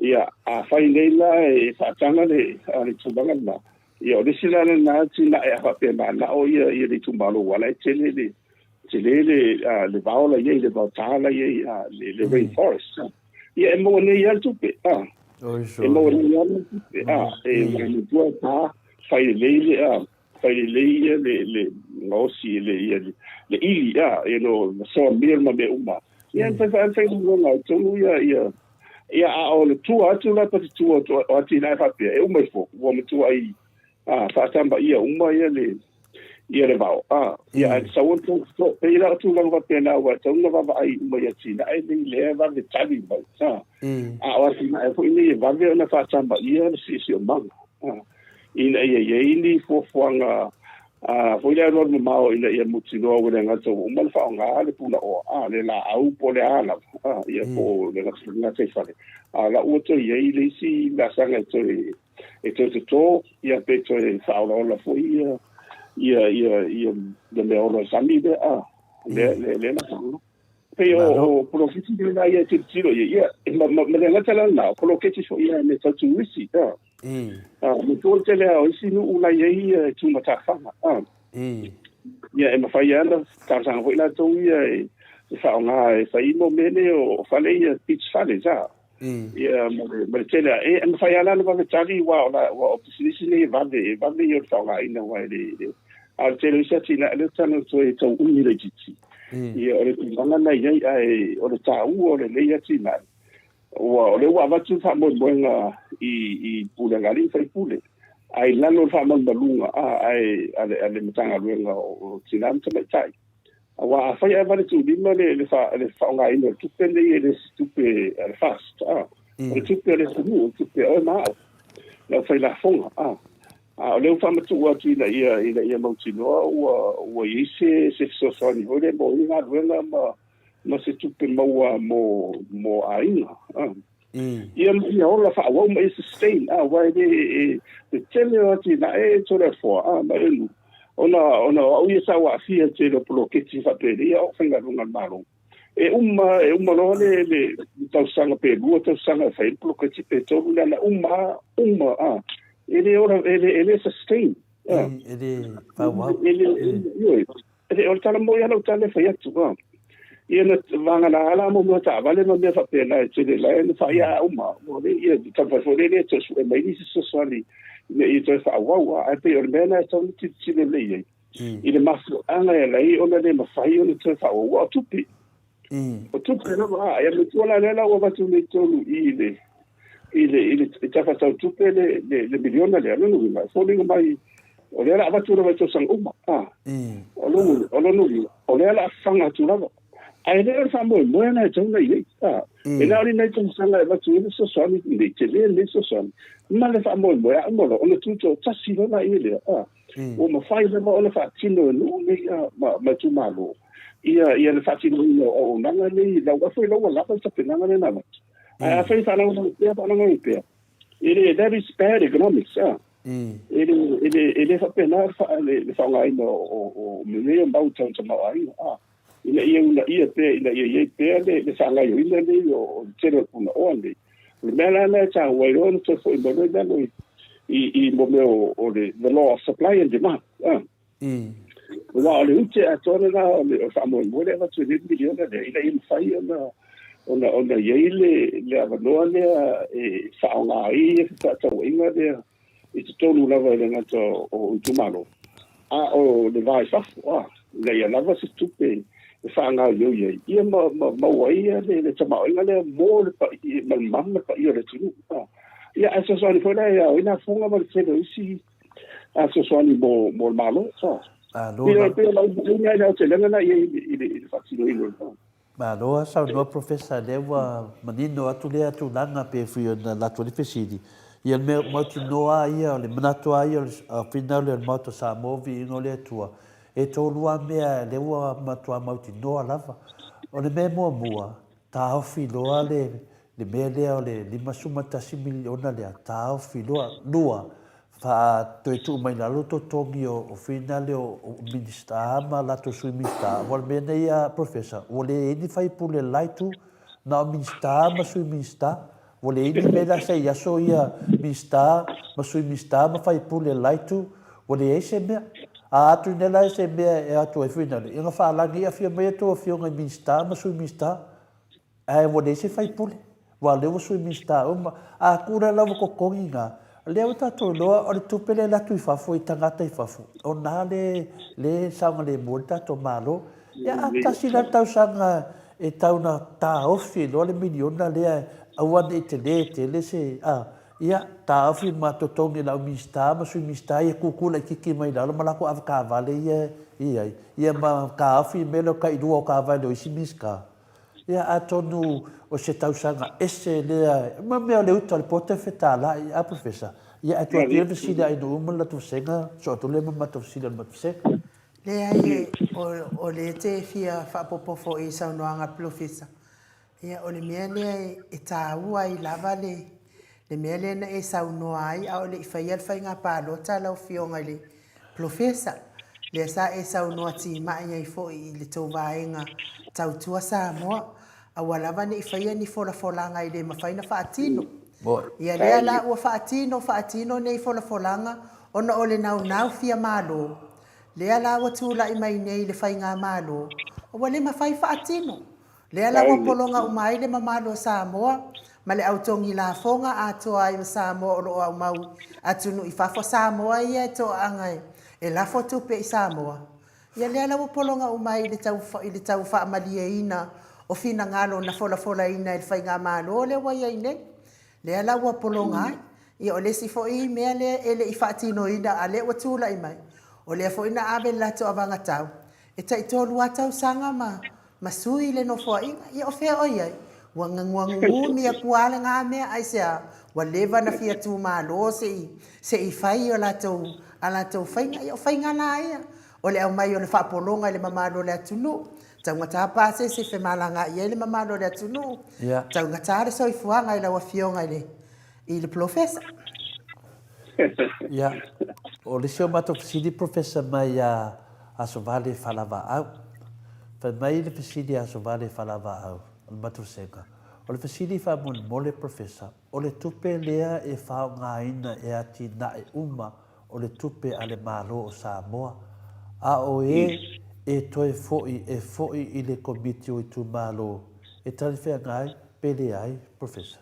ia, afai nei la e faataga le, le tulaga lena, ia, o le isi la lena atinae a faapea e manao ia, ia le itumalo, aua la e tele le, tele le, le vao la i ai, le vaota la i ai, le, le rainforest. Ia, e maua nei lava le tupe, a. E maua nei lava le tupe, a. E matua ta, fai lelei le, a, fai lelei ia le, le gaosi, le, ia, le, le ili, a, you know, sawmill ma mea uma. Ia, e fai fai fai lona, tonu ia, ia, ia, a o le tua atu la pa te tua o atinae faapea, e uma ifo, ua matua ai, a, faatamaia uma ia le, ia le vao. A, ia, ae sau ona tou to, pei la o tulaga faapena, aua e tatau ona vaavaai uma i atinae nei lea e vave tali mai. A, a o atinae foi nei e vave ona faatamaia le siosiomaga. A, ina ia i ai ni fuafuaga a, foi lea alualu mamao ina ia mautinoa ua le gata ua uma ona faaaoga le punaoa, a, le laau po o le a lava, a, ia po o le gataifale. A o la ua toe i ai le isi laasaga e toe e toe toto, ia pe toe faaolaola foi ia ia ia ia ia mea ola sami lea, a, lea lea lea la pei o poloketi lea la ia e tilotilo ia ia ma ma le gata la na o poloketi foi ia me tau turisi a a me tō tele a o isi nuu la ia ia e tūmatafaga a ia e mawhai ana talosaga foi latou ia e faaaoga e fai mo mea nei o fale ia beach fale sa. Ia, ma le, ma le tele a, e, e mawhai ala ana vave tali, ua o la, ua o pisinisi nei e vave, e vave ia o le faaaogaina, ua e le, le, a o le tele o isi atinae lea tana toe tau umi laitiiti. Ia, o le tulaga na i ai, ae o le taua o lenei atinae, ua, o lea ua avatu le faamoemoega i, i pulega a alii ma faipule, ae i lalo o le faamalumaluga a, ae, a le, a le Matagaluega o Tina ma Tamaitai. Aua afai ae valetuulima le, le, fa, le faaaogaina o le tupe lenei e le o se tupe a le FAST, a. O le tupe a le atunuu, o le tupe a oe ma au, le aufailafoga, a. A o lea ua faamatuu atu ina ia, ina ia mautinoa ua, ua i ai se, se fesoasoani foi lea mo ia galuega ma, ma se tupe maua mo, mo aiga, a. Ia, ia ola faaauau ma ia sustain, a, aua e le, e, le tele o atinae e Toleafoa, a, ma le nuu, ona, ona o au ia sa ou aafia i le tele o poloketi faapenei a o faigaluega a le Malo. E uma, e uma loa le, le, le tausaga pe lua tausaga e fai ai le poloketi pe tolu, leaga uma lava, uma, a. E le ola, e le, e le sustain, a. E le faaauau. E le, ioe. E le, o le tala moni lava lau tala e fai atu, a. Ia na vagana la mo mea taavale ma mea faapena e tele la e na faaia uma. Ua le ia taumafai foi lea e toe sue mai nisi fesoasoani ina ia toe faaauau, a. Ae pei o le mea lena e tatau ona tilotilo lelei i ai i le mafuaaga e ala ai ona le mafai ona toe faaauau, aua o tupe. O tupe lava, a. Ia matua la lea la ua avatu nei tonu i le i le i le tafa tau tupe le le le miliona lea, lona uiga e foliga mai o lea la avatu lava i tausaga uma, a. O lona o lona uiga o lea la faga atu lava, ae le o le faamoemoe na e tatau ona i ai, a. E na o ni nai tausaga e avatu ai le fesoasoani nei tele lenei fesoasoani ma le faamoemoe a uma loa ona tutoatasi loa laia lea, a. Ua mafai lava ona faatino e nuu nei a ma ma itumalo ia ia le faatinoina o auaunaga nei lau foi lau ua lava le tapenaga lea na avatu. Ae afai e faalagolago pea, faalagolago pea, e le, that is bad economics, a. E le, e le, e le faapena le, le faaaogaina o, o, o mea o mau tau tamaoaiga, a. Ina ia uunaia pea, ina ia i ai pea le, le faagaoioiga nei o, o le tele o le punaoa nei. O le mea la lena e taua ai loa ona toe foi mai loa i lalo i, i, i mo mea o, o le, the law of supply and demand, a. Aua o le ute atoa lena o le faamoemoe lea e avatu i le miliona lea, ina ia mafai ona ona ona i ai le le avanoa lea e faaaoga ai ia fefaatauaiga lea i totonu lava e le gata o itumalo, a o le va i fafo, a, ina ia lava se tupe e e faagaoioi ai ia ma maua ai ia le tamaoaiga lea mo le paia ma le mamalu ma le paia o le atunuu. Ia ae fesoasoani foi la e ao ai lafoga ma le tele o isi fesoasoani mo le Malo. Malo la. E pei o lau vaaiga i le aotelega lena i ai i le faatinoina o le. Malo a saunoa Professor lea ua manino atu lea tulaga pei foi ona latou le fesili. Ia le mea mautinoa a ia o le manatu a ia o le finau lea o le Maota o Samoa viiga o le Atua e tolu a mea lea ua matua mautinoa lava. O le mea muamua taofi loa le le mea lea o le 51 miliona lea taofi loa. Lua, Fa toe tuu mai lalo totogi o finale o Minisita ma latou Sui Minisita, aua o le mea nei a Professor, ua leai ni faipule la itu, na o Minisita ma Sui Minisita, ua leai ni mea la se i aso ia Minisita ma Sui Minisita ma faipule la itu, ua leai se mea. A atu nei la se mea e atu ai finale, ia na faalagi afio mai a outou afioga i Minisita ma Sui Minisita, Ae ua leai se faipule, aua o lea ua sui Minisita uma. A tuu la ua totogi na, lea ua tatou iloa o le tupe lea e alu atu i fafo i tagata i fafo, o na lea e saogalemu ai le tatou Malo. Ia a tasi la le tausaga e tau na taofi loa le miliona lea aua ne i tele tele se, a, ia taofi ma totogi e le au Minisita ma Sui Minisita ia tutu laitiiti mai lalo ma latou avetaavale ia e i ai, ia ma taofi le mea lea o le tailua o taavale o isi Minisita. Ia atonu o se tausaga ese lea, ma mea o le uta o le poto e fetalai, a Professor? Ia ae tuu atu ia le fesili a Ainuu ma le latou vasega, soo atu lea ma matou fesili a le matou vasega. Leai, o lea te fia faaopoopo foi i saunoaga a le Polofesa. Ia, o le mea lea e taua ai lava le mea lea na e saunoa ai a o le i faia le faiga palota lau Afioga i le Polofesa, lea sa e saunoa timai ai foi i le tou vaega Tautua Samoa, aua lava ne i faia ni folafolaga e le mafai ona faatino. Ia lea la ua faatino faatino nei folafolaga ona o le naunau fia malo. Lea la ua tulai mai nei le faigamalo, ua le mafai faatino. Lea la ua pologa uma ai le mamalu o Samoa ma le au togi lafoga atoa ai ma Samoa o lo o aumau atunuu i fafo, Samoa ia e toaaga e lafo tupe i Samoa. Ia lea la ua pologa uma ai i le tau i le tau faamalieina o finagalo na folafolaina e le faigamalo lea ua i ai nei. Lea la ua pologa ai. Ia o le isi foi mea lea e le i faatinoina a lea ua tulai mai, o lea foi na ave le latou avagatau E taitolu lava tausaga ma ma sui le nofoaiga. Ia o fea o i ai? Ua ua gugumi atu lava lena mea, aisea? Ua leva ona fia tumalo se i se i fai o latou a latou faiga. Ia o faiga la ia, o le aumai o le faapologa i le mamalu o le atunuu, taugata pasese e femalagaai ai le mamalu o le atunuu, taugata le soifuaga i lau Afioga i le i le polofesa. Ia, o le isi o matou fesili Professor mai ia Asovale Falavaau. Fai mai le fesili a Asovale Falavaau, o le matou vasega, o le fesili faamolemole Professor, o le tupe lea e faaaogaina e atinae uma o le tupe a le Malo o Samoa, a o e e toe foi e foi i le Komiti o Itumalo, e talifeagai pe leai, Professor?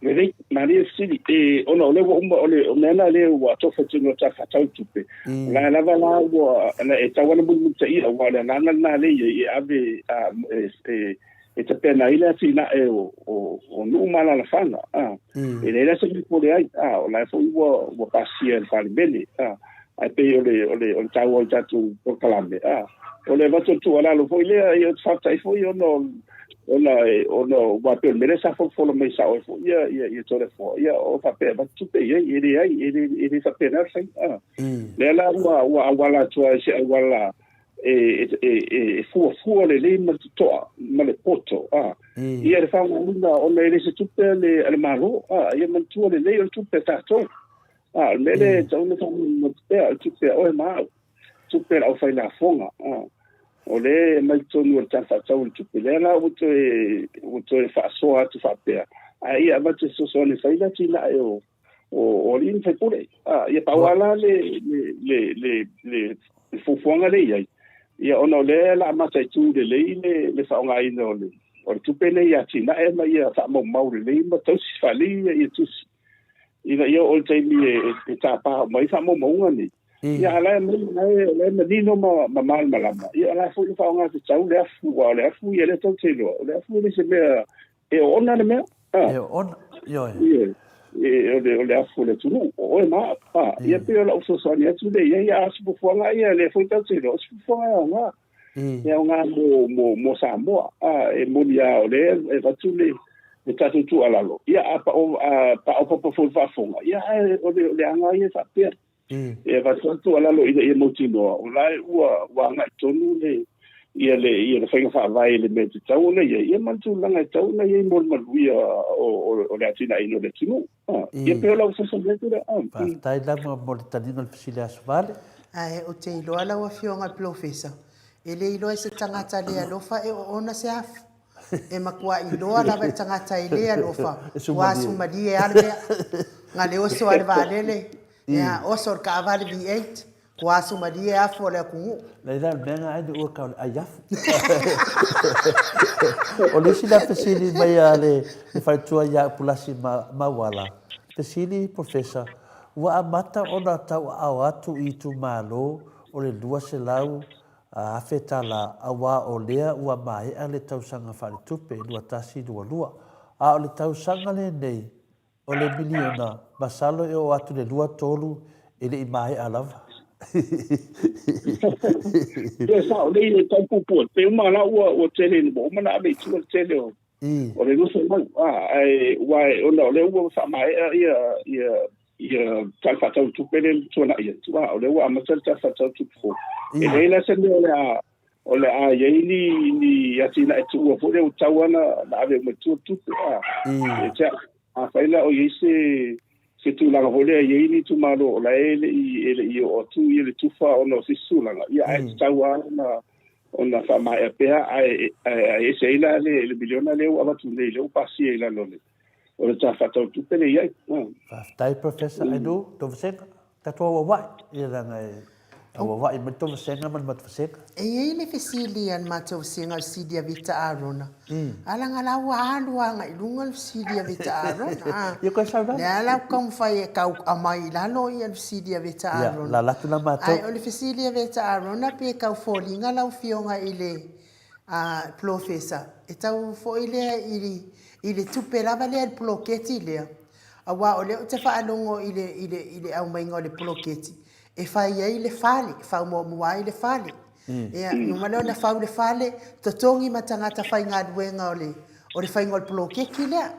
Lelei, malie le fesili. E, ona o lea ua uma, o le mea lena lea ua tofa i totonu o le Tala Faatatau o le Tupe, o la e lava la ua, e tatau lava ona mulimulitaia, aua o le agaga lena lea e i ai, e ave, e tapena ai le atinae o nuu ma alaalafaga. E leai la se mea e pole ai, o la e foi ua pasia e le Palemene. Ae pei o le, o le, o le taua o le tatou polokalame, o le avatu o le tuualalo foi lea, ia, ou te faafetai foi ona ona ona aua pei o le mea lea sa folafola mai sao ai foi ia ia ia Toleafoa, ia o faapea e avatu tupe i ai, e leai, e le e le faapena le faiga. Lea la ua ua auala atu ai se auala e e e fuafua lelei ma le totoa ma le poto ia le faaaogaina ona e le se tupe a le a le Malo, ia manatua lelei o le tupe a tatou. O le mea lea e tatau ona faamanatu pea, o le tupe a oe ma au, tupe a le aufailafoga. O lea e aumai totonu o le Tala Faatatau o le Tupe, lea la ua toe, ua toe faasoa atu faapea, a ia avatu e fesoasoani e fai le atinae o, o alii ma faipule. Ia pau lava la le, le, le, le, le, le fuafuaga lea e i ai, ia ona o lea o le a mataitu lelei le, le faaaogaina o le, o le tupe nei i atinae ma ia faamaumau lelei ma tausi faalelei ia tusi. Ina ia oo i le taimi e tapa uma ai faamaumauga nei, Ia, a o la e aumai, o la e, o la e manino ma, ma malamalama, ia, o la e foi le faaaoga tatau le afu, aua o le afu ia lea tatou te iloa, o le afu e le se mea e oona le mea. E oona, ioe. Ioe. E, o le, o le afu o le atunuu, o oe ma au. A, ia pei o lau fesoasoani atu lea i ai, a o se fuafuaga ia, lea foi tatou te iloa, o se fuafuaga e aoga. E aoga mo, mo, mo Samoa. A, e moni lava o lea e avatu le, le tatou tuualalo, ia, a pao, a paopapa foi i le faafofoga, ia, ae o le, o le aga ia e faapea. E avatu le tuualalo ina ia mautinoa, o la e ua, ua agai tonu le, ia le, ia le faiga faavae i le mea e tatau ona i ai, ia ma le tulaga e tatau ona i ai mo le manuia o, o, o le atinaeina o le atunuu. Ia pei o lau fesoasoani atu lea. Faafetai lava mo le taliga o le fesili Aso Fale. Ae ou te iloa lau Afioga i le Polofesa, e le iloa e se tagata le alofa e oona se afu. E matua iloa lava e le tagata e le alofa, ua asu malie lava le mea. Na le oso lava i le vaalele, Ia, oso le taavale V8, kua asu malie afu o le atunuu. Leai la, o le mea lena ai ua tau o le ai afu. O le isi la fesili mai a le faletua ia Upulasi Mauala, fesili Professor, ua amata ona tauaao atu i itumalo o le 200 afe tala aua o lea ua maea le tausaga faaletupe 21/22, a o le tausaga lenei O le miliona, masalo e oo atu le lua tolu e le i maea lava. Ia sao lei e tau puupuu atu, pei uma la ua ua tele ina ua uma ona ave i tua le tele o o le 200 a ae aua ona o lea ua faamaea ia ia ia Tala Faatatau o Tupe lea na tuanai atu, a o lea ua amata le Tala Faatatau o Tupe fou. E leai la se mea o le a o le a i ai ni, ni atinae tuua foi lea ua tatau lava ona ave uma i tua le tupe. A, e te au, afai la o i ai se, se tulaga foi lea e i ai ni itumalo o la e le i, e le i oo atu ia le tufa ona o se isi tulaga, ia ae tatau lava ona, ona faamaea pea, ae, ae, ae ese ai la le, le miliona lea ua avatu nei, lea ua pasia i lalo o le, o le Tala Faatatau o Tupe lea e i ai. Faafetai Professor Ainu Tovasega. Tatou auauai, ia leaga e auauai mai le tou vasega ma le matou vasega. E i ai le fesili a le matou vasega o le fesili a Vita Arona. A leaga la ua alu agai i luga le fesili a Vita Arona. Ia koe sau lalo. Lea la ua taumafai e tau aumai i lalo ia le fesili a Vita Arona. Ia, lala atu la matou. Ae o le fesili a Veta Arona pe tau foliga lau afioga i le Polofesa, e tau foi lea i le tupe lava lea i le poloketi lea, aua o lea ou te faalogo i le, i le, i le aumaiga o le poloketi e fai ai le fale, e fau muamua ai le fale. Ia, numa lea ona fau le fale, totogi ma tagata faigaluega o le, o le faiga o le poloketi lea.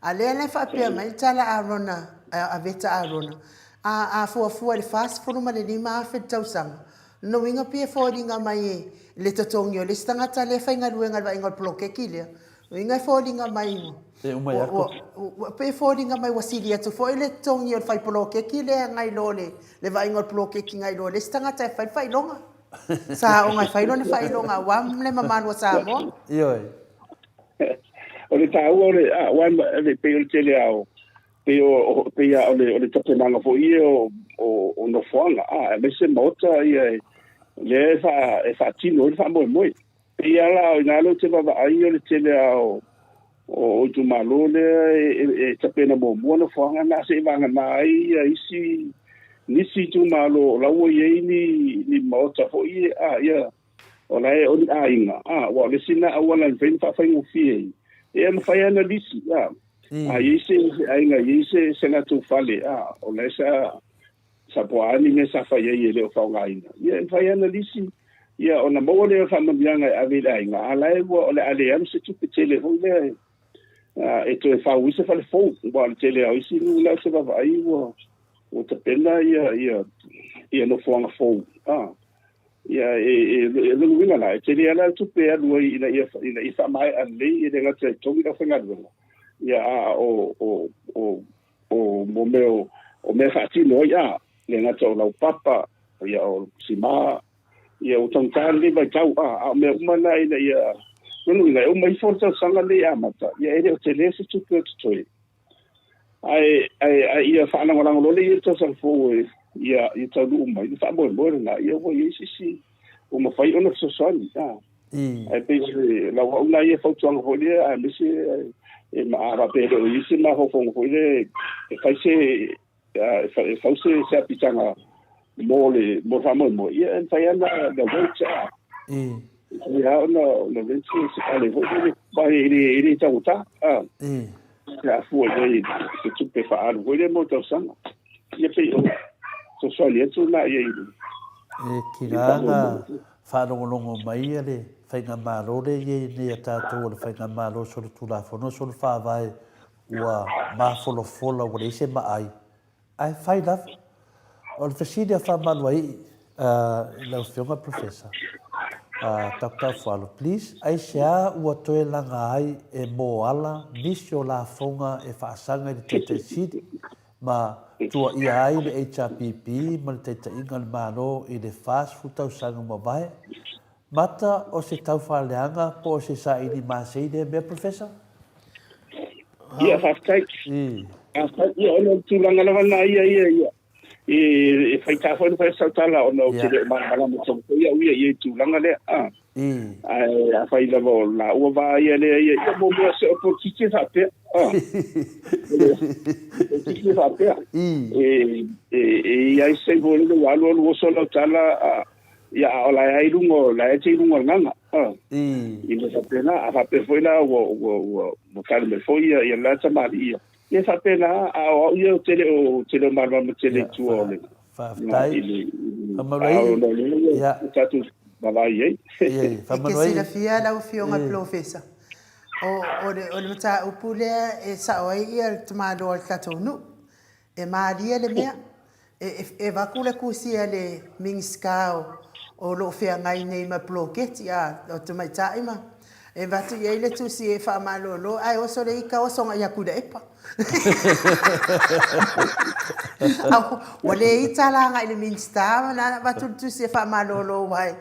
A lea la e faapea mai le tala a Rona, a Veta Arona, a, a fuafua i le $45,000 i le tausaga, Lona uiga pei e foliga mai e le totogi o le isi tagata lea e faigaluega i le vaaiga o le poloketi lea. Lona uiga e foliga mai E uma i ua, ua, pei e foliga mai ua sili atu foi le totogi o le fai poloketi lea nai lo le, le vaaiga o le poloketi nai lo le isi tagata e fai le faailoga. Sa aoga e fai lona faailoga aua le mamalu o Samoa. Ioe. O le taua o le, a, aua e pei o le tele lava o, Pei o, pei lava o le, o le tapenaga foi ia o, o, o nofoaga, a, aemaise maota ia e, lea e, faa, e faatino ai le faamoemoe. Pei lava la o ina lea ou te vaavaai o le tele lava o, o, o itumalo lea e, e, e tapena muamua nofoaga na seia vagana ai ia isi, nisi itumalo o la ua i ai ni, ni maota foi ia, a, ia, o la e o ni aiga, a, aua o le isi lena auala e mafai ona faafaigofie ai, e mafai lava ona lisi, a. A i ai se aiga e i ai se, se latou fale, a, o la e sa, sa po a ni mea sa fai ai e le o faaaogaina, ia e mafai lava ona lisi, ia ona maua lea o faamanuiaga e ave i le aiga, a la e ua, o le a le alu se tupe tele foi lea e, a, e toe fau ai se fale fou, aua o le tele lava o isi nuu la ou te vaavaai ua, ua tapena ia, ia, ia nofoaga fou, a. Ia, e, e, e lona uiga la, e tele lava la le tupe e alu ai ina ia, ina ia faamaea lelei, e le gata e totogi le aufaigaluega, ia, a o, o, o, o, mo mea o, o mea faatino ai, a, le gata o laupapa, ia, o sima, ia, ua taugata lenei vaitau, a, a o mea uma na ina ia, lona uiga, e uma ifo le tausaga lenei e amata, ia, e le o tele se tupe o totoe. Ae, ae, ae ia faalagolago loa lea i le tausaga fou e, ia, ia taunuu mai, le faamoemoe lena, ia ua i ai se isi ua mafai ona fesoasoani. A. Ae pei o le lau au lena ia fautuaga foi lea, aemaise e, a faapea e le o i ai se mafaufauga foi lea e fai se, e fau se, se apitaga mo le mo le faamoemoe, ia e mafai lava ona rent a. E mafai lava ona rent se fale foi lele, aua e le taugata a. Pe a fua i ai i se tupe faaalu foi lea mo le tausaga. Ia pei o fesoasoani atu lena i ai i le E tiga na faalogologo mai le Faigamalo lea e i ai nei a tatou o le Faigamalo Solitulafono Solofaavae ua mafolafola ua leai se maai Ae fai lava. O le fesili a Faamaluaii i lau Afioga Professor Doctor Afualo, please, aisea ua toe laga ai e Moala nisi o lafoga e faasaga i le Taitai Sili ma tuuaia ai le HRPP ma le taitaiga a le Malo i le 40 tausaga ua mavae? Mata o se taufaaleaga po o se saili masei lea mea, Professor? Ia, faafetai. Faafetai. Ia, ona o le tulaga lava lena ia, ia, ia. E, e faigata foi ona fai atu sau tala ona ou te le o malamalama tonu foi au ia i le tulaga lea. A. Ae afai lava o laua va ia lea ia, ia mo mea se o polokiki e faapea. A. Polokiki e faapea. E, e, e i ai se taimi foi lele ua alu alu oso lau tala, a, Ia, a o la e ai luga o, la e te i luga o le gaga. I mea faapena, a faapea foi la ua, ua, ua, ua tali mai foi ia, ia le la tamalii ia. Ia faapena, a o au ia ou te le o, te le o malamalama tele i tua o le, Faafetai. i le, a o le lea ua tatou vaavaai i ai. E te silafia lau Afioga Polofesa, o, o le, o le mataupu lea e sao ai ia le tamaloa o le tatou nuu. E malie le mea, e avatu le tusi a le Minisita o lo o feagai nei ma le poloketi a o tamaitai ma e avatu i ai le tusi e faamalolo ae oso le ita oso agai atu i le epa. Ua le ita la agai i le Minisita ma na avatu le tusi e faamalolo aua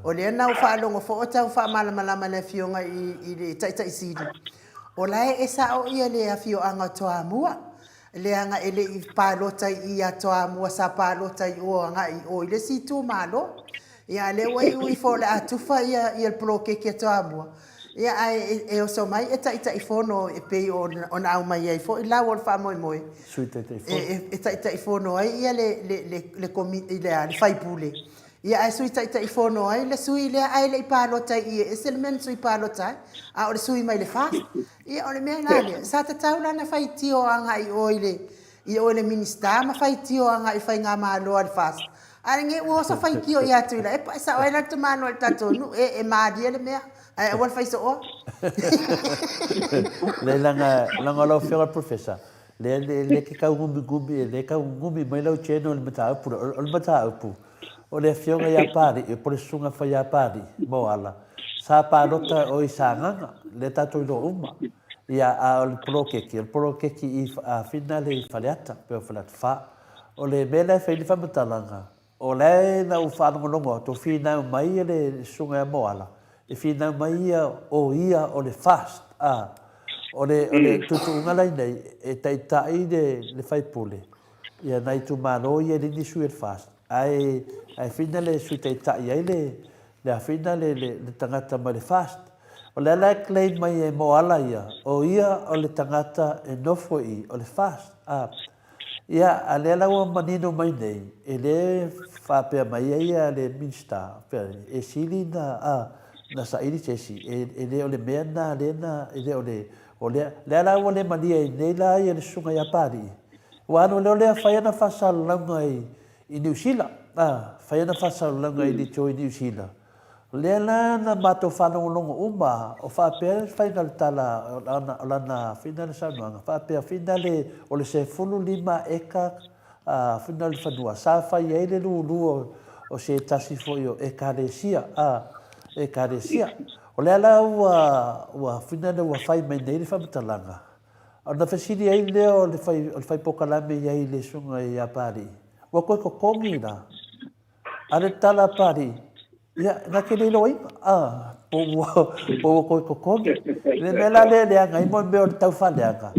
o lea na ou faalogo foi o tau faamalamalama e le Afioga i le Taitai Sili o la e sao le afioaga o Toamua Leaga e le i palota i i a Toamua sa palota i o agai i o i le isi itumalo. Ia a lea ua iu ifo o le a tufa ia ia le poloketi a Toamua, ia ae e oso mai e Taitaifono e pei ona aumai ai foi lau o le faamoemoe. Sui Taitaifono. E Taitaifono ai ia le le le le le a le sui usufono. Ia ae Sui Taitaifono ai le sui lea ae le i palota i i e ese le mea na sui palota ai, a o le sui mai le FAST. Ia o le mea la lea, sa tatau la ona faitio agai i o i le i o i le Minisita ma faitio agai i faigamalo a le FAST, a o lenei ua oso faitio ia Tuilaepa, e sao ai la le tamaloa i le tatou nuu, e, e malie le mea, ae aua le faisooa. Leai leaga, leaga o lau Afioga i le Professor, lea lea e te tau gumigumi, lea e tau gumi mai lau channel i le mataupu lea. O le mataupu, O le afioga ia Papalii, po o le susuga fai ia Papalii, Moala, sa palota o i Sagaga, lea tatou iloa uma. Ia, a o le poloketi, o le poloketi i Afina le i Faleata, pei o Faleata 4. O le mea lea e fai ai le faamatalaga, o la e na ou faalogologo atu, o finau mai le susuga ia Moala, e finau mai ia o ia o le FAST, a, o le, o le tuutuuga la i inei, e taitai le, le faipule, Ia nai itumalo ia e leai ni sui o le FAST, ae ae fina le Sui Taitai ai le le afina le le le tagata mai le FAST. O lea la e claim mai e Moala ia, o ia o le tagata e nofo i i, o le FAST. A, ia, a lea la ua manino mai nei, e le faapea mai ai ia le Minisita, pea, e sili na, a, na saili se isi, e, e le o le mea na lea na, e le o le, o lea, lea la ua le malie ai nei la ia le Susuga ia Papalii, Ua alu loa lea fai ana faasalalauga i, i Niu Sila, a, fai ana faasalalauga i Litio i Niu Sila. O lea la na matou faalogologo uma o faapea le faiga o le tala o lana, o lana fina le saunoaga, faapea fina le, o le 15 eka a, fina o le fanua, sa fai ai le lulu o, o se tasi foi o Ekalesia, a, Ekalesia. O lea la ua, ua fina le ua fai mai nei le faamatalaga, Ona fesili ai lea o le fai, o le fai pokalame i ai i le susuga ia Papalii, Ua toe totogi la? A le tala a Papalii, Ia, na te le iloaina, a, po ua, po ua toe totogi. Le mea la lea e leaga ai mo le mea o le tau faaleaga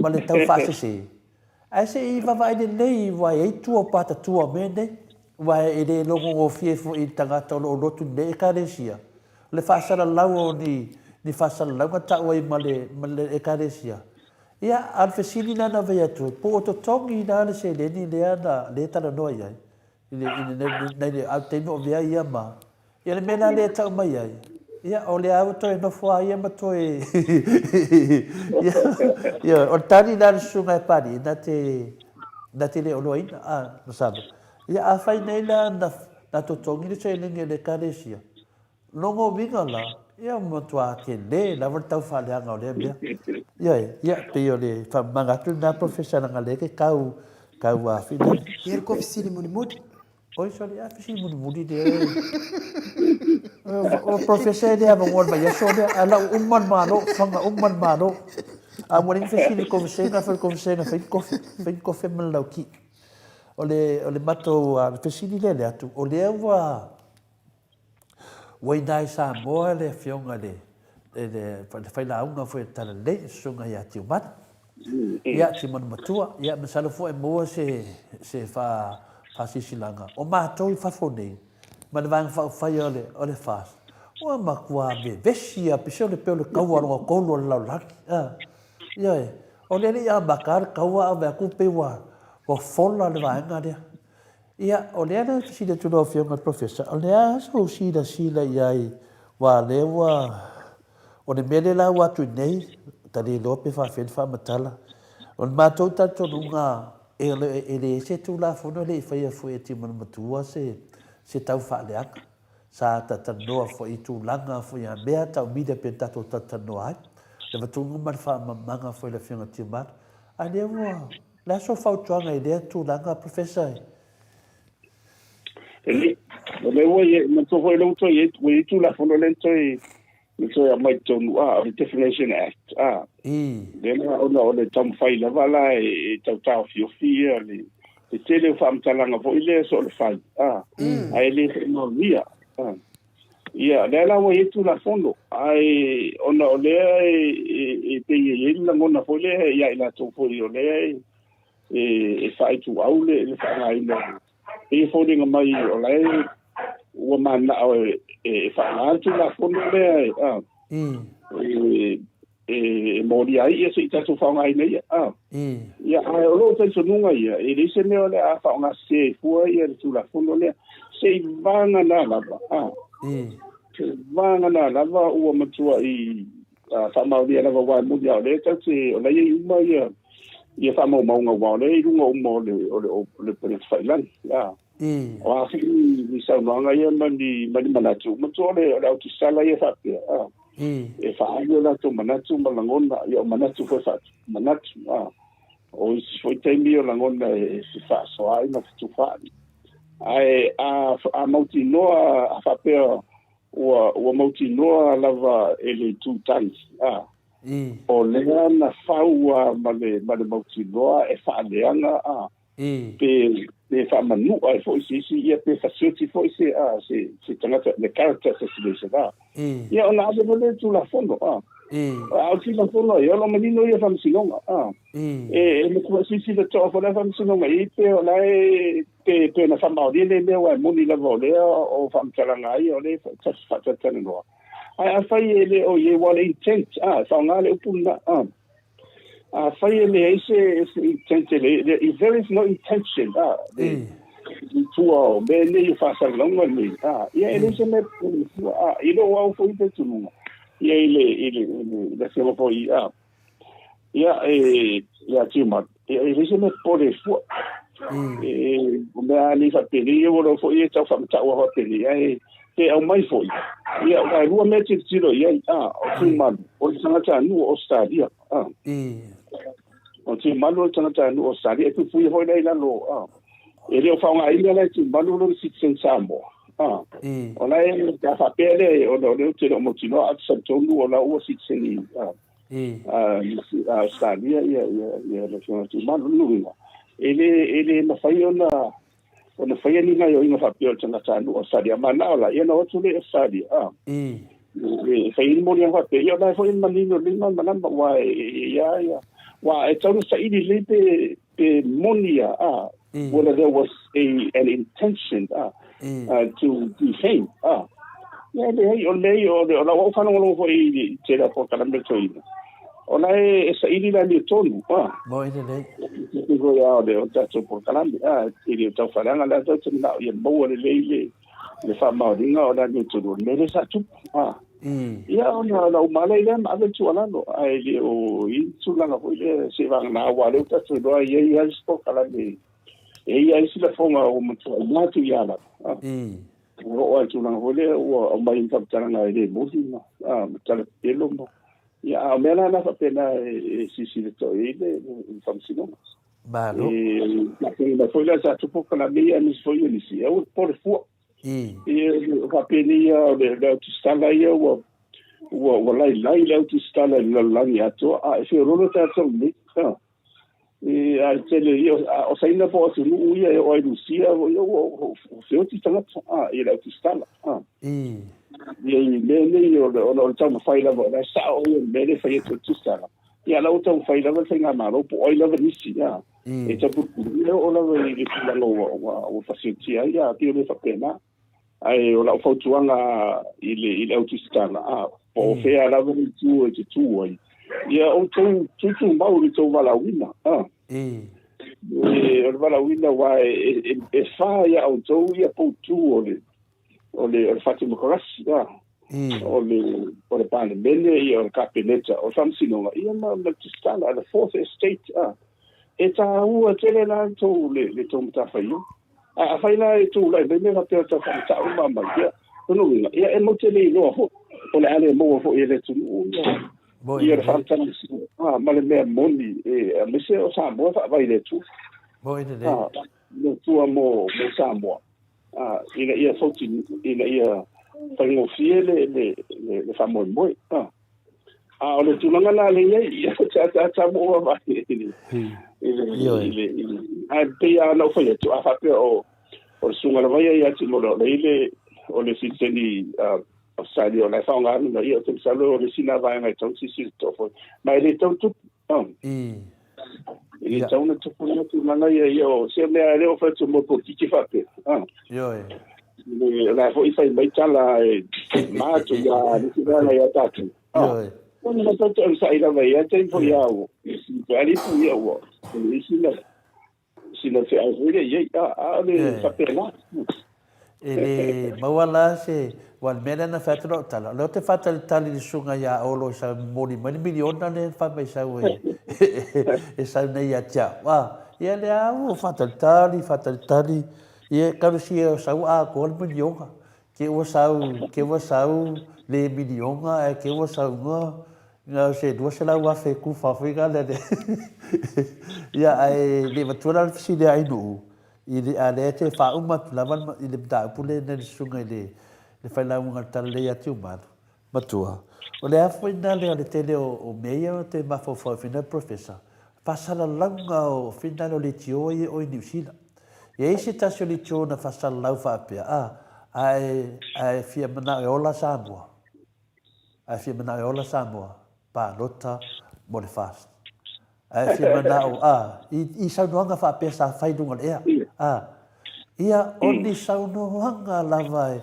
ma le tau faasese. Ae se i vaavaai lelei aua e i ai tua o patatua o mea nei, aua e le logogofie foi i le tagata o lo o lotu nei Ekalesia le faasalalau o ni, ni faasalalauga tau ai ma le, ma le Ekalesia. Ia, a o le fesili la na fai atu ai, po o totogi la le seleni lea na, lea e talanoa i ai? i le, i le, nai le, a o le taimi o avea ia ma, ia le mea la lea e tau mai ai, ia, o lea ua toe nofo lava ia ma toe, ia, ia, o le tali la a le Susuga e Papalii, na te, na te le oloaina, a, masalo. Ia, afai nei la na, na totogi le seleni a le Ekalesia, Lona uiga la, ia ua matua tele lava le tau faaleaga o lea mea. Ioe, ia, pei o le faamamaga atu lena Professor leaga o lea e te tau, tau afina. Ia le kofisili mulimuli. Oi sorry, a fesili mulimuli lea e. O Professor e le avanoa i le vaiaso lea, ae lau uma le Malo, faga uma le Malo. A ua leai ni fesili i le Kovesega, fai le Kovesega, fai ni kofe, fai ni kofe ma le lauki. O le, o le matou fesili lea le atu, o lea ua Ua inā i Samoa le Afioga i le failauga foi o le Talalelei, le Susuga ia Tiumanu. Ia, Tiumanu Matua. Ia, masalo foi e maua se, se faasilasilaga. O matou i fafo nei, ma le Vaega Faaupufai o le, o le FAST, ua matua vevesi lava, pei se o le pei o le kaua lona tolu o le lalolagi. Ioe, o lea e le i amata lava le kaua ae vaai atu pei ua, ua fola le vaega lea. Ia, o lea la e fesili atu lau Afioga i le Professor, o le a sou silasila i ai, aua o lea ua, o le mea lea la ua atu i nei, ta le iloa pe faapefea ona faamatala. O le matou talitonuga, e leai se Tulafono e le i faia foi e Timona Matua se, se tau faaleaga. Sa talatalanoa foi i tulaga foi a mea tau media pei ona tatou talatalanoa ai, le avatuga ma le faamalamalamaga foi a le Afioga ia Tiumalu. A lea ua O le a sou fautuaga i lea tulaga, Professor? Lelei. O lea ua i ai, manatua foi o lea ua toe i ai, ua i ai Tulafono lea na toe, na toe aumai i totonu, a, o le Defamation Act, a. Lea la, ona o le taumafai lava la e tau taofiofi ia le, le tele o faamatalaga foi lea so o le fai, a, ae le faamaonia, a. Ia, lea la ua i ai Tulafono, ae ona o lea e pei e i ai le lagona foi lea ia i latou foi o lea e faaituau le faaaogaina. E pei e foliga mai o la e ua mananao e faaaoga le Tulafono lea e molia ai ia se i tatou faaaogaina ia. A. Ia, ae o lou talitonuga ia, e leai se mea o le a faaaogasese ai fua ia le Tulafono lea, se i vagana lava. A. Se i vagana lava ua matuai faamaonia lava aua e moni lava o lea tatou te, o la e i ai uma ia ia faamaumauga aua o lea e i luga uma o le o le o le upegatafailagi. A. O a foi ni saunoaga ia ma ni ma ni manatu, matua o le o le autusala ia faapea. A. E faaali o latou manatu ma lagona, ia o manatu foi e faatupu manatu, a. O isi foi taimi o lagona e fefaasoaai ma fetufaai. Ae a, a mautinoa, a faapea ua, ua mautinoa lava e le itu tagi, a. O lea na fau lava ma le, ma le mautinoa e faaleaga, a. Pe, pe faamanua ai foi se isi, ia pe fasioti foi se, a, se, se tagata, le character assassination, a. Ia ona ave loa lea i le Tulafono, a. A o le Tulafono ia, o lo o manino ia Faamasinoga, a. E, e matua silasila totoa foi la Faamasinoga i ai pe o la e, pe, pe na faamaonia lea mea aua e moni lava o lea o faamatalaga ai o lea e faatalatalanoa. Ae afai e le o i ai, aua o le intent, a, e faaaoga le upu lena, a. Afai e leai se se intent e leai, if there is no intention, a, i tua o mea nei o faasalalauga nei, a, ia e leai se mea e fua, a, i lou au foi talitonuga, ia i le, i le, i le, le afioga foi, a, ia e, ia Tiumalu, ia e leai se mea popole e fua. E, o mea lava nei faapenei, ia ua loa foi e tau faamatau lava faapenei, ae pe aumai foi, ia, aua e lua mea e tilotilo i ai, a, o Tiumalu, o le tagatanuu o Ausetalia, a. O Tiumalu o le tagatanuu o Ausetalia, e puipuia foi la i lalo, a. E le o faaaogaina la e Tiumalu lona citizen Samoa, a. O la e, pe a faapea lea, ona o lea ou te le o mautinoa, ae ou te talitonu o la ua citizen i, a, Ausetalia, ia, ia, ia le Afioga ia Tiumalu. O lona uiga, e le, e le mafai ona ona faia ni gaoioiga faapea o le tagatanuu Ausetalia, manao la, ia ona o atu lea i Ausetalia, a. E fai ai ni moliaga faapea, ia o la e foi e manino lelei ma malamalama, aua e i a ia, aua e tatau ona saili lelei pe, pe moni ia, a, whether there was a, an intention, a, to defame, a. Ia e leai, o le mea ia, o le, o lau au faalogologo foi i le tele o polokalame o le toeaina, o la e saili le amiotonu, a. Moni lelei. foi a o le o tatou polokalame, a e le o taufaaleaga le a tatou te manao ia maua lelei le le faamaoniga o le amiotonu o le mea lea sa tupu. A. Ia ona ona uma lea i lea ma ave le tuualalo, ae le o i ai tulaga foi lea seivagana aua o lea ua tatou iloa e i ai lava isi polokalame, e i ai isi lafoga ua matuai uma atu ia lava. A. Ua oo lava i le tulaga foi lea ua aumai ni faamatalaga e le moni ma, a, ma tala pepelo ma, ia, a o mea la na faapena e silasila totoa i ai le Faamasinoga. Malo. E faafofoga mai foi la sa tupu polokalame ia aemaise foi o nisi, aua le popole fua. Ia, faapenei ia o le au tusitala ia ua ua ua lailai le au tusitala i le lalolagi atoa, a e feoloolo tatou nei. A. E a le tele ia o Saina po o atunuu ia e oo ai Rusia ia ua feoti tagata a i le au tusitala. A. Ia i mea nei o le ona o le taumafai lava o la e sao ia le mea lea e fai atu e le tusitala. Ia la ua taumafai lava le faigamalo po o ai lava nisi a e tapulapulu ia oo lava i le tulaga ua ua ua fasiotia ai a pei o le faapena. Ae o lau fautuaga i le i le au tusitala a po o fea lava le itu e te tu ai ia outou tutumau i le tou valaauina a. E o le valaauina aua e e e fa ia outou ia poutu o le o le o le faatemokarasi a o le o le Palemene ia o le Kapeneta o le Faamasinoga ia ma ma le tusitala the fourth estate a e taua tele la le tou le, le tou matafaioi. Ae afai la e tulai mai mea faapea o tau faamatau ma mai ia lona uiga ia e matou te le iloa foi o le a le maua foi e le atunuu ia ia le faamatalaga a ma le mea moni e aemaise o Samoa e faavae i le Atua. Moni lelei. A, le Atua mo mo Samoa a, ina ia fautinu, ina ia faigofie le, le, le, le faamoemoe. A, a o le tulaga la lea i ai, ia, ta, ta, ta mo vaavaai i le, i le, i le, i le, ae pei lava ona ou fai atu, a faapea o, o le susuga lava ia ia Timolo, o le i le, o le sitiseni uh, Australia, o la e faaaoga lona ia, ou te masalo o le isi lena vaega e tatau ona silasila totoa foi. Ma e le tatau ona tupu. Oh. E le tatau ona tupu lena tulaga ia, ia o se mea lea ua fai atu mo polokiki faapea. Ah. Ioe. Le, la foi fai mai tala e ma atu ia nisi vaega ia tatou. Ah. Ioe. Ona ma tatou onosai lava ia taimi foi ia ua. Pe ali pu ia ua. O le isi na sina feau foi lea i ai, a, a o le faapena. E le maua la se, aua o le mea lea na fai atu lau tala, o lea ou te faatalitali i le susuga ia Olo e sau e momoli mai le miliona lea na fai mai sau e, e sau nei ia te au. A, ia lea lava ua faatalitali, faatalitali, ia e kalusia sau atoa le miliona. Ke ua sau, ke ua sau le miliona ae ke ua sau noa na o se 200,000 kufa foi na lea. Ia ae le matua la le fesili a Ainuu i le a lea te faauma atu lava i le mataupu lea na le susuga i le le failauga o le Talalelei ia Tiumalu. Matua, o le a foi na lea o le tele o mea ia ou te mafaufau ai foi na Professor, faasalalauga o finale o leitio ia o i Niu Sila. E i ai se tasi o leitio na faasalalau faapea, a, ae, ae fia manao e ola Samoa, ae fia manao e ola Samoa, palota mo le FAST. Ae fia manao, a, i, i saunoaga faapea sa fai i luga o le ea, a, ia, o ni saunoaga lava e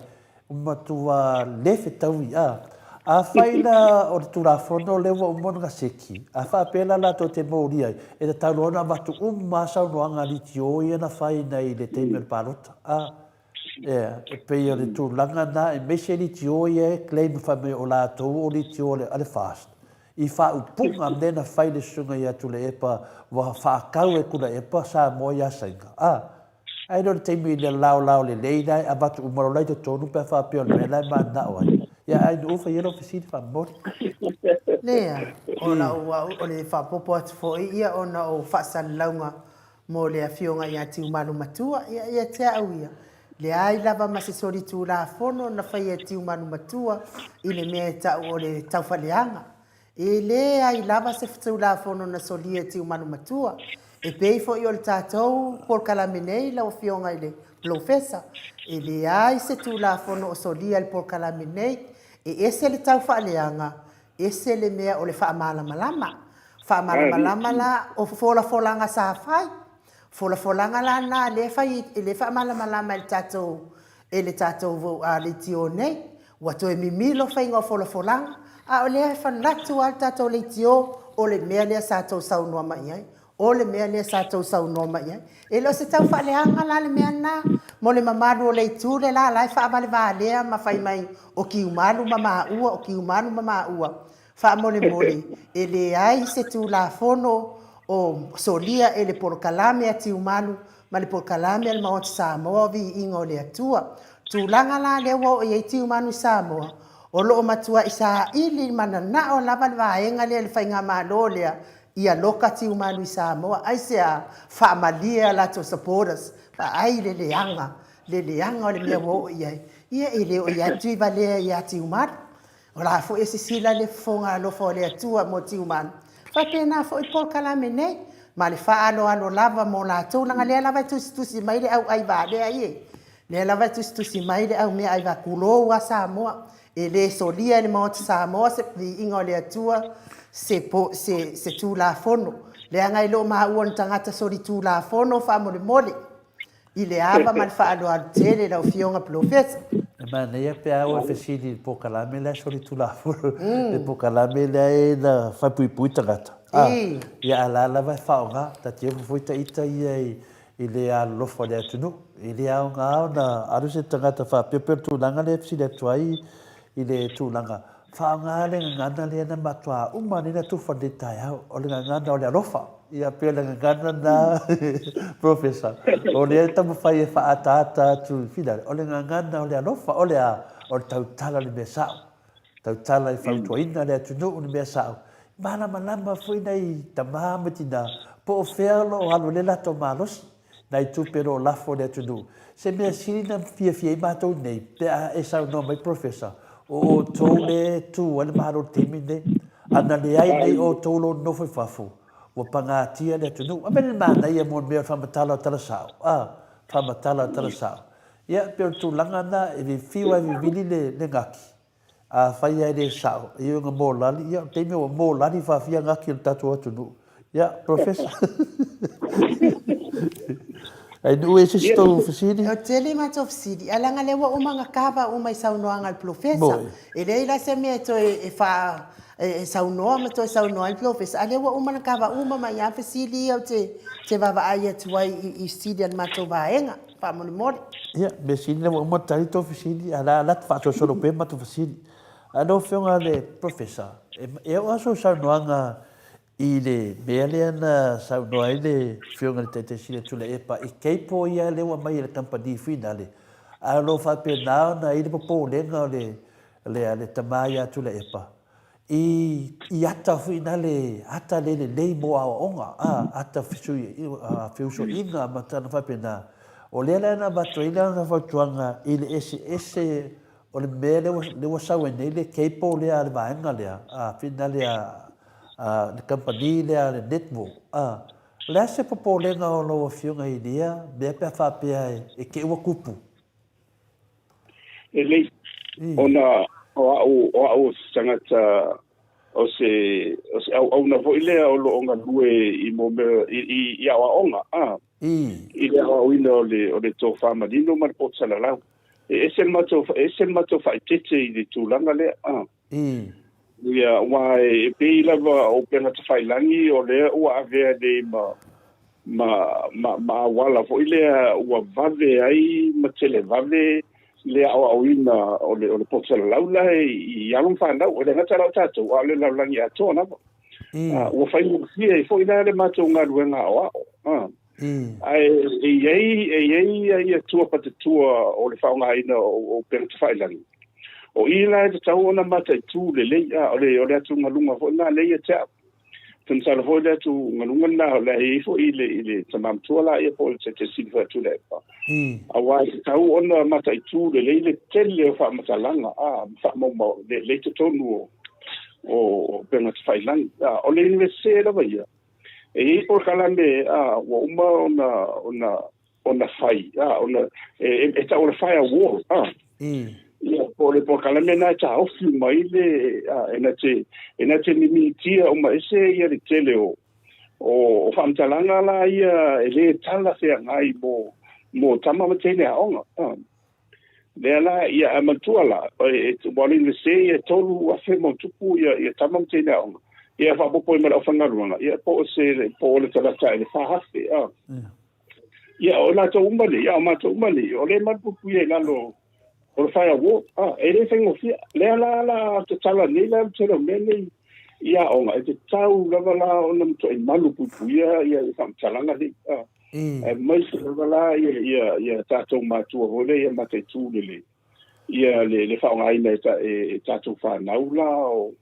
matua le fetaui, a. Afai la o le Tulafono lea ua uma ona gaseki, a faapea la latou te molia ai, e tatau loa ona avatu uma lava saunoaga a litio ia na fai nei i le taimi o le palota, a. Ea, e pei o le tulaga na, aemaise litio ia e claim fai mai o latou o litio a le FAST. I faaupuga mea na fai le susuga ia Tuilaepa ua faatau e Tuilaepa Samoa ia Saina. A, ae le o le taimi i le laolao lelei la e avatu uma loa la i totonu pe a faapea o le mea la e mananao ai. Ia ai nuu fai ai lau fesili faamolemole. Leai, o lau au, o le faaopoopo atu foi ia ona o faasalalauga mo le Afioga ia Tiumalu Matua, ia, ia te au ia, leai lava ma se solitulafono na faia e Tiumalu Matua i le mea e tau o le taufaleaga. E leai lava se tulafono na solia e Tiumalu Matua. E pei foi o le tatou polokalame nei lau Afioga i le Polofesa, e leai se tulafono o solia i le polokalame nei. E ese le taufaaleaga, ese le mea o le faamalamalama. Faamalamalama la, o folafolaga sa fai. Folafolaga la na lea e fai, lea e faamalamalama e le tatou, e le tatou leitio nei. Ua toe mimilo faiga o folafolaga, a o lea e manatu lava le tatou leitio o le mea lea sa tou saunoa mai ai. O le mea lea sa tou saunoa mai i ai. E le o se tau faaleaga la le mea lena mo le mamalu o le itu le la la e faavalevalea ma fai mai o Kiumalu ma maua, o Kiumalu ma maua. Faamolemole, e leai se Tulafono o solia e le polokalame a Tiumalu ma le polokalame a le Maota Samoa o Viiga o le Atua. Tulaga la lea ua oo i ai Tiumalu i Samoa, o lo o matuai saili ma nanao lava le vaega lea i le faigamalo lea ia loka Tiumalu i Samoa. Aisea? Faamalie a latou supporters, vaai le leaga, le leaga o le mea ua oo i ai. Ia e le o i ai Tuivalea ia Tiumalu. O la foi e sisila le fofoga alofa o le Atua mo Tiumalu. Faapena foi polokalame nei, ma le faaaloalo lava mo latou, leaga lea lava e tusitusi mai le au ai valea ie. Lea lava e tusitusi mai le au meaai va, tulou a Samoa. E le solia e le Maota Samoa se viiga o le Atua, se, po, se, se Tulafono. Leaga e le o maua ni tagata solitulafono faamolemole. I le ava ma le faaaloalo tele lau Afioga Polofesa. E manaia pe a ua fesili i le polokalame lea solitulafono, le polokalame lea e na faipuipui tagata. Ia a la lava e faaaoga, ta te ofo foi ita ia i le alolofa o le atunuu. E le aoga ona alu se tagata faapea pei o le tulaga lea e fesili atu ai i le tulaga Faaaoga le gagana lea na matua uma nei na tufa i lenei taeao, o le gagana o le alofa. Ia pei o le gagana lena, Professor, o lea e taumafai e faaataata atu i finale, o le gagana o le alofa, o le a? O le tautala i le mea sao. Tautala e fautuaina le atunuu i le mea sao. Malamalama foi nai tama ma tina po o fea o lo o alu ai le latou malosi. nai tupe o lo o lafo i le atunuu. Se mea sili na fiafia ai matou nei pe a e saunoa mai Professor, o outou lea e tu ai le Malo i le taimi lenei. A na leai nei outou o lo o nonofo i fafo, ua pagatia le atunuu. A mea le manaia mo le mea o le faamatala o tala sao, a, faamatala o tala sao. Ia, pei o le tulaga lena, e fiu lava e vivili le gaki, Afai lava e le sao, e ui ina mōlali, ia o le taimi ua mōlali faafia gaki o le tatou atunuu. Ia, Professor. Ai nuu e se isi tou fesili? E tele matou fesili, ae leaga lea ua uma ona kava uma i saunoaga a le Polofesa. E leai la se mea e toe e faa e saunoa ma toe saunoa ai le Polofesa, a lea ua uma ona kava uma mai lava fesili ia ou te vaavaai atu ai i fesili a le matou vaega. Faamolemole. Ia, mea sili lea ua uma ona tali tou fesili, a o la e faasolosolo pea matou fesili. Ae lau Afioga i le Professor, e oo lava sou saunoaga i le mea lea na saunoa ai le Afioga i le Taitai Sili o Tuilaepa i cable ia lea ua aumai e le kamupani finale, ae o lo o faapena ona i ai le popolega o le tama ia Tuilaepa I, i ata foi na le ata le lelei mo aoaoga, a, ata feusuaiga ma tala faapena. O lea la na avatu ai lana fautuaga i le eseese o le mea lea ua, lea ua sau ai nei le cable lea a le vaega lea, a, finale a, a le kamupani lea a le Netball, a. O le a se popolega o lau Afioga i lea mea pe a faapea e te i ua tupu? E lei, ona o au, o au o se tagata o se, o se auauna foi lea o lo o galue i mo mea, i, i, i aoaoga, a, i le aoaoina o le, o le tofa manino ma le poto salalau. E ese le matou, e ese le matou faaeteete i le tulaga lea, a. Ia, aua e pei lava o upega tafailagi o lea ua avea nei ma, ma, ma, ma auala foi lea ua vave ai ma televave le aoaoina o le, o le poto salalau la i alo ma fanau. E le gata la o tatou, a o le lalolagi atoa lava. Ua faigofie ai foi la le matou galuega aoao. Ae e i ai, e i ai ia tua patatua o le faaaogaina o upega tafailagi. O i la e tatau ona mataitu lelei, a o le, o le atugaluga foi lena lea ia te au. Ou te masalo foi le atugaluga lena o la e i ai foi i le, i le tama matua la ia po o le Taitai Sili foi a Tuilaepa. Aua e tatau ona mataitu lelei le tele o faamatalaga, a, ma faamaumau lelei totonu o, o upega tafailagi. A, o le Iunivesite lava ia, E i ai polokalame a ua uma ona ona ona fai a ona e, e tau o le firewall a. Ia po o le polokalame na e taofi uma ai le a, e na te e na te mimitia uma ese ia le tele o o, o faamatalaga la ia e le talafeagai mo mo tama ma teine aoga. A. Lea la, ia, ae manatua la, ua le Iunivesite ia e 3,000 ma ona tupu ia, ia tama ma teine aoga. Ia faaopoopo ai ma le aufaigaluega, ia po o se po o le tagata i le 4,000 a. Ia o latou uma nei, a o matou uma nei, o lea e malupuipuia i lalo o le firewall, a, e le faigofie. Lea la la tatala nei la le tele o mea nei i aoga, e tatau lava la ona matuai malupuipuia ia faamatalaga nei, a. Aemaise lava la ia ia ia tatou matua foi lea ia mataitu lelei ia le le faaaogaina e, e, e tatou fanau la o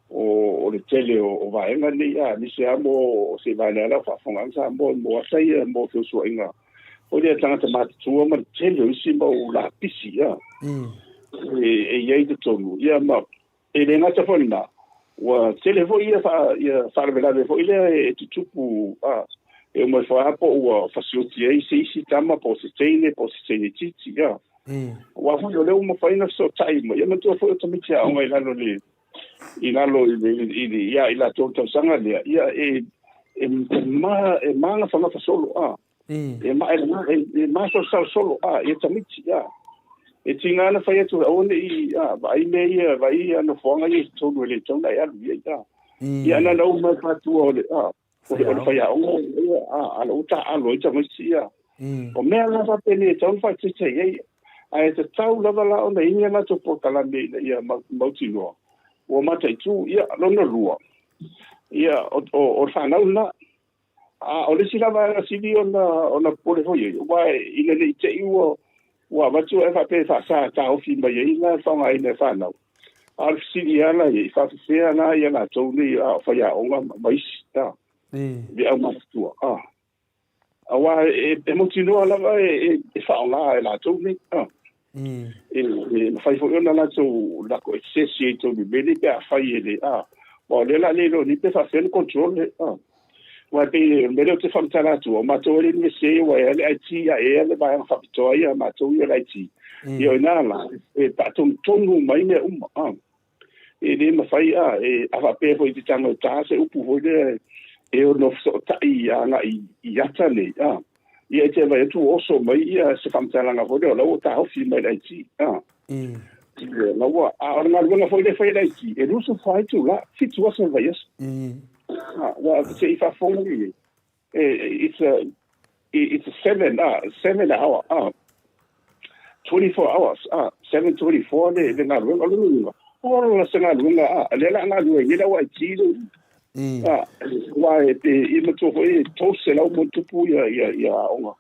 o le tele o vaega nei, a aemaise lava mo se vaega la o faafofogaaga Samoa mo ata ia mo feusuaiga foi lea tagata matutua ma le tele o isi mau lapisi a e i ai i totonu ia ma e le gata foi lena ua tele foi ia ia faalavelave foi lea e tutupu a e uma ifo lava po ua fasioti ai se isi tama po o se teine po o se teine itiiti a. Aua foi o lea ua mafai ona fesootai uma. Ia manatua foi o tamaiti aoga i lalo le i lalo i le i le ia i latou tausaga lea, ia e e ma e magafagafa solo a. E ma e, e masalosalo solo a ia tamaiti a. E tiga ona fai atu aua ne i a vaai mea ia vaai ia nofoaga ia i totonu e le tatau ona e alu i ai a. Ia na ona uma fatua o le a o le faiaoga ia, a, a ua taaalo ai tamaiti ia. O mea la faapenei e tatau ona faaeteete i ai, ae tatau lava la ona i ai ni a latou polokalame ina ia mautinoa ua mataitu. Ia, lona lua, ia, o, o, o le fanau lena. A o le isi la vaega sili ona, ona popole foi i ai, aua ina ne i te i ua, ua avatu ae faapea e faasa taofi mai ai la le faaaogaina e fanau. A o le fesili lava la i ai, faafefea la ia latou nei a o faiaoga ma isi, a, le aumatutua, a. Aua e, e mautinoa lava e, e, e faaaoga e latou nei, a. E, e mafai foi ona latou lako access i ai tonu i mea nei pe afai e le, a. Aua o lea o le a le iloa nei pe faafefea ona control le, a. Aua e pei o le mea lea ou te faamatala atu, o matou e le ni mese aua e i ai le IT a e i ai le vaega faapitoa ia a matou ia o le IT. Ia o i ina la, e faatonutonu mai mea uma. A. E le mafai a, e, a faapea foi i te tago e ta se upu foi lea e ono fesootai agai i ata nei, a. Ia e te vaai atu ua oso mai ia se faamatalaga foi lea o la ua taofi mai le IT. A. La ua, a o le galuega foi lea e fai e le IT, e 24 itula, 7 aso o le vaiaso. Aua se i faafofoga i ai, it's a, it's a 7, 7 hour, 24 hours, 7 24 le, le galuega. O lona uiga, ola se galuega, a lea la galue ai nei le au IT le, aua e pe i matua foi e 300 ma tupu ia, ia, ia aoga.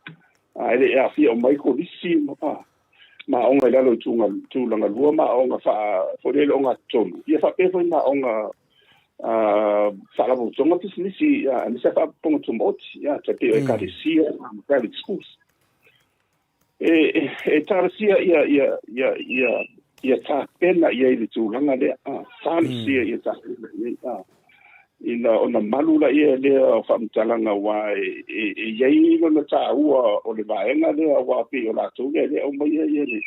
A e le i aafia uma ai kolisi, ma, ma aoga i lalo i tulaga lua ma aoga faa, foi lele ogatotonu, ia faapea foi ma aoga faalapotopotoga pisinisi, aemaise lava faalapotopotoga tumaoti, ia, tai pei o ekalesia ma private schools. E, e talosia ia, ia, ia, ia, ia tapena i ai le tulaga lea, talosia ia tapena i ai, ina ona malu laia lea o faamatalaga aua e, e, e i ai lona taua o le vaega lea aua pei o latou lea e aumaia ia le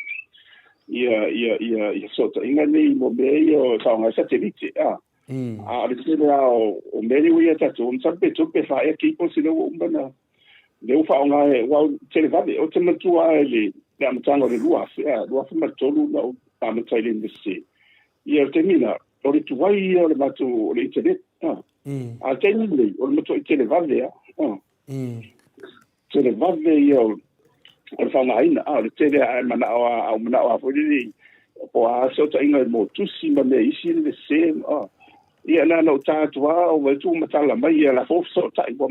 ia ia ia ia fesootaiga nei mo mea ia o faaaoga ai satelite a. A o le tele lava o, o mea nei ua ia tatou, masalo pe tolu pe fa ea cables lea ua uma na lea ua faaaoga e aua tele vave. Ou te manatua lava i le le amataga o le 2000 a 2003 na ou amata i le Iunivesite. Ia o le taimi lena, o le tuai ia o le matou o le internet. A, a o le taimi lenei, o le matuai televave lava. A, televave ia o o le faaaogaina. A o le tele lava e manao lava, a ua manao lava foi lele po o a fesootaiga mo tusi ma mea isi le se. A, ia na ona ou ta atu lava, ou vaai atu ua matala mai ia la foi ua fesootai. Ua,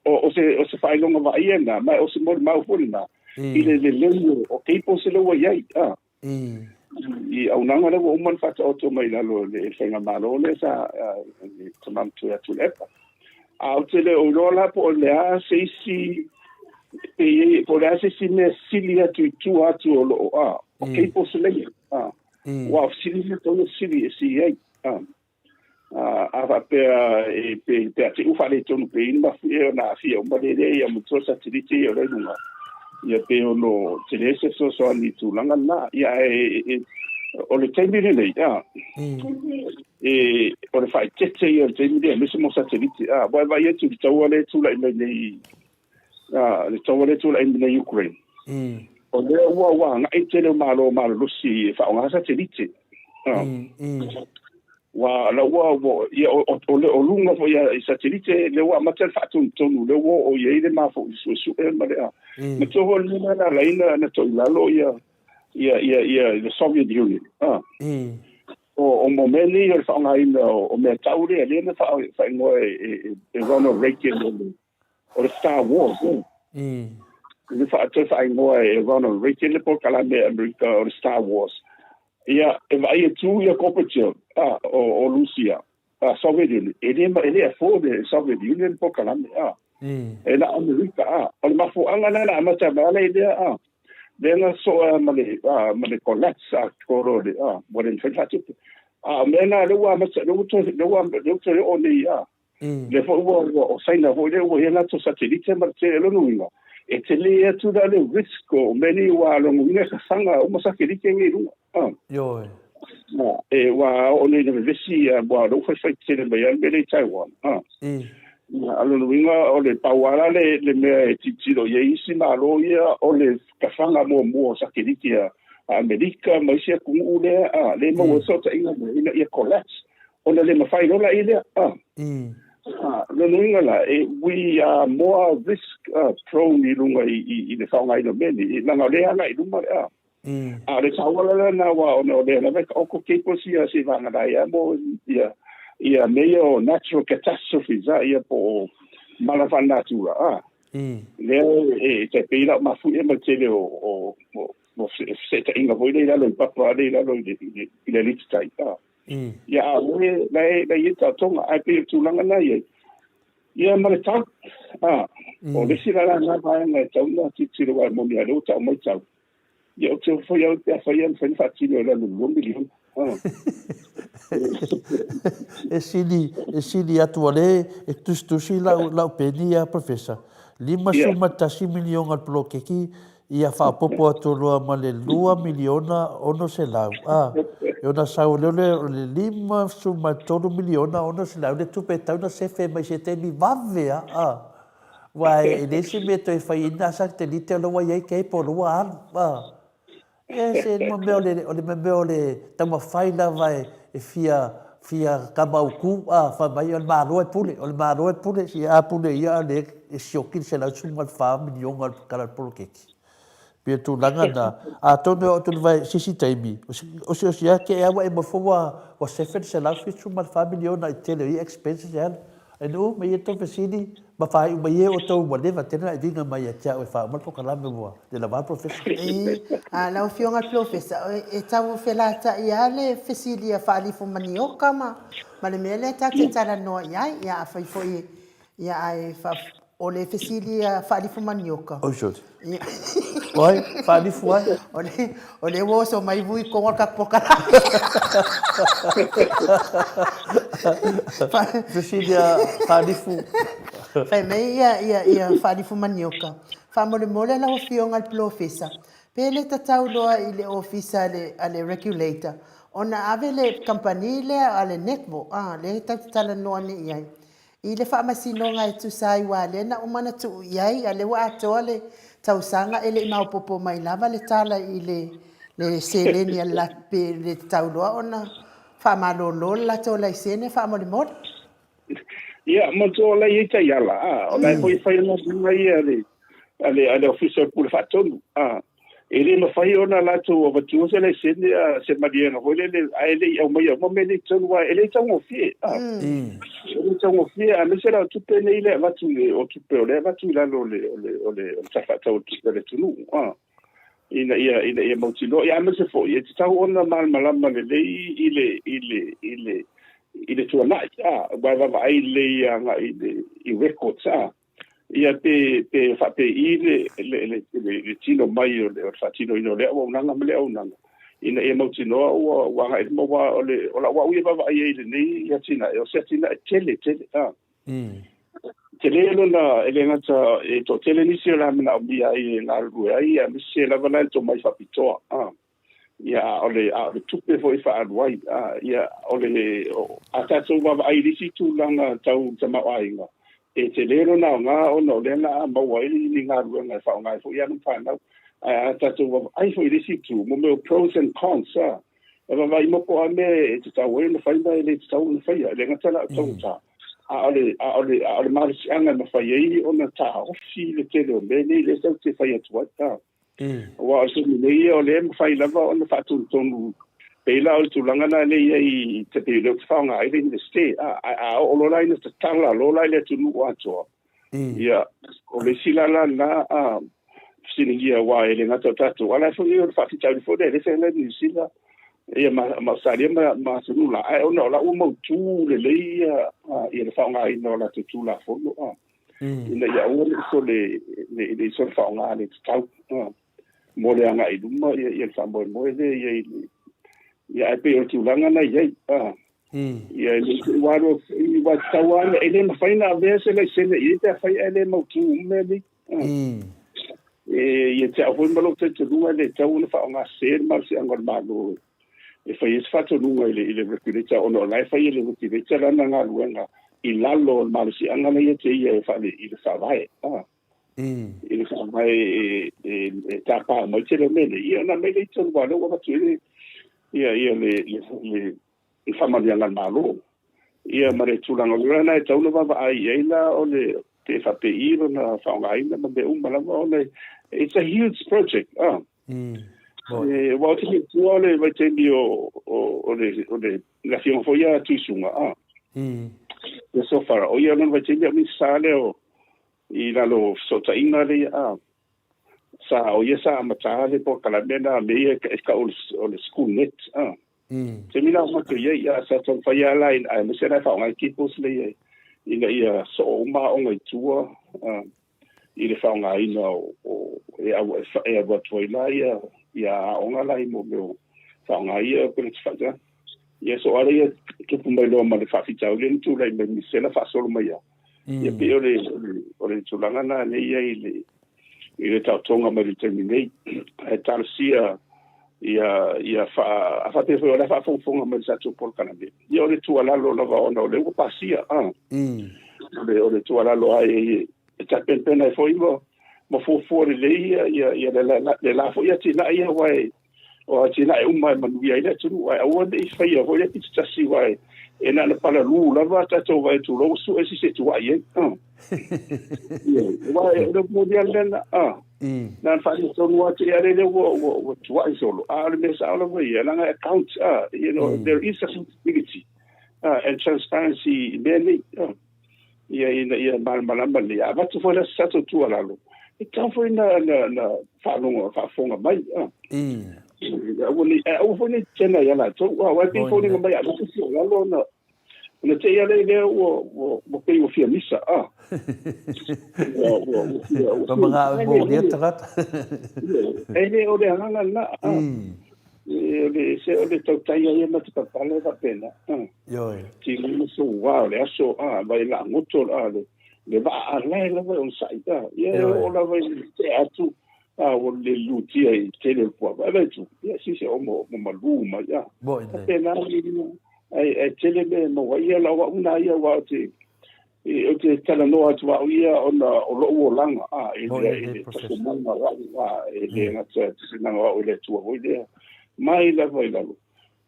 o, o se, o se faailoga vaaia lena, ma o se molimau foi lena i le lelei o cables lea ua i ai. A, i auaunaga lea ua uma ona faataoto mai i lalo o le faigamalo lea sa le tama matua ia Tuilaepa. A ou te le o iloa la po o le a se isi pe i ai po o le a se isi mea sili atu i tua atu o lo o a o cables lea a aua o fesili ia tatau ona fesili e sili ai a a faapea e pe pe a te i ua faaletonu pe i ai ni mafuie ona aafia uma lea lea ia matua satelite ia o la i luga ia pe ono tele se fesoasoani i tulaga lena ia ae e, o le taimi lenei a e o le faaeteete ia o le taimi lea aemaise mo satelite a ua e vaai atu i le taua lea e tulai mai nei a le taua lea e tulai mai nei Ukraine o lea ua ua agai tele o malo malolosi e faaaoga satelite. Ua la ua ua ia o o le o luga foi ia i satelite lea ua amata le faatonutonu lea ua oo i ai le mafu'i suesue ma le a. Ma toe foi le mea lena na ala ai na toilalo ia ia ia ia le Soviet Union. A. O o mo mea nei o le faaaogaina o mea tau lea lea na faaigoa e e Ronald Reagan o le o le Star Wars. Le toe faaigoa e Ronald Reagan le polokalame a Amerika o le Star Wars. Ia, e vaai atu ia Gorbachev, a, o Rusia, a, Soviet Union, e le, e le afford e Soviet Union le polokalame, a. E na Amerika, a. O le mafuaaga lena na amata mai ala i lea, a. Lea na soa ma le, a, ma le collapse, a, koro le, a, ua le mafai ona faatupe. A, o mea na, lea ua amata, lea ua toe, lea ua, lea ua toe oo nei, a. Lea foi ua, ua, o Saina foi lea ua i ai latou satelite ma le tele, o lona uiga, e tele atu la le risk o mea nei aua o lona uiga e sasaga uma satelite nei i luga. Ah. Ioe. Na, e ua oo nei ina vevesi, aua o lea ua faifai tele mai lava le mea lea i Taiwan. Ah. Na, o lona uiga o le pau lava la le, le mea e tilotilo i ai isi Malo ia, o le tafaga muamua o satelite a Amerika ma isi atunuu lea, ah, lea e maua ai fesootaiga ina ia collapse. Ona le mafai loa la i lea. Ah. Ah, lona uiga la, e, we are more risk prone i luga i, i, i le faaaogaina o mea nei, leaga o lea e agai i luma le a. A o le taua la lena aua ona o lea lava e taoto cables ia seivagana ai lava mo ia, ia mea ia o natural catastrophes a, ia po o mala faalenatura a. Lea e tai pei la o mafuie ma le tele o, o, o, o feseetaiga foi lea i lalo i papa lea i lalo i le, i le, i le aliti tai a. Ia, a o le, la e, la e i ai taotoga, ae pei o le tulaga lena e i ai. Ia, ma le tau, a, o le isi la lena vaega e tatau ona tilotilo aua e moni lava o lea ua tau mai tau. Ia, ou te ofo foi au pe afai e mafai ona faatino i lalo o le $2 miliona. E sili, e sili atu ua le e tusitusi lau, lau peni ia Professor. $51 miliona le poloketi Ia faaopoopo atu loa ma le $2,600,000, a, e ona sau lea o le $53,600,000 le tupe e tatau ona sefe mai se taimi vave lava, a. Aua e leai se mea e toe fai ai na satelite o la ua i ai cable o la ua alu, a. Ia se mea o le, o le mea o le taumafai lava e fia, fia kamautu, a, fai mai o le Malo e pule, o le Malo e pule, ia a pule ia a lea e sioki le $114 miliona o le tala o le poloketi. Pei o le tulaga lena, atonu e oo atu i le vae, se isi taimi, osiosi lava te i ua e nofo ua sefe le $174 miliona i le tele o ia expenses e alu. Ae nuu mai ia tou fesili ma faaiu mai e outou ua leva tele ona e viga mai ia te au e faauma le polokalame ua le lava le polofesa. Ii, A, lau Afioga i le Polofesa, e tau felata'i lava le fesili a Faalifu Manioka ma le mea lea tatou te talanoa i ai. Ia, afai foi Ia, ae fa, o le fesili a Faalifu Manioka. Oi, sorry. Ia. O ai? Faalifu ai? O le, o le ua oso mai vui kongo le tatou polokalame. Fesili a Faalifu. Fai mai ia, ia, ia Faalifu Manioka, faamolemole lau Afioga i le Polofesa, pe le tatau loa i le Ofisa a le, a le Regulator ona ave le kamupani lea a le Netball, a, lea tatou te talanoa nei i ai, I le faamasinoga e tusa ai ua lea na uma na tuu i ai, a lea ua atoa le tausaga e le i maopoopo mai lava le tala i le le seleni a le la pe le tatau loa ona faamalolo le latou laisene faamolemole. Ia, manatua o la e i ai taiala, a, o la e foi e fai ana galuega ia a le, a le, a le Ofisa o le Pule Faatonu, a. E le mafai ona latou avatua se laisene a se maliega foi lele ae le i aumaia uma mea nei i totonu aua e le taugofie. E le taugofie aemaise la o tupe nei lea e avatu o tupe o lea e avatu i lalo o le o le o le Tala Faatatau o Tupe a le atunuu ina ia ina ia mautinoa. Ia aemaise foi e tatau ona malamalama lelei i le i le i le i le tuanai aua e vaavaai lelei agai i le i records Ia pe, pe faapei le, le, le, le, le tino mai o le, o le faatinoina o lea auaunaga ma lea auaunaga, ina ia mautinoa ua, ua agai i luma, aua o le, o lau au ia vaavaai ai i lenei atinae, o se atinae tele tele, a. Tele lona, e le gata e toatele nisi o le a manaomia ai e galulue ai, aemaise lava la le tomai faapitoa, a. Ia, a o le, a o le tupe foi e faaalu ai, a, ia, o le, o, a tatou vaavaai i le isi tulaga tau tamaoaiga, e tele lona aoga ona o lea na a maua ai ni galuega e faaaoga ai foi alo ma fanau. Ae a tatou vaavaai foi i le isi itu, mo mea o pros and cons, a, E vaavaai uma po o a mea e tatau ai ona fai ma e le tatau ona faia. E le gata la o taugata, a o le, a o le, a o le malosiaga e mafai ai ona taofi le tele o mea nei lea tatou te fai atu ai. A. Aua o le taimi nei ia, o lea e mafai lava ona faatonutonu pei la o le tulaga lena lea e i ai i te pei o lea ou te faaaoga ai le Iunivesite. A, ae a oo loa la ina tatala loa la i le atunuu atoa, Ia, o le isi la la lena a fesiligia aua e le gata o tatou, a o la e foi o le faafitauli foi lea e le feagai Niu Sila ia ma Ausetalia ma atunuu la, ae ona o la ua mautu lelei ia ia le faaaogaina o latou Tulafono a ina ia aua ne i sole ne i sole faaaoga le tatau mo le agai i luma ia le faamoemoe lea i ai ia ae pei o le tulaga na i ai a Ia, e le ua alu ua tatau lava, e le mafai ona avea se laisene i ai pe afai ae le mautu uma mea nei. E ia te au foi ma lou talitonuga e le tatau ona faaaoga sese le malosiaga o le Malo e fai ai se faatonuga i le i le regulator ona o la e fai e le regulator lana galuega i lalo o le malosiaga la ia te ia e faale i le faavae. I le faavae e tapa mai tele o mea nei, ia ona aumai lea i totonu aua o lea ua avatu i ai le ia le le i faamanuiaga a le Malo. Ia ma le tulaga loa lena e tatau ona vaavaai i ai la o le pe faapei lona faaaogaina ma mea uma lava ona it's a huge project. Ah. E, aua ou te manatua o le vaitaimi o, o, o le, o le, le afioga foi ia Tuisuga, ah. Ia so far, o ia lona vaitaimi o Minisita lea o, i lalo o fesootaiga lea, ah. Sa, o ia sa amata le polokalame na me ia e kau o le school net, ah. Taimi la o matou i ai, ia, sa taumafai lava la, aemaise la e faaaoga ai cables lea i ai, ina ia soo uma aoga i tua i le faaaogaina o, e alu atu ai la ia, ia aoga la i mo mea o faaaoga ia pele te. Ia so ala ia tupu mai loa ma le faafitauli na tulai mai misela faasolo mai a. Ia pei o le, o le tulaga na lea i ai i le, i le taotoga mai le taimi nei. Ae talosia ia, ia fa, a faapea foi o la faafogafoga mai le tatou polokalame. Ia o le tuualalo lava ona o lea ua pasia. O le tuualalo ai e tapenapena ai foi ma, ma fuafua lelei ia, ia, ia le, le, le la foi atinae ia aua e, o atinae uma e manuia ai le atunuu, ae aua ne i faia foi le pito tasi aua e na ona palalū lava tatou vaai atu loa ua sue se isi e tuuai ai. Aua o le moni lava lena, na ona faaletonu atu ia lea ua, ua, ua tuuai solo. A o le mea sao lava ia, leaga e account, you know, there is accountability and transparency i mea nei. Ia ina ia malamalama lelei. A avatu foi la se tatou tuualalo, e tatau foi na, na, na faalogo, faafofoga mai. Aua nei, aua foi nei tetena ia latou. Aua e pei e foliga mai a avatu tuualalo ona ona te i a lea ua, ua, ua pei ua fia misa. Ua, ua, ua fia, ua fia. Mga mo lia tagata. E le o le agaga lena. E o le, se o le tautai ia ma te papala e faapena. Ioe. Tino ma sou o le aso, a, vai laagoto, a, le, le vaa a lae lava e onosai, a, ia e oo lava i le tea atu, a, ua le lutia i tele o le puava, e vaai atu, ia, si se omo, omo malū mai, a. Moi nei. Faapena, ai, ai tele mea e maua ai, ia la o au na ia, aua ou te, ou te talanoa atu au ia ona o lou olaga, a, i le, i le tasomaga o au, a, e le gata tasomaga o au i le Atua foi lea, mai lava i lalo.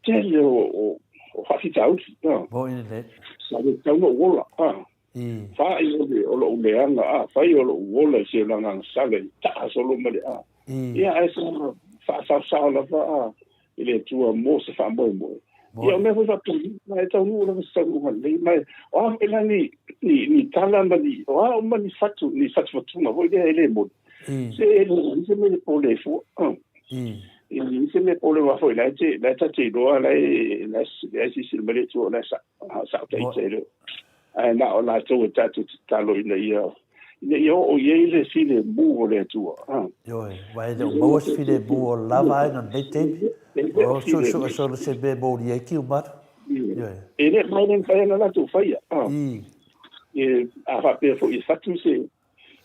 Tele o, o, o faafitauli, a. Moi lelei. Sa le tatau ona ou ola, a. Fai o le, o lou leaga, a, fai o lou ola i se olaga agasala i taa solo ma le a. Ia, ae sa faasaosao lava, a, i le Atua mo se faamoemoe. Ia, o mea foi faapena, e taunuu lava se taunuuga lelei. Ma o a foi la ni, ni, ni tala ma ni, o a uma ni fatu, ni fatufatuga foi lea e le moni. Se e leai se mea e pole ai fua. E leai se mea e pole aua foi la e te, la e ta te iloa, la e, la e silasila mai le Atua o la e sao ita e le Ae na o latou e tatou tatalo ina ia, ina ia oo i ai le filemu o le Atua. Ioe, aua e le o maua se filemu o lava ai na lenei taimi. O suesue solo se mea e molia ai kiumalu. Ioe. E le mafai ona mafai ona latou faia. E, a faapea foi e fatu se,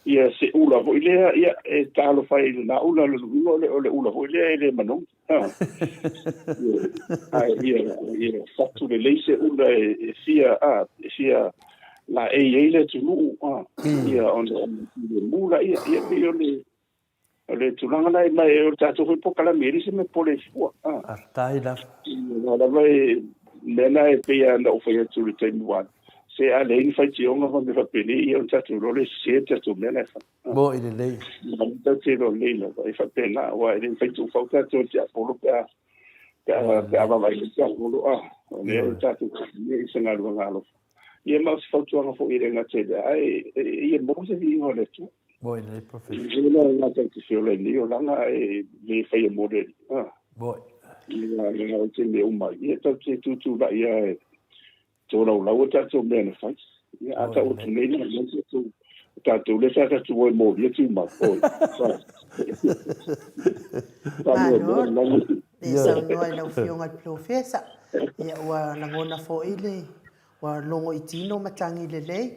ia se ula foi lea, ia, e talofa ai i lena ula, o le uiga o le, o le ula foi lea e le manogi. Ae ia, ia fatu lelei se ula e, e fia, a, e fia laei ai le atunuu, a, ia, ona filemu laia, ia, pei o le, O le tulaga la ma e o le tatou foi polokalame e le se mea pole fua. Faafetai lava. Aua lava e mea na e pei lava ona ou fai atu i le taimi ua alu, se a leai ni faitioga ma mea faapenei, ia ona tatou iloa lea e sese le tatou mea la e fai. Mo'i lelei. Tatou te iloa lelei lava e faapena, aua e le mafai tuufau tatou e le tiapolo pe a pe a pe a vaavaai le tiapolo, a o lea o tatou i se galuega alofa. Ia ma o se fautuaga foi e le gata i lea, ae ia maua se viiga o le Atua. Mo'i lelei, Professor. E le gata i te feola i nei olaga, ae le faia mo le Alii. Mo'i. Ia, o te mea uma, ia tatou te tutulai lava e tolaulau a tatou mea na fai. Ia, a tau atu nei, na tatou, tatou lea sa tatou o e molia tumau. Oi. Malo le saunoa i lau Afioga i le Polofesa. Ia, ua lagona foi le, ua logo i tino matagi lelei,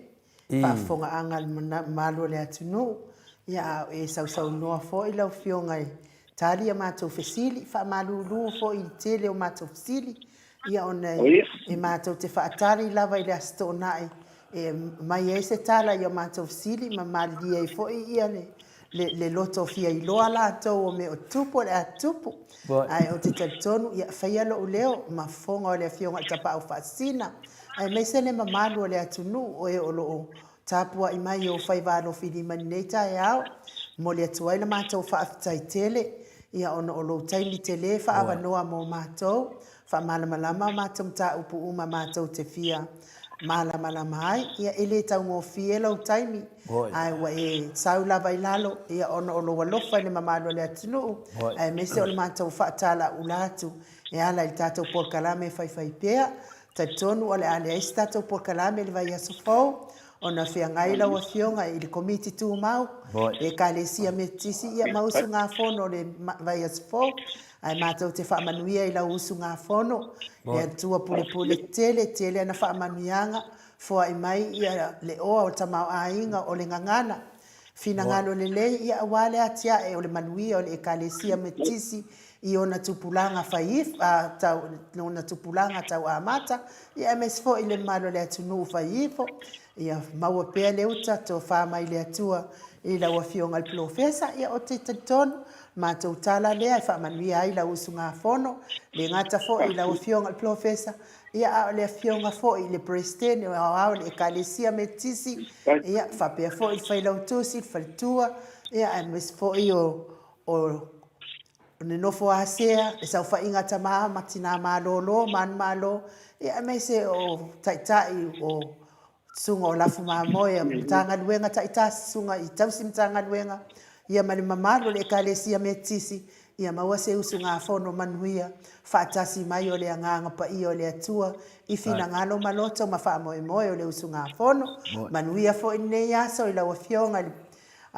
faafofogaaga a le mamalu o le atunuu. Ia, a o e sausaunoa foi lau Afioga e tali a matou fesili, faamalulu foi i le tele o matou fesili, Ia ona e matou te faatali lava i le Aso Toonai e aumai ai se tala i a matou fesili ma malilie ai foi ia le loto fia iloa latou o mea o tupu o le a tupu. Ae ou te talitonu, ia faia lou leo ma fofoga o le Afioga i le Tapaau Faasisina, aemaise le mamalu o le atunuu o e o lo o Tapuai mai i ou faiva alofilima i lenei taeao, momoli atu ai la matou faafetai tele, ia ona o lou taimi tele faaavanoa mo matou, faamalamalama a matou mataupu uma matou te fia malamalama ai, ia e le taugofie lou taimi, ae ua e sau lava i lalo, ia ona o lou alofa i le mamalu o le atunuu, aemaise o le matou faatalaula atu e ala i le tatou polokalame faifaipea. Talitonu o le a leai se tatou polokalame i le vaiaso fou ona feagai lau Afioga i le Komiti Tumau, le Ekalesia Metotisi ia ma usugafono o le vaiaso fou. Ae matou te faamanuia i lau usugafono, le Atua pulepule tele, tele ana faamanuiaga, foai mai ia le oa o le tamaoaiga o le gagana, finagalo lelei ia aua le atiae o le manuia o le Ekalesia Metotisi i ona tupulaga fai tau, ona tupulaga tau amata, ia aemaise foi le mamalu o le atunuu fai ifo, ia maua pea le uta tofa mai le Atua i lau Afioga i le Polofesa. Ia ou te talitonu, matou tala lea e faamanuia ai lau usugafono, le gata foi i lau Afioga i le Polofesa, ia a o le Afioga foi i le Peresetene o Aoao o le Ekalesia Metotisi, ia faapea foi le Failautusi, le Faletua, ia aemaise foi o o le nofo asea, le saofaiga a tama ma tina malolo, manumalo, ia aemaise o taitai o susuga o Lafu Mamoe, Matagaluega taitasi, susuga i tausi Matagaluega, ia ma le mamalu o le Ekalesia Metotisi, ia maua se usugafono manuia faatasi mai o le Agaga Paia o le Atua i finagalo ma loto ma faamoemoe o le usugafono. Manuia foi lenei aso i lau Afioga i le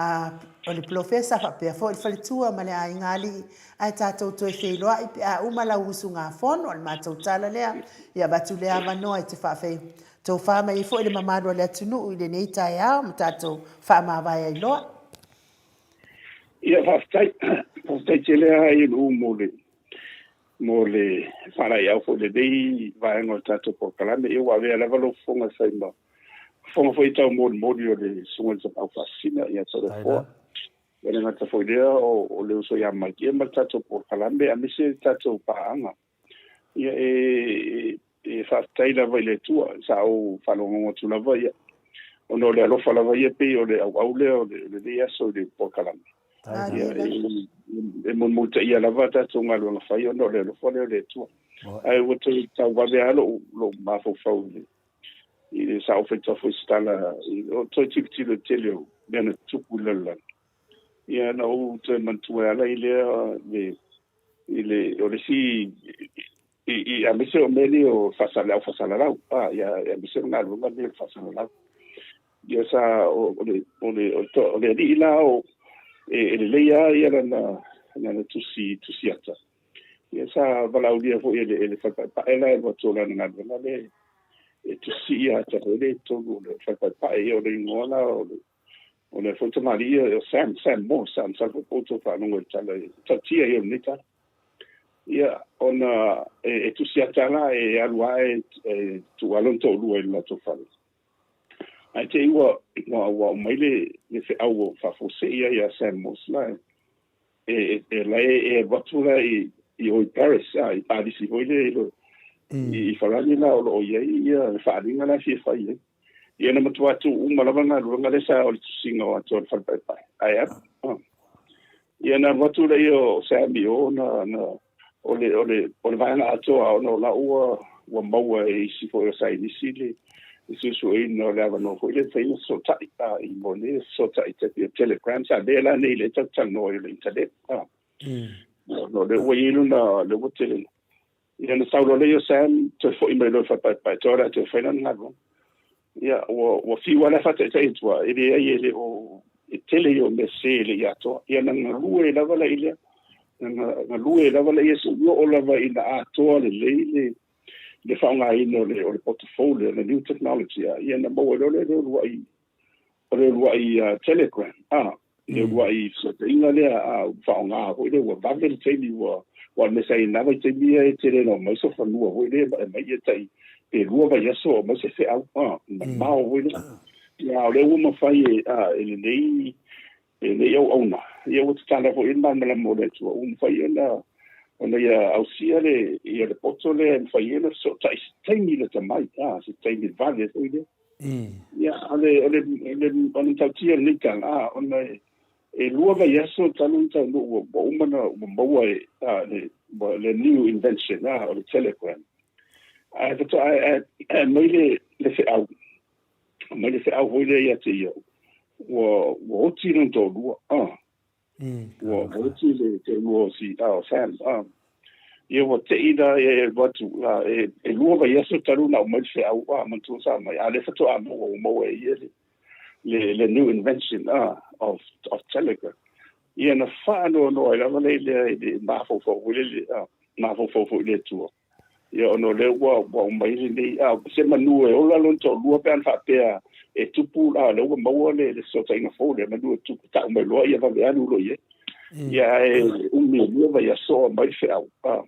A o le polofesa faapea foi le faletua ma le aiga alii, ae tatou toe feiloai pe a uma lau usugafono. O le matou tala lea, ia avatu lea avanoa e te faafei tofa mai ai foi le mamalu o le atunuu i lenei taeao ma tatou faamavae ai loa. Ia, faafetai. Faafetai tele lava i Lu mo le mo le faalaeiau foi i lenei vaega o le tatou polokalame. Ia ua avea lava lou fofoga e fai ma fofoga foi taumolimoli o le Susuga i le Tapaau Faasisina ia Toleafoa. E le gata foi i lea o le uso ia Mike ia ma le tatou polokalame aemaise le tatou paaga. Ia e e faafetai lava i le Atua, sa ou faalogologo atu lava ia ona o le alofa lava ia pei o le auau lea o lenei aso i le polokalame. Ia, e mulimulitaia lava tatou galuega fai ona o le alofa lea o le Atua. Ae ua toe tauave lava lou mafaufau i le i le sa ou faitau foi se tala o toe tilotilo i le tele o mea na tutupu i le lalolagi. Ia na ou toe manatua e ala i lea le i le o le isi i i aemaise o mea nei o faasala au faasalalau a ia aemaise o galuega nei o le faasalalau. Ia sa o le o le o le alii la o e lelei lava ia lana lana tusi tusi ata. Ia sa valaaulia foi e le, e le falepaepae la e alu atu o lana galuega lea e tusi ia ata foi lea i totonu o le falepaepae. Ia o le igoa la o le o le foi tamalii ia o Sam, Sam Moore, Sam, Sam foi po o outou faalogo i le tala, tautia ia o lenei tala. Ia, ona e, e tusi ata la e alu lava e, e tuu lava lona toalua i le latou fale. Ae te i ua, ua, ua aumai le, le feau o faafuasei ia ia Sam Morse la e, e e la e e alu atu la i i o i Paris a i Palisi foi lea i lo i Farani la o lo o i ai ia le faaaliga la e fia fai ai. Ia na matua tuu uma lava galuega lea sa o le tusiga o atu o le fale paepae. Ae alu. Ia na alu atu lea o Sam i o na na o le o le o le vaega atoa ona o la ua ua maua e isi foi o saienisi le le suesueina o le avanoa foi lea e mafai ona fesootai a i mo le fesootai te pei o telegram sa mea la nei lea tatou te talanoa ai o le internet a no lea ua i ai lona lea ua tele ia na sau loa lea o Sam toe foi mai loa i le falepaepae toe o le a toe fai lana galuega. Ia, ua, ua fiu lava la e faataitai atu a, e leai e le o, e tele ia o mea sese e le i atoa. Ia na galue lava la i lea, na galue lava la ia seia oo lava ina atoa lelei le, le faaaogaina o le, o le poto fou lea, le new technology, a, ia na maua ai loa lea le uluai, o le uluai telegram, a, le uluai fesootaiga lea a ua faaaoga foi lea ua vave le taimi ua aua o le mea sa i ai i lena vaitaimi ia e tele ina omai sofanua foi lea e aumai ia tai pe lua vaiaso o aumai se feau a mamao foi lea. Ia a o lea ua mafai e a e lenei e lenei auauna ia ua tatala foi le malamalama o le Atua ua mafai ona ona ia ausia le ia le poto lea e mafai ai ona fesootai i se taimi lata mai a se taimi vave foi lea. Ia, o le, o le, o le, o le matautia o lenei tala, a, ona e, e lua vaiaso talu ona taunuu ua, ua uma ona ua maua e, a, le, le new invention, a, o le telegram. Ae faatoa, ae, ae, ae aumai le, le feau, aumai le feau foi lea ia te ia, ua, ua oti lona toalua, a. Ua oti le toalua o si, a, o Sam, a. Ia ua te'i la e alu atu, a, e, e lua vaiaso talu ona aumai le feau, a, manatua sa aumai, a o lea faatoa maua, ua maua e ia le, le, le new invention, a, of, of telegram. Ia na faanoanoa ai lava le lea i le mafaufau foi lele, a, mafaufau foi i le Atua. Ia ona o lea ua ua aumai lenei, a, se manu e ola lona toalua pe ana faapea e tupu, a, o lea ua maua le, le fesootaiga fou lea, manu e tupu, tau mai loa ia vave alu loa i ai. Ia ae umi e lua vaiaso o aumai le feau, a.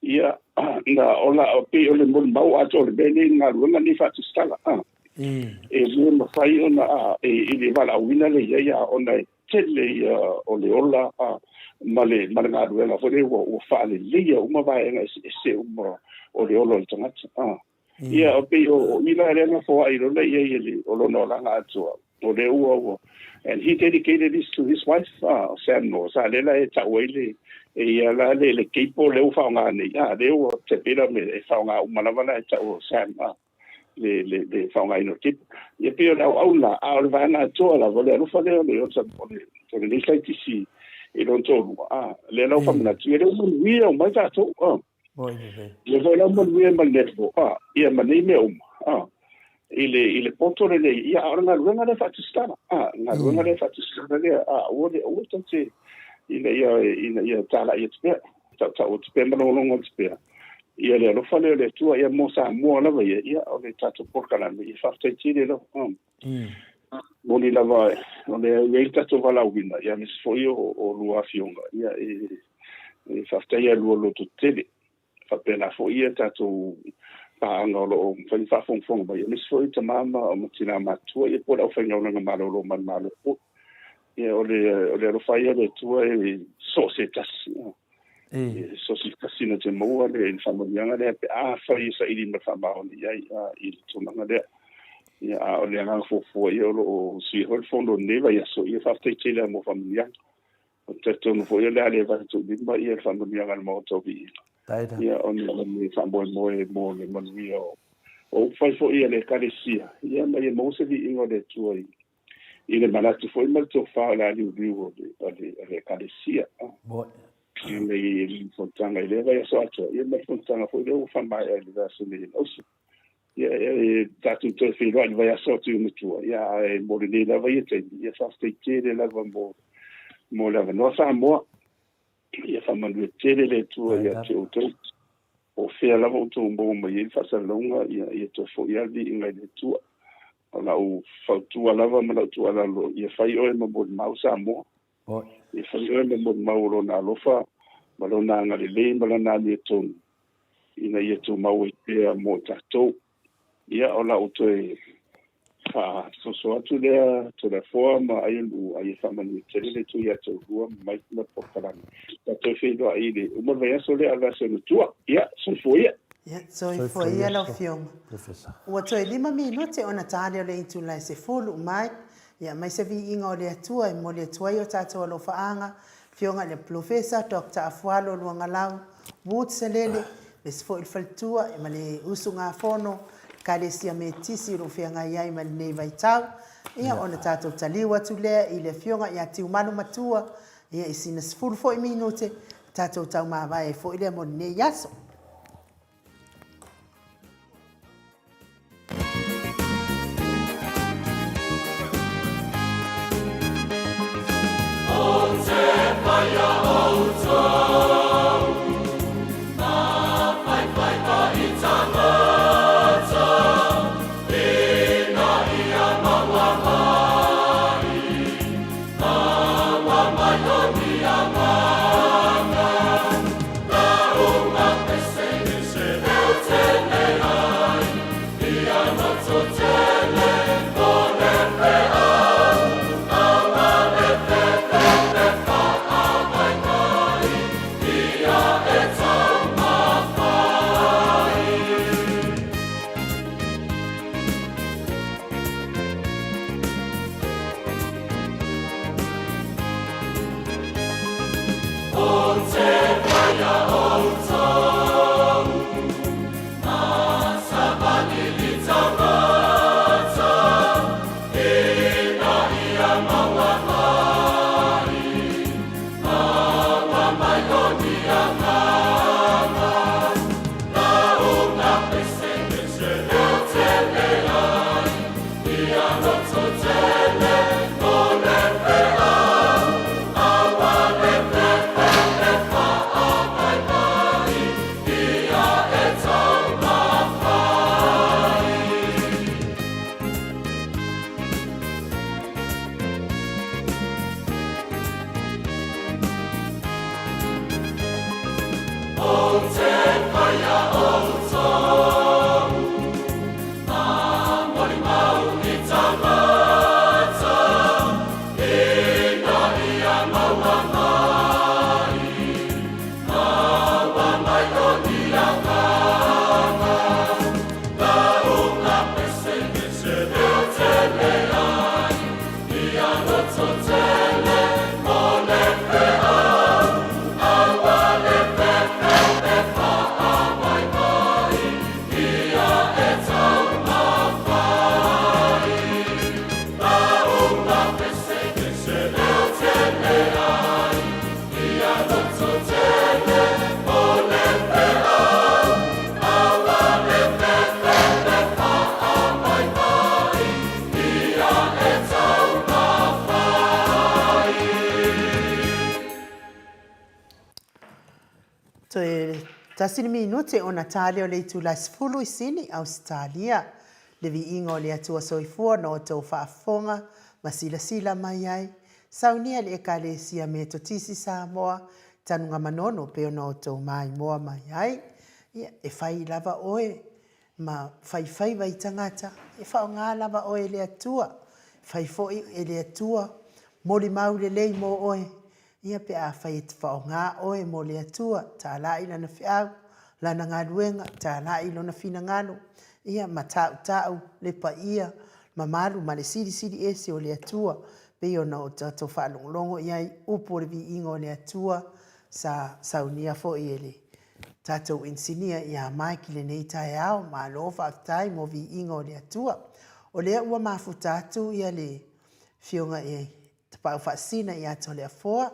Ia, na ola, pei o le molimau atoa o le mea lenei, le galuega lenei faatusitala, a. E le mafai ona, a, e, i le valaauina lea i ai, a, ona e tele ia o le ola a, ma le, ma le galuega foi lea ua, ua faaleleia uma vaega eseese uma o le ola o le tagata. A. Ia, o pei o, o i la lea na foai loa lea i ai e le, o lona olaga atoa. O lea ua, ua, and he dedicated this to his wife, a, o Sam Noa. Sa lea la e tau ai le, e ia la le, le cable lea ua faaaoga nei, a, lea ua tepela me, e faaaoga uma lava la e tau o Sam, a. le, le, le faaaogaina o le cable. Ia pei o le auau lena, a o le vaega atoa lava, o le alofa lea o le, o le, o lenei saienitisi i lona toalua, a, lea la ua faamanatu, ia lea ua manuia uma ai tatou, a. Lea foi la ua manuia ma le netball, a, ia ma nei mea uma, a. I le, i le poto lenei, ia, a o le galuega lea faatusitala, a, le galuega lea faatusitala lea, a, aua le, aua tou te, ina ia, ina ia talai atu pea, tautau atu pea ma logologo atu pea, Ia le alofa lea o le Atua ia mo Samoa lava ia, ia o le tatou polokalame, ia faafetai tele lava. Moni lava o lea e i ai le tatou valaauina, ia aemaise foi o, o lua afioga, ia e, e faafetai ia lua lototetele. Faapena foi ia tatou paaga o lo o mafai ona faafogafoga mai, aemaise foi tama ma, ma tina matutua, ia po o le aufaigaluega malolo ma le Malo foi. Ia o le, o le alofa ia o le Atua e so o se tasi. E so o se tasi na te maua le faamanuiaga lea pe afai e saili ma le faamaoni i ai i le tulaga lea. Ia, a o le agaga fuafua ia o lo o suia foi le fono i lenei vaiaso, ia faafetai tele lava mo faamanuiaga. Ou te talitonu foi o le a le vale tuulima ia le faamanuiaga a le Maota o Viiga. Ia, ona o le faamoemoe mo le manuia o upufai foi a le Ekalesia, ia ma ia maua se viiga o le Atua i i le manatu foi ma le tofa o le aliuliu o le, o le, o le Ekalesia. I le, i le fonotaga i lea vaiaso atoa, ia ma le fonotaga foi lea ua faamaea i le vaiaso nei i Ausa. Ia, e, e, tatou toe feiloai i le vaiaso atu i ona tua, ia, ae mo lenei lava ia taimi, ia faafetai tele lava mo, mo le avanoa Samoa. Ia faamanuia tele le Atua ia te outou. O fea lava outou maua mai ai le faasalalauga, ia, ia toe foi lava le viiga i le Atua. O lau fautua lava ma lau tuualalo, ia fai oe ma molimau Samoa. Ia fai oe ma molimau o Lona alofa ma Lona agalelei ma Lana amiotonu, ina ia tumau ai pea mo tatou. Ia, o lau toe faasoso atu lea Toleafoa ma Aionu'u, a ia faamanuia tele le Atua ia te oulua ma Mike ma le polokalame. Tatou feiloai i le uma o le vaiaso lea a le vaiaso ona tua. Ia, soifua ia. Ia, soifua ia lau Afioga. Ua toe 5 minute ona ta lea o le itula e 10, Mike, ia aumai se viiga o le Atua e momoli atu ai o tatou alofaaga, Afioga i le Polofesa Doctor Afualo Luagalau Woods Salele, aemaise foi le faletua ma le usugafono Ekalesia Metotisi o lo o feagai ai ma lenei vaitau. Ia, ona tatou taliu atu lea i le Afioga ia Tiumalu Matua, ia i sina 10 foi minute, tatou taumavae ai foi lea mo lenei aso. Toe tasi le minute ona ta lea o le itula e 10 i Sini, Ausetalia. Le viiga o le Atua Soifua na outou faafofoga ma silasila mai ai. Saunia le Ekalesia Metotisi Samoa, Tanugamanono pei ona outou maimoa mai ai. Ia, e fai lava oe ma faifaiva i tagata, e faaaoga lava oe e le Atua. Fai foi e le Atua molimau lelei mo oe. Ia pe afai e te faaaoga oe mo le Atua, talai Lana feau, Lana galuega, talai Lona finagalo, ia ma tautau le paia mamalu ma le silisili ese o le Atua, pei ona o tatou faalogologo i ai upu o le viiga o le Atua sa saunia foi e le tatou inisinia ia Mike i lenei taeao. Malo faafetai mo viiga o le Atua. O lea ua mafuta atu ia le Afioga i Tapaau Faasina ia Toleafoa,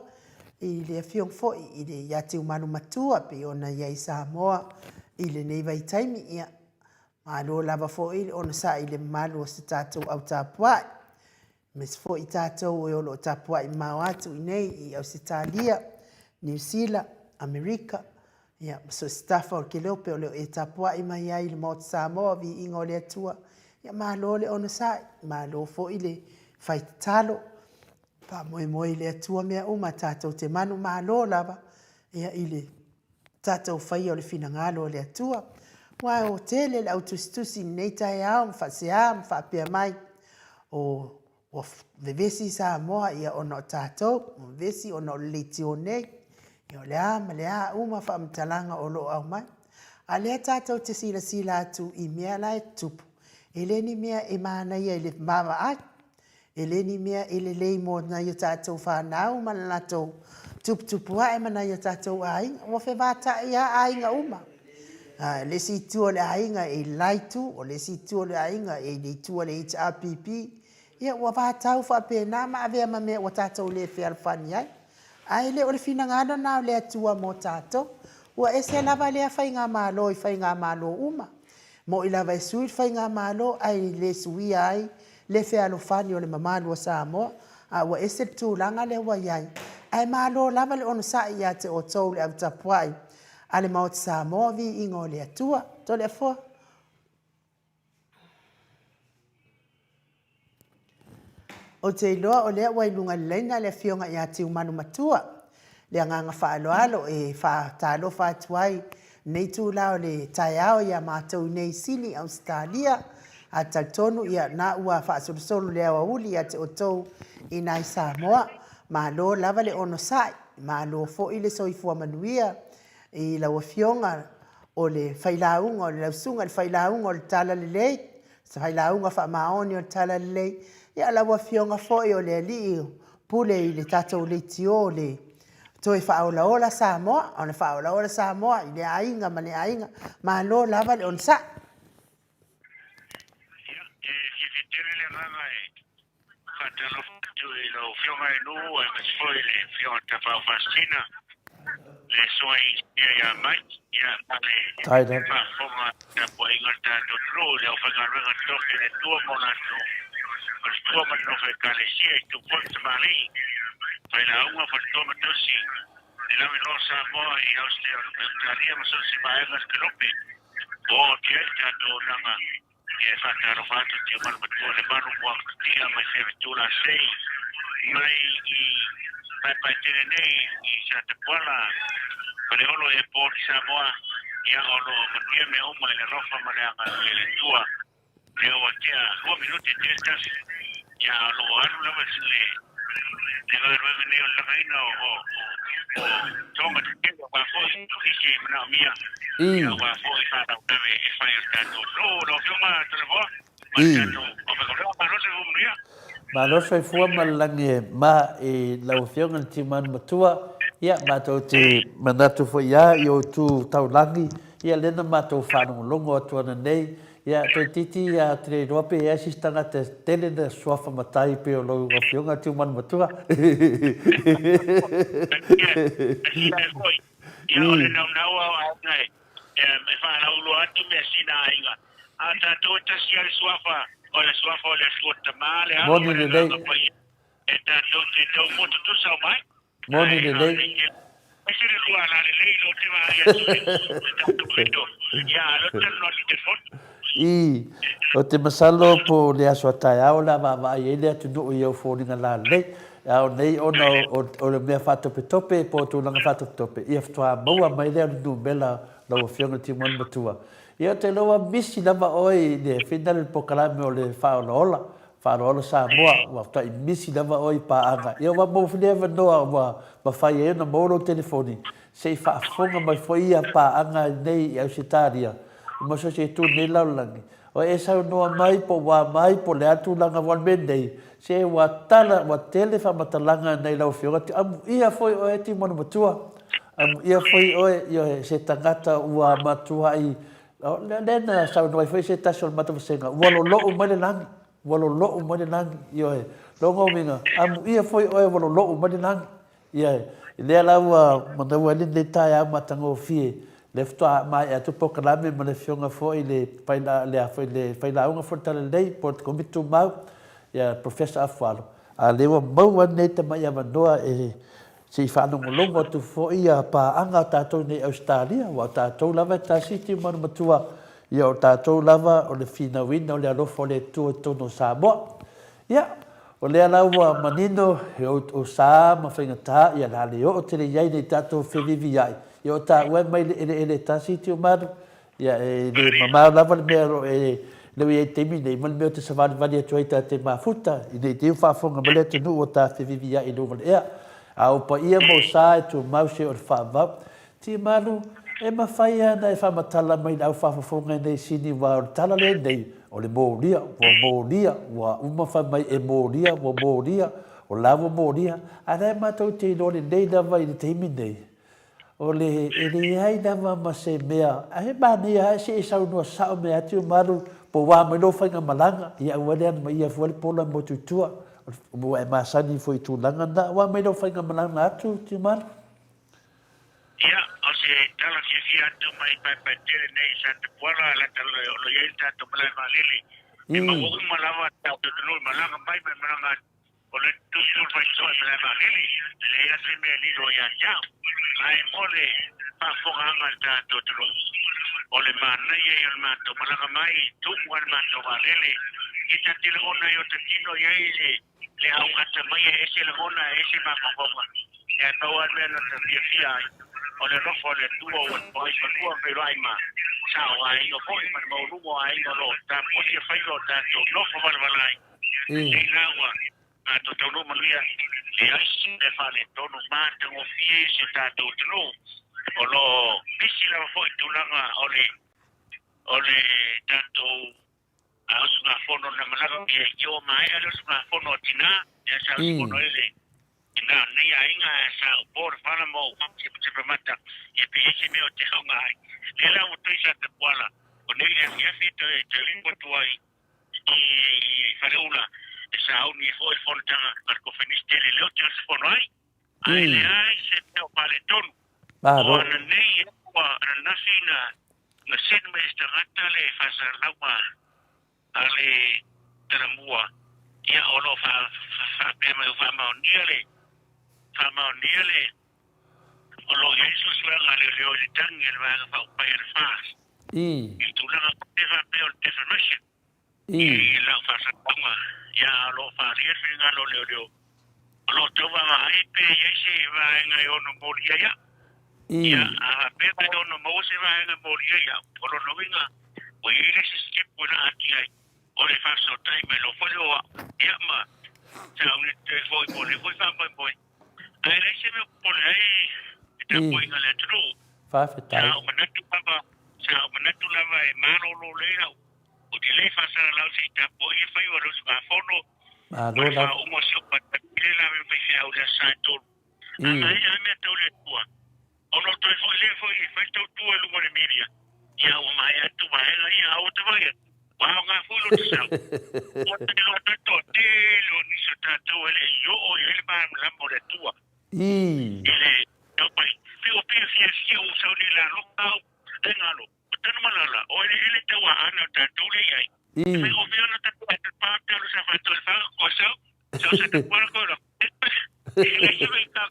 i le Afioga foi i le ia Tiumalu Matua pei ona i ai Samoa i lenei vaitaimi. Ia, malo lava foi le onosai i le mamalu o se tatou au tapuai, aemaise foi i tatou e o lo o tapuai mamao atu i nei i Ausetalia, Niu Sila, Amerika, Ia, ma so o se tafa o le Keleope o le o e tapuai mai ai i le Maota Samoa, viiga o le Atua. Ia, malo le onosai, malo foi le fai tatalo. Faamoemoe i le Atua mea uma tatou te manumalo lava, ia, i le tatou faia o le finagalo o le Atua. Aua e o tele le au tusitusi i lenei taeao ma faasea ma faapea mai. O ua vevesi Samoa ia ona o tatou, ua vevesi ona o le leitio nei, ia o le a ma le a uma faamatalaga o lo o aumai. A lea tatou te silasila atu i mea la e tutupu, e le ni mea e manaia i le vaavaai. E le ni mea e lelei mo nai o tatou fanau ma le latou tuputupu ae ma nai o tatou aiga. Ua fevatai lava aiga uma. O le isi itu o le aiga e i le la itu, o le isi itu o le aiga e i le itu a le HRPP. Ia ua vatau faapena ma avea ma mea ua tatou le fealofani ai. Ae le o le finagalo lena o le Atua mo tatou. Ua ese lava lea faigamalo i faigamalo uma. Mo'i lava e sui le faigamalo ae le suia ai le fealofani o le mamalu o Samoa, a ua ese le tulaga lea ua i ai. Ae malo lava le onosai ia te outou le au tapuai a le Maota Samoa, viiga o le Atua. Toleafoa. Ou te iloa o lea ua i luga i le laina le Afioga ia Tiumalu Matua. Le agaga faaaloalo e faatalofa atu ai lenei itula o le taeao ia matou i nei i Sini, Ausetalia. A talitonu ia na ua faasolosolo le aoauli ia te outou i na i Samoa. Malo lava le onosai, malo foi le soifua manuia i lau Afioga o le failauga o le lausuga i le failauga o le Talalelei, se failauga faamaoni o le Talalelei, ia lau Afioga foi o le Alii Pule i le tatou leitio le toe faaolaola Samoa, ona faaolaola Samoa i lea aiga ma lea aiga. Malo lava le onosai. Ia, e fiafia tele le agaga e faatalofa atu i lau Afioga e Nuu aemaise foi le Afioga Tapaau Faasisina, le Susuga i Inisinia ia Mike, ia ma le faafofoga tapuaiga a le tatou atunuu i le aufaigaluega totofi a le Atua ma o latou faletua ma le nofo Ekalesia i Tupua ma Tamalii, failauga, faletua ma tausi, le lauiloa o Samoa i Ausetalia ma so o se vaega o le kelope ua oo atu i ai le tatou auaunaga. Ia e faatalofa atu Tiumalu Matua le malu ua ti'a mai Fevetula sei mai i Paepaetele nei i Satapuala Faleolo Airport i Samoa. Ia o lo o manuia mea uma i le alofa ma le agalelei o le Atua. Lea ua tea 2 minute tea le tasi. Ia a o lo o alu lava le le galuega nei o le lagaina o o o toga tetele aua foi nisi e manaomia ia aua foi faalavelave e fai o le tatou atunuu. Lau Afioga Tolevoa ma le tatou aufaigaluega, malo le soifua manuia. Malo soifua ma le lagi e ma i lau Afioga i le Tiumalu Matua. Ia, matou te manatu foi lava i outou taulagi, ia lea na matou faalogologo atu ananei Ia, toeitiiti a te le iloa pe i ai se isi tagata e tele na suafa matai pei o lau Afioga Tiumalu Matua. Ia, foi. Ia, o le naunau a o aiga e, e faalauiloa atu mea sina aiga. A tatou e tasi lava le suafa, o le suafa o le Atua Tama, le Alo ma le Agaga Paia, e tatou te tau motu tusa uma ai. Moni lelei. Ii, Ou te masalo po o le aso a taeao o le a vaavaai ai le atunuu i au foliga lalelei, a o nei ona o le mea faatopetope po o tulaga faatopetope, ia faatoa maua mai lea o le numera o lau Afioga i le Timuani Matua. Ia ou te iloa ua misi lava oe i le finale o le polokalame o le faaolaola, Faaaloalo Samoa, ua faatoa misi lava oe i paaga. Ia ua maua foi le avanoa ua mafai ai ona maua lou telefoni se i faafofoga mai foi ia paaga nei i Ausetalia ma so o se itu o lenei lalolagi. Ua e saunoa mai po ua mai po o le a tulaga aua o le mea nei, se ua tala, ua tele faamatalaga nei lau Afioga, amuia foi oe Timona Matua, amuia foi oe, ioe, se tagata ua matuai O lea na saunoa ai foi se tasi o le matou vasega, ua lolo'u mai le lagi, ua lolo'u mai le lagi, ioe. Lona uiga, amuia foi oe ua lolo'u mai le lagi. Ioe. Lea la ua manaua ai lenei taeao matagofie, lea faatoa maea atu polokalame ma le afioga foi i le faila, le a foi le failauga foi o le Talalelei po o le Komiti Tumau, ia Professor Afualo, a lea ua maua lenei tamai avanoa e Se i faalogologo atu foi ia paaga a tatou i nei Ausetalia, aua o tatou lava e tasi Tiumalu Matua, ia o tatou lava o le finauina o le alofa o le Atua i totonu o Samoa. Ia, o lea la ua manino e outou sa ma faigata, ia o le a le oo tele i ai nei tatou feviviai, ia o taua e mai le eleele e tasi Tiumalu, Ia, e le mamao lava le mea o lo o e Lea ua i ai le taimi nei, ma le mea ou te savalivali atu ai ta te mafuta, i nei te iu faafofoga mai le atunuu ua tafeviviai i luga o le ea. A o paia ma ou sa e tumau se o le faavavau. Timalu, e mafai lava ona e faamatala mai i le au faafofoga i nei sini aua o le tala lenei, o le molia, ua molia, ua uma fai mai e molia, ua molia, o la ua molia, a o la e matou te iloa lelei lava i le taimi nei, o le, e leai lava ma se mea, ae manaia lava se i saunoa sao mai ia Tiumalu, po o a mai lou faigamalaga, ia aua le ana ia fua le pola motu i tua, ua e masani foi i tulaga na, ua mai lou faigamalaga atu Tiumalu? Ia, o se tala fiafia atu mai Paepaetele nei i Satapuala, lata o lo o i ai le tatou malae vaalele. E maua uma lava tatou atunuu i malaga mai ma malaga atu. O le tusulu faitotoa i malae vaalele, e leai lava se mea e lilo ia te au. Ae mo le faafofogaaga a le tatou atunuu, o le manaia ia o le matou malaga mai, tumu lava le matou vaalele, ia ta te lagona ai o ta tino i ai le le augata mai e ese lagona e ese mafaufauga, ae pau lava le mea na ta fiafia ai, o le alofa o le Atua ua toai fanua feiloai ma sao aiga foi ma le maualuga o aiga o lo o tapuaia faiva o tatou nofo valavala ai. Nei la ua matou taunuu manuia, leai se mea faaletonu, matagofie si o tatou atunuu o lo o pisi lava foi i tulaga o le o le tatou A usugafono na malaga mai ai, ia ua maea le usugafono a tina, lea sa usufono ai le tina o lenei aiga, ae sa ou po le fala ma ou cepecepe mata, ia pe i ai se mea ou te aoga ai. Lea la ua toe sa Tapuala, o nei le afiafi e toe toe limu atu ai i i Faleula, e sauni ai foi le fonotaga a le Kofenisi tele lea ou te usufono ai, ae leai se mea o faaletonu. O ananei ua ananafi na Na send mai e se tagata le faasalalauga a le Talamua, ia o lo o faapea mai ua faamaonia le, faamaonia le, o lo o i ai suesuega a leoleo i le tagi a le Vaega Faaupufai a le FAST i le tulaga foi lea faapea o le defamation i lau faasalalauga, ia o lo o faaalia le finagalo o leoleo o lo o tau vaavaai pe i ai se vaega e ono molia ai au. Ia, a faapea pe ono maua se vaega e molia ai au, o lona uiga, ua i ai le isi sitepu e laa atu ai, o le faafesootai mai loa foi lea o au, ia ma sauni atu ai foi mo lea foi faamoemoe. Ae leai se mea o popole ai le tapuaiga a le atunuu. Faafetai. Sa ou manatu lava, sa ou manatu lava e malolo lelei au, ou te le faasalalau se i tapuai le faiva o le usugafono, Malo lava. Faauma si ou patapile la me faifeau i le aso Sa e 3. A maea mea tau le Atua, ona ou toe foi lea foi e fai le tautua i luga o le media, ia ua maea atu vaega ia, a ua ta vaai atu, ua aoga foi lota sau. Ua ta iloa atu ai le toatele o nisi o tatou e le i oo i ai le malamalama o le Atua i le taupai. Pei ua pei e fiafia ua sau nei la loka au, e galo. O Tanumalala, o eleele tau aana o tatou lea i ai. E faigofie ona tatou atu pa talu sa faatu le faa ko sau, sau sa tapuala ko ro. E le se mai ka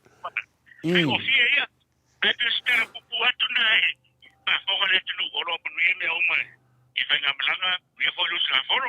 faigofie ia. Ae pe se tala pupu atu na e faafofoga le atunuu o lo o manuia mea uma i faigamalaga, manuia foi le usugafono.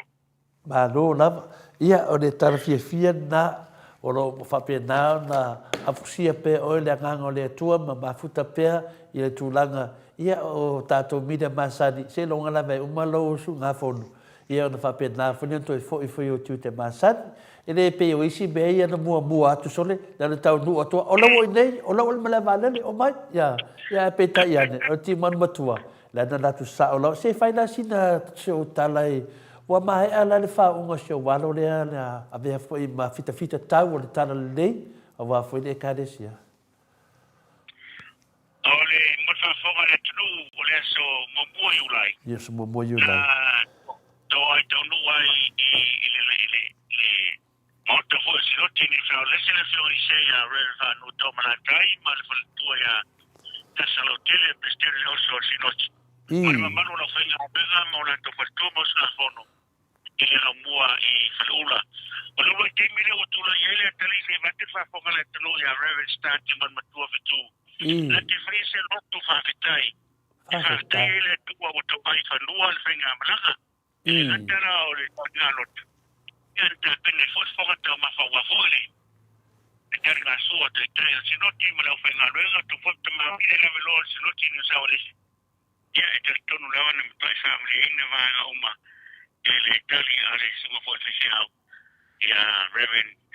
Malo lava. Ia, o le tala fiafia lena, o lo o faapena ona afusia pea oe le Agaga o le Atua ma mafuta pea i le tulaga, ia, o tatou media masani, seiloga lava e uma lou usugafono, ia ona faapena foi lea ona toe foi foi o tiute masani. E le pei o isi mea ia na muamua atu sole, na o le taunuu atu lava, o la ua i inei, o la ua i le malae vaalele, omai, ia, ia ae peitai ane, o le timanu matua, Le ana atu sao lava, se fai la sina si ou tala e, ua maea la le faauuga o si ou alo lea na avea foi ma fitafita tau o le talalelei aua foi le Ekalesia. O le mo le faafofoga a le atunuu o le aso muamua Iulai. I aso muamua Iulai. Na to ai taunuu ai i le le Maota foi o Sinoti New South Lese le Afioga i Isaia Rev Faanuu Malatai ma le faletua ia Tasalautele Peresetene le Oso o le Sinoti ma le mamalu o lau faigaluega ma o latou faletua ma usugafono i le laumua i Faleula. O le vaitaimi lea ua tulai ai le atalii se i avatu le faafofoga a le atunuu ia Rev Star Timanumatua Fetu na te faia se lotu faafetai e faafetai ai le Atua ua tauai i fanua le faigamalaga E le gata la o le taliga-lotu, ia na tapena ai foi le fofoga taumafa aua foi le taligasua a Taitai o le Sinoti ma le aufaigaluega, tu foi ma tamaoki le laveloa o le Sinoti i Niu Saualesi. Ia, e talitonu lava na matuai faamalieina vaega uma E le tali a le susuga foi i le faifeau ia Rev.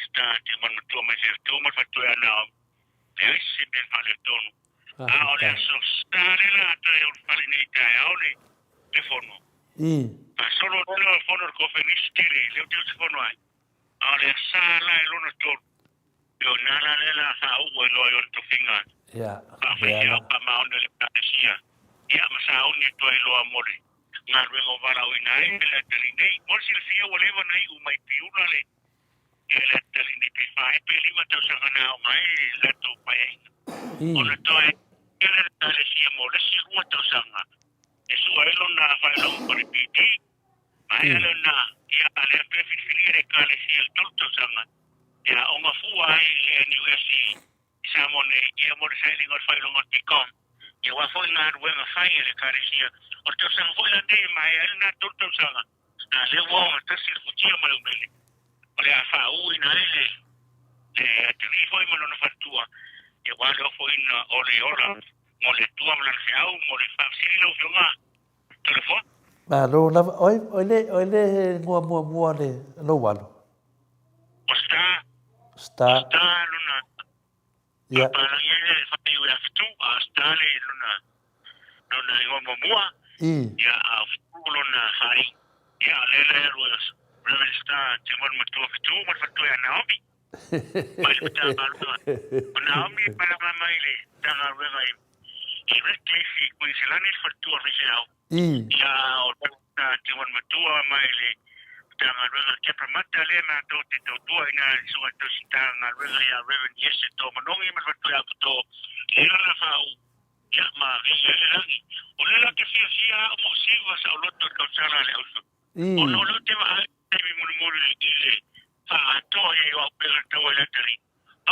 Star Timon Matua mai Feaftou ma le faletua ia Naomi, leai se mea faaletonu. A o le aso sa lea la toe ulufale nei i taeao le le fono. Faasolo atu lea o le fono i le kofenisi tele lea ou te usufono ai. A o le asa la e lona tolu, o i ina la lea la faauu ai loa i ona tofiga faafaifeau faamaoni o le Ekalesia, ia ma sauni atu ai loa mo le galuega ua valaauina ai le atalii nei. Mo le silafia ua leva ona iu mai Piula le le atalii nei pe fa ea pe lima tausaga na aoga ai le latou paeaiga. Ona toe tele le Ekalesia mo le isi lua tausaga e sua ai lona faailoga ma le PD. Maea lena, ia lea toe filifilia le Ekalesia i le tolu tausaga e aoga fua ai i le NUS i Samoa nei, ia mo le sailiga o le faailoga o le BCom. Ia aua foi galuega fai a le Ekalesia. O le tausaga foi la lenei e maea ai lena tolu tausaga, a lea ua ogatasi le futia ma le umele, o le a faauuina ai le le atalii foi ma lona faletua, ia aua le ofoina o le ola mo le Atua ma lana feau mo le faafesili lau Afioga. Toleafoa. Malo lava. Oi, oi le, oi le igoa muamua le lou alo? O Star. Star. Star lona. Ia. Papalagi ai le whai ue a Whitu, a Star le lona, lona igoa muamua. Ia, a o Whitu lona whai. Ia, o le le alu e Reverend Star Te Manu Matua Whitu, ma le whatua ia Naomi. Mai le Matagaluega. O Naomi e malaga mai le Matagaluega i i Redcliffe i Kuiniselani le faletua faifeau. Ia o Dr. Te Matua mai le Matagaluega Kepa Mata lea matou te tautua i ina i le Susuga Tausi Matagaluega ia Rev. Iese Tomanogi ma le faletua ia Aputo lea lana faauu ia ma viia ai le lagi. O lea la te fiafia au mo siva saoloto i le tausala a le auso. Ona o lea ou te vaai i le taimi mulimuli i le faaatoa i ai o au pega i le taua i le atalii.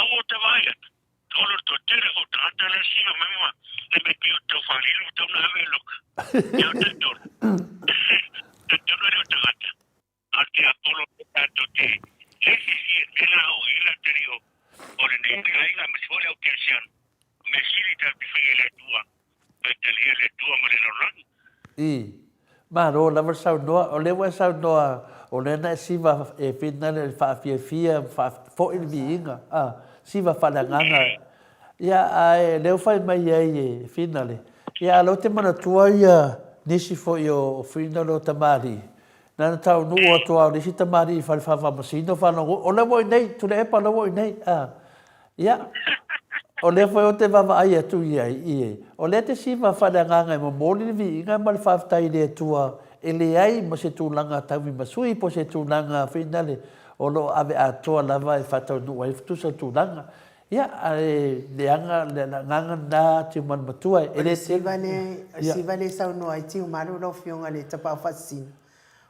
Aua ou te vaai atu. O le toatele o tagata lea siva mai ma le mea pei o te tau faalili ua tatau ona ave e loka. Ia o taitonu. Taitonu e le o tagata. A o le tiapolo lea tatou te le fiafia i le mea la o i ai le atalii o o lenei aiga aemaise foi le au kerisiano. O mea sili tatou te faia i le Atua, faitalia le Atua ma le lalolagi. I. Malo lava le saunoa. O lea ua e saunoa, o lea na e siva e finale i le faafiafia ma faafoi le viiga, a, siva faaleagaga. Ia, ae o lea ua fai mai ai e finale. Ia, a o lea ou te manatua ia nisi foi o finale o tamalii, na ona taunuu atu lava o le isi tamalii i fale faafaamasino, faalogo, o lea ua i inei, Tuilaepa o lea ua i inei, a. Ia, o lea foi ou te vaavaai atu i ai, i, o lea te siva faaleagaga e momoli le viiga ma le faafetai i le Atua e leai ma se tulaga tauimasui po o se tulaga finale o lo o ave atoa lava e faataunuu ai tusa o tulaga. Ia, ae leaga le agaga lena Tiumalu Matua e O le le tele. siva lea, o le Ia. siva lea e saunoa ai Tiumalu lau Afioga i le Tapaau Faasisina,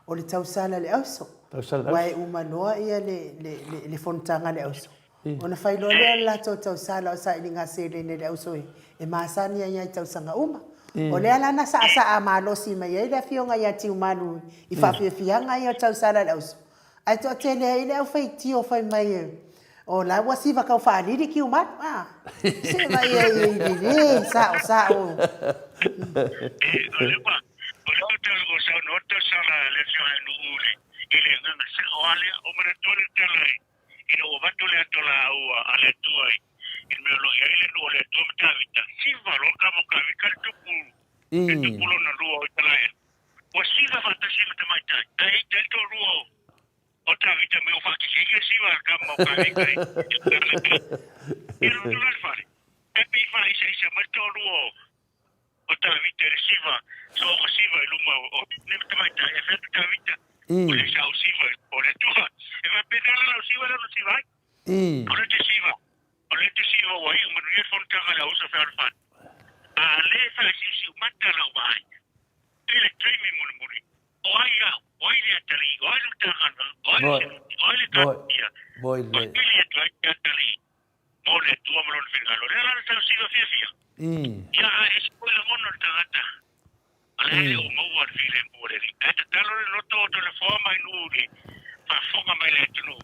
o le tausala le auso. Tausala le Aua auso. e uma loa ia le, le, le, le fonotaga a le auso, Ona fai loa lea o le latou tausala o sailiga seleni a le auso e masani ai i tausaga uma. O lea la na saasaa malosi mai ai le afioga ia Tiumalu i faafiafiaga ia o tausala a le auso, ae toatele ai le aufaitio fai mai o la ua siva kau faalili Tiumalu, a! Se vaai ai i le le saosao. O lea ua saunoa le tausala a le afioga ia Nu'u i le agaga sao lava lea. Ua manatua le tala i Ina ua avatu le ato laau a le Atua i le mea o lo o i ai le nuu o le Atua ma Tavita, siva loa le tama o Tavita le tupu, le tupu lona lua o Isaraelu. Ua siva faatasi ai ma tamaitai, ae ita ai le toalua o Tavita mea ua faakekeke le siva a le tama o Tavita i le Ia loto la le fale, ae pei e faaisaisa mai le toalua o O Tavita i le siva, soona siva i luma o nei tamaitai, e fai atu Tavita, o le sa o siva o le Atua. E faapena la lau siva lea na siva ai. O le te siva, o le te siva ua iu manuia le fonotaga a le auuso fealofani. A le faasiusiu mata lau vaai i le taimi mulimuli, o ai au, o ai le atalii, o ai le Matagaluega, o ai le Seneti, o ai le Kapeneta, o sili atu ai le atalii mo le Atua ma Lona finagalo. O lea la le tau siva fiafia. Ia, a ese foi lagona o le tagata, a lea e le o maua le filemu o le Alii. Ae tatalo le loto o Toleafoa mai nuu i le faafofoga mai le atunuu,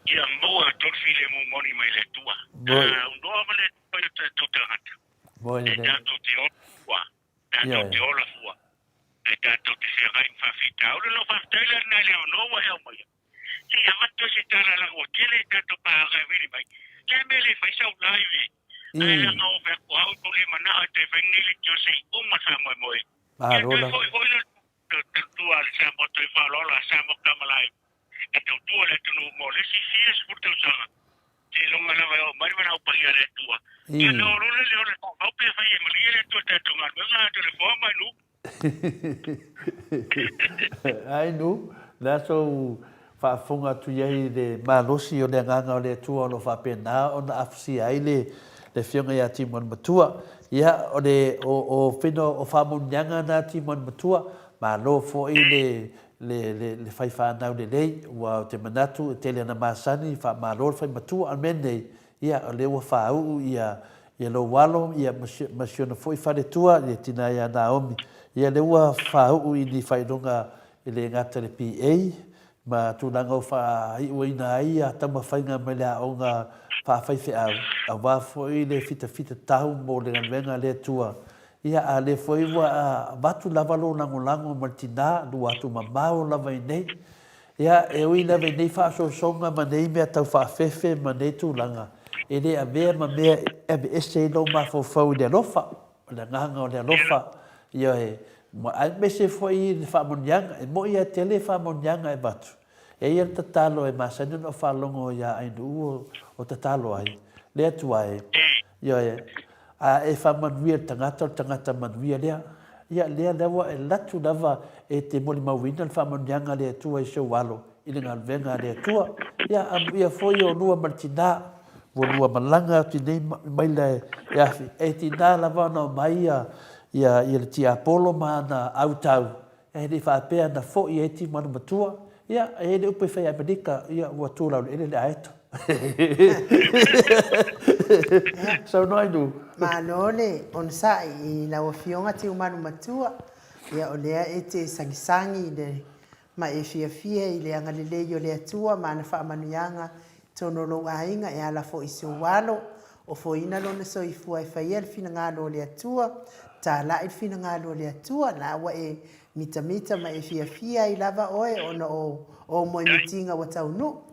ia maua atoa le filemu moni mai le Atua. Aunoa ma le Atua i o tatou tagata, e tatou te ola fua, tatou te ola fua, e tatou te feagai ma faafitauli. Lau faafetai le. fai. Le mea le fai sau live. Ae leaga o fai atu au e le manao e toe fai nei leitio se i uma le faamoemoe. Ia Malo toe lava. foi foi le tautua a le Samoa toe faaaloalo a Samoa Come Alive e tautua le atunuu mo le isi fia sefulu tausaga. Seiloga lava e oo mai le valaau paia a le Atua. Ia ona oo loa lea o le faamau pe fai e malie le Atua i le tatou galuega a Toleafoa ma Nuu. Ai Nuu, le a sou faafofoga atu i ai i le malosi o le Agaga o le Atua o lo o faapena ona afusia ai le Afioga ia Timoni Matua. Ia, o le, o, o fina o faamanuiaga na Timoni Matua, malo foi le, le, le, le fai fanau lelei, ua ou te manatu e tele ana masani, faamalo le fai matua, a o le mea lenei, ia, o lea ua faauu ia, ia lou alo, ia, ma si, ma si ona foi faletua, le tina ia Naomi, ia, lea ua faauu i ni faailoga e le gata i le PA, ma tulaga o faaiuaina ai ia taumafaiga mai le aoga faafaifeau, aua foi le fitafita tau mo le galuega a le Atua. Ia, a lea foi ua avatu lava lou lagolago ma le tina, lua atu mamao lava i nei. Ia, e ui lava i nei faasoasoga ma nei mea tau faafefe ma nei tulaga, e le avea ma mea e aveese ai lou mafaufau i le alofa, o le agaga o le alofa, ioe, aemaise foi i le faamanuiaga, e moni lava e tele faamanuiaga e avatu. E i ai le tatalo e masani ona ou faalogo iā Ainuu o tatalo ai, le Atua e, ioe, a e faamanuia i le tagata, o le tagata manuia lea. Ia, lea lava e latu lava e te molimauina le faamanuiaga a le Atua i si ou alo i le galuega a le Atua. Ia, amuia foi oulua ma le tinā, ua lua malaga atu i nei maila e afi, e tinā lava ona omai ia, ia, ia le tiapolo ma ana autau, e le i faapea na foi ai Timanu Matua, ia, e i ai le upu e fai i Amerika, ia, ua tu laueleele le aeto. Saunoa Ainu. Malo le onosai i lau Afioga Tiumalu Matua, ia o lea e te sagisagi i le ma e fiafia i le agalelei o le Atua ma ana faamanuiaga i totonu o lou aiga e ala foi i si ou alo, ofoina lona soifua e faia le finagalo o le Atua, talai le finagalo o le Atua, la ua e mitamita ma e fiafia ai lava oe ona o ou moemitiga ua taunuu.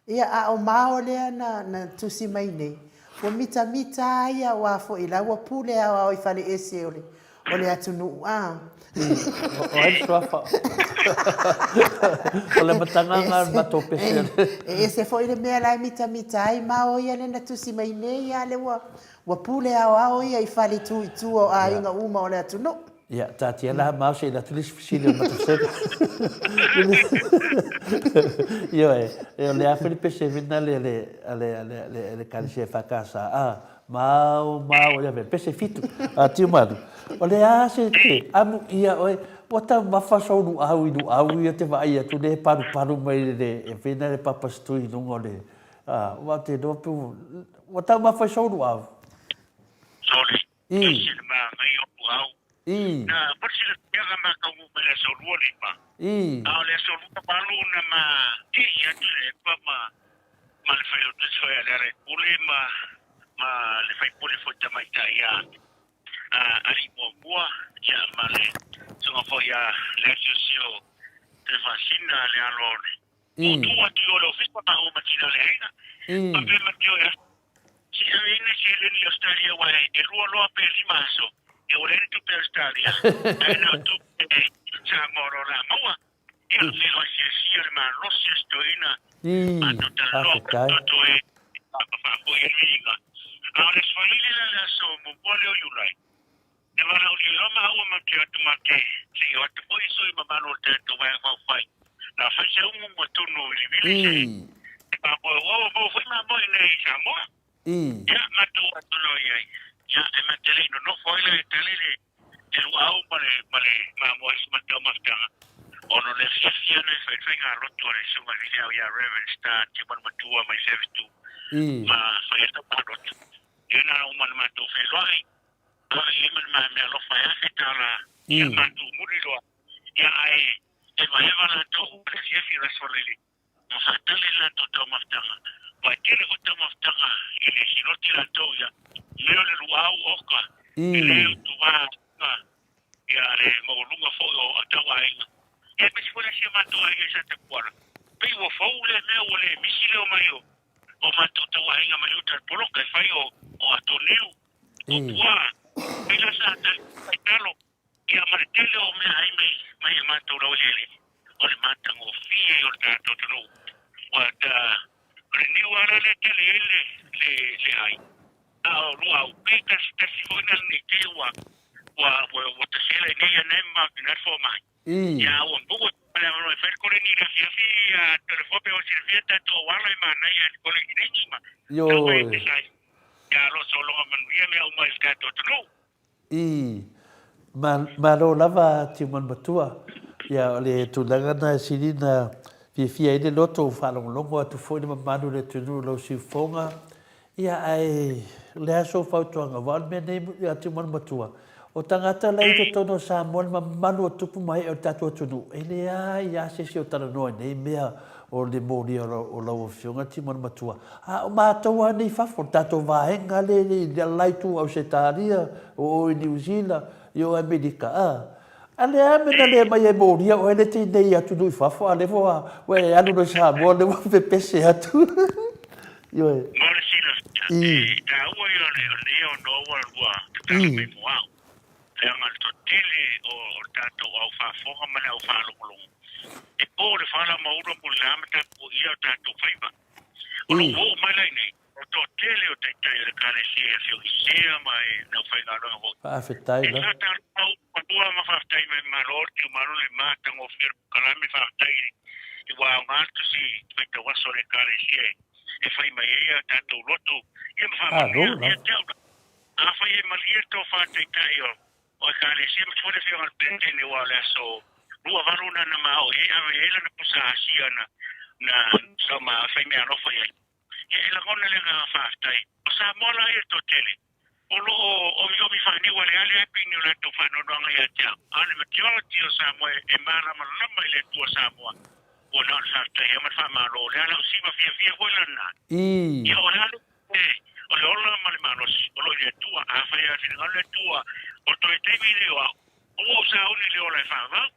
Ia, a o Mao lea na, na tusi mai nei, ua mitamita a ia aua foi la ua pule aoao i fale ese o le, o le atunuu a. O ai le suafa? O le amataga lena o le matou pese. E ese foi le mea la e mitamita ai Mao ia lea na tusi mai nei a lea ua, ua pule aoao ia i fale tu i tua o aiga uma o le atunuu. Ia, taatia la Mao se i alu atu le isi fesili o le matou sega. Ioe, o le a foi le pese vena le, le, le, le, le, le Ekalesia EFKS, a, Mao, mao, ia pese fitu, a Tiumalu. O le a se te amuia oe, ua taumafa sou luau i luau ia te vaai atu le palupalu mai le, e pei le papastui i luga o le, a, ua te iloa pe ua taumafa i sou luau. Sorry, ese le manaia o luau. Na mo le silafia na ma taunuu mai le aso 25. A o le aso 28 na ma tei atu i le epa ma ma le Failautusi foi a Lealaipule ma ma le faipule foi tamaitai a a Alii Muamua, ia ma le susuga foi a Leasiosio Tuifaasina le alo o le ua tuu atu i o le ofisa ma ua matina le aiga. Faapea ma tio e si aveina seleni i Australia aua e lua loa pe lima aso ia ua leai ni tupe Australia ae na o tupe Samoa o lo o la maua. Ia, me faaosiasia le malosi o si toeaina matou talanoa matou toe faafoi ai le viiga. A o le Aso Faraile la le aso muamua lea o Iulai, na valaaulia loa maua matou te o atu matou te se i o atu foi i sui mamalu o le tatou Vaega Faaupufai. Na fai se umu ma tunu vilivili se mamoe ua maua foi mamoe i inei i Samoa. Ia, matou o atu loa i ai. Ia, e ma te le i nonofo ai la e tali le te luau ma le ma le mamoe ma le taumafataga ona o le fiafia na e fai le faigalotu a le Susuga i le Feau ia Reverend Star Tiumalu Matua mai Fefitu ma fai ai taumalotu. Ia na uma na matou feiloai, ave i ai ma le ma meaalofa e $1000, ia matou muli loa, ia ae evaeva latou ma le afiafi o le Aso Faraile. Ua faatali le latou taumafataga, aua e tele foi taumafataga e le sinoti latou ia mea o le luau oka, e le utuā ia le maualuga foi o tau aiga. Ia aemaise foi le si o matou aiga i Satapuala, pei ua fou lea mea ua le misi le omai o matou. matou aiga mai uta i le poloka e fai o o ato niu, o puā, mai la sa tai talo, ia ma le tele o mea ai mai mai i matou laueleele, o le matagofie o le tatou atunuu. Ua ta, o le niu lava la lea e tele ai le, le, le ai, a o luau pe tasi tasi foi na lenei te ua, ua, ua, ua tasela i nei ana e ma na le fomai. Ia ua maua le avanoa e fai le koleni i le afiafi a telefono pe ua silafia tatou auala e manaia i le koleni nei ma tau ai te sai. Ia lo sologa manuia mea uma i le tatou atunuu. Ii, Malo lava Tiumanu Matua. Ia, o le tulaga lena e sili ona fiafia ai le loto, ua faalogologo atu foi le mamalu o le atunuu i lau siufofoga. Ia, ae o le a sou fautuaga? Aua o le mea nei ia Tiumanu Matua, o tagata la i totonu o Samoa, le mamalu o tupu ma ee o le tatou atunuu, e leai lava se isi o talanoa i nei mea o le molia o lau Afioga Tiumanu Matua. A o matou lava nei i fafo, le tatou vaega lea i le la itu Ausetalia, o o i Niu Sila, i o Amerika, a. A lea a mea na le mai e molia oe le tinei atunuu i fafo, a lea foi ua e alu loa i Samoa, lea ua pepese atu. Ioe. Mo le silafia, e taua ia o lenei avanoa ua tatala mai mo au, leaga le toatele o le tatou au faafofoga ma le au faalogologo, e po le fala ma ula mulila ma tapuaia o tatou faiva. O lou oo mai la i inei, o le toatele o taitai o le Ekalesia e afio i Sea ma le aufaigaluega foi. Faafetai lava. E faatalofa ua ma faafetai mai Malo le tiumalo le matagofie o le polokalame faafetai i ua aoga le tusi faitau aso a le Ekalesia e fai mai ai a tatou loto ia ma faamanuia ia te au la. Afai e malie le tofa taitai o o Ekalesia ma foi le afioga i le Peretene aua o le aso 28 na na maoʻi ai ave i ai lana pusa asia na na sau ma fai meaalofa i ai. Ia e lagona le agaga faafetai. O Samoa la ia toatele o lo o omiomi faaniu aleale ai pei ni o latou faanoanoaga ia te au. A o le majority o Samoa e malamalama i le Atua Samoa ua na o le faafetai lava ma le faamalo. O le ala o siva fiafia foi la lena. Ia o le a le O le ola ma le malosi o lo o i le Atua. Afai a finagalo le Atua, o toe taimi lenei o au, ua ou sauni i le ola e faavau.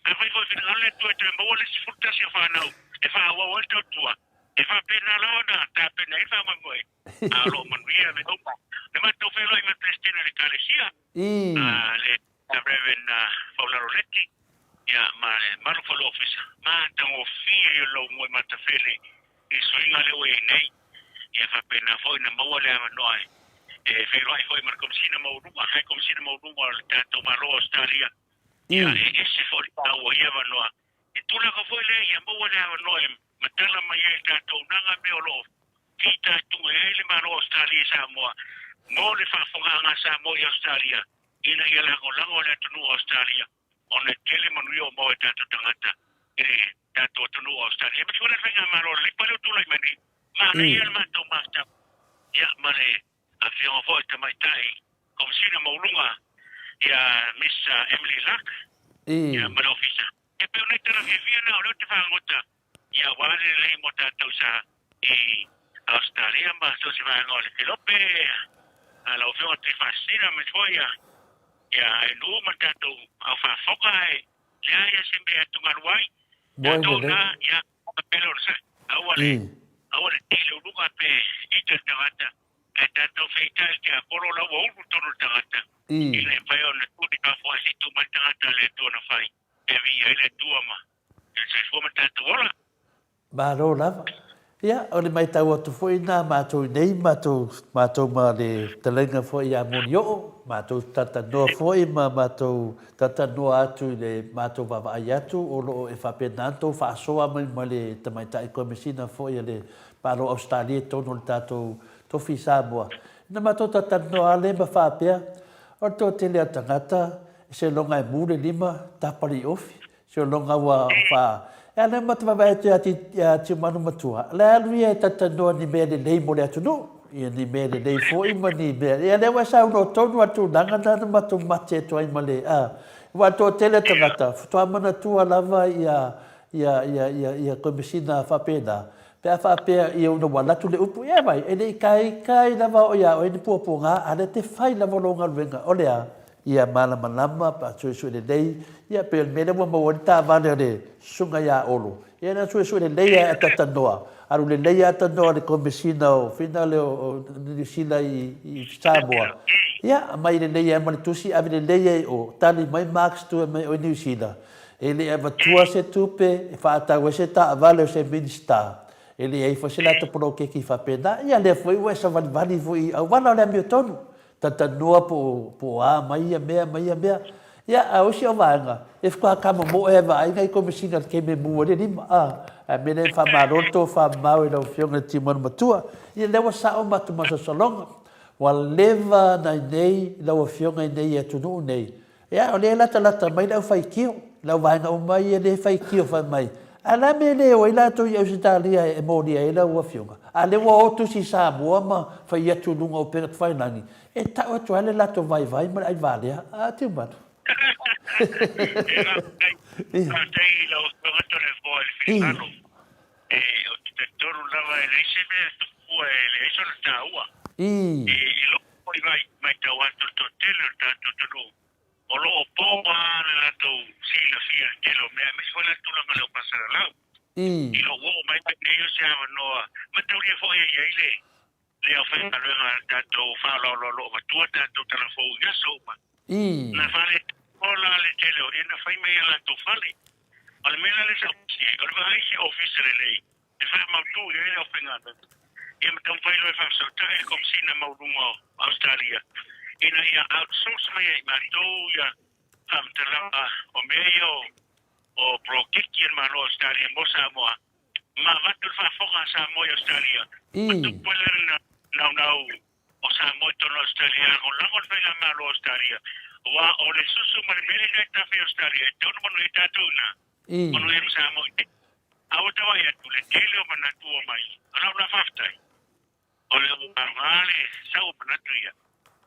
Afai foi e finagalo le Atua e toe maua le isi 11 o fanau e faaauau ai le tautua, e faapena lava ona tapena ai le faamoemoe, a o lo o manuia mea uma. Na matou feiloai ma le Peresetene o le Ekalesia, le Rev. Faulalo Leti, ia, ma le mamalu foi o le Ofisa, matagofie i lou moe matafele i le suiga lea ua i ai nei. Ia faapena foi ona maua le avanoa e feiloai foi ma le Komesina Maualuga, High Komesina Maualuga o le tatou Malo o Ausetalia, ia, e ese foi le taua o ia avanoa. I tulaga foi lea, ia maua le avanoa e matala mai ai le tatou auaunaga mea o lo o fitaituga i ai le Malo o Ausetalia i Samoa mo le faafofogaaga a Samoa i Ausetalia ina ia lagolago le atunuu o Ausetalia ona e tele manuia o maua e tatou tagata i le tatou atunuu o Ausetalia. Aemaise foi le Faigamalo lelei pa lea ua tulai mai nei, manaia le matou mafutaga ia ma le Afioga foi Tamaitai Komesina Mauuluga ia Miss Emily Luck ia ma le Ofisa. E pei o nai tala fiafia na o lea ou te fagota ia aua le lelei mo tatou sa i Ausetalia ma so o se vaega o le Kelope, a lau Afioga Tuifaasisina aemaise foi ia ia Aenuu ma le tatou au faafofoga ae leai lava se mea e atugalu ai. Tatou na ia pele o le sai. Aua le aua le tei le uluga pe ita le tagata ae tatou feitai le tiapolo la ua ulu tonu le tagata e le mafai ona tuli fafo ae se i tuu mai le tagata a le Atua na fai e viia ai le Atua ma le soifua ma le tatou ola. Malo lava. Ia, o le maitau atu foi lena a matou i nei, matou, matou ma le fetalaiga foi ia Monioo, matou talatalanoa foi ma matou talatalanoa atu i le matou vaavaai atu, o lo o e faapena ona tou faasoa mai ma le Tamaitai Komesina foi a le Malo o Ausetalia i totonu o le tatou tofi i Samoa. Ina matou talatalanoa lava lea ma faapea, o le toatele o tagata, seiloga e mu le lima, tapa le iofi, seiloga ua fa... E ala ma te vaavaai atu ia Tiumanu Matua, o le alu ia e talatalanoa ni mea lelei mo le atunuu, ia ni mea lelei foi ma ni mea... Ia lea ua e saunoa tonu lava i le tulaga lena na matou mate atu ai ma le... a, aua o le toatele o tagata, faatoa manatua lava ia, ia, ia, ia, ia Komesina faapena, Pe a faapea ia una ua alu atu le upu, ia vai, e le i kaikai lava o ia oe ni puapuaga, a lea te fai lava lou galuega, o le a? Ia malamalama, pa suesue lelei, ia pei o le mea lea ua maua ai le taavale a le susuga ia Olo, ia na suesue lelei ae atatanoa. Alu lelei lava tanoa le Komesina o Finale o Niu Sila i Samoa. Ia, aumai lelei ai ma le tusi, ave lelei ai i o, tali mai Mark Stewart mai o i Niu Sila, e le i avatua se tupe e faatau ai se taavale o se Minisita, e leai foi se latou poloketi faapena. Ia, lea foi ua e savalivali foi i auala o le amiotonu. Talatalanoa po o, po o a mai ia mea ma ia mea. Ia, a o isi au vaega, e faatoa tamomoe lava e vaai nai Komesina i le taimi e mu ai le lima, a. Ae mea lea e faamalo le tofamamao i lau Afioga i le Timuanu Matua. Ia, lea ua sao matou masalosaloga, ua leva ona i inei lau Afioga i inei i atunuu nei, Ia, o lea e latalata mai le aufaitio, le auvaega uma ia lea e faitio fai mai, a o le a mea e le o ai latou i Ausetalia e molia ai lau afioga? A o lea ua o tusi i Samoa ma fai atu i luga o upega tafailagi, e tau atu lava le latou vaivai ma le aivalea. A, Tiumalu. E faafetai, faafetai i lau Afioga Toleafoa i le finagalo. E, ou te talitonu lava e leai se mea e tupua e leai sona taua. I lou foi matau atu i le toatele o le tatou atunuu, o lo o po lava le latou silafia i le tele o mea, aemaise foi la le tulaga o le aufasalalau. I lou oo mai la i inei o se avanoa mataulia foi e i ai le le aufaigaluega a le tatou faaaloalo o lo o avatua tatou talafou i aso uma. Na faaletonu la le tele o ia na fai mai i a latou fale. O le mea la lea sa ou pisi ai, o le vaai i se ofisa lelei e faamautu i ai le aufaigaluega, ia ma taumafai loa e faafesootai le Komesina Maualuga o Ausetalia ina ia outsource mai ai i matou ia faamatalaga o mea ia o poloketi a le Malo o Ausetalia mo Samoa ma avatu le faafofoga a Samoa i Ausetalia, ma tupu ai le naunau o Samoa i totonu o Ausetalia e lagolago le Faigamalo o Ausetalia, aua o le susu ma le meli lea e tafe i Ausetalia e tatau ona manuia ai tatou i ina, manuia ma Samoa i inei. A ua tau ai atu le tele o manatu ua mai, o lau la faafetai, o le ua le sau o manatu ia,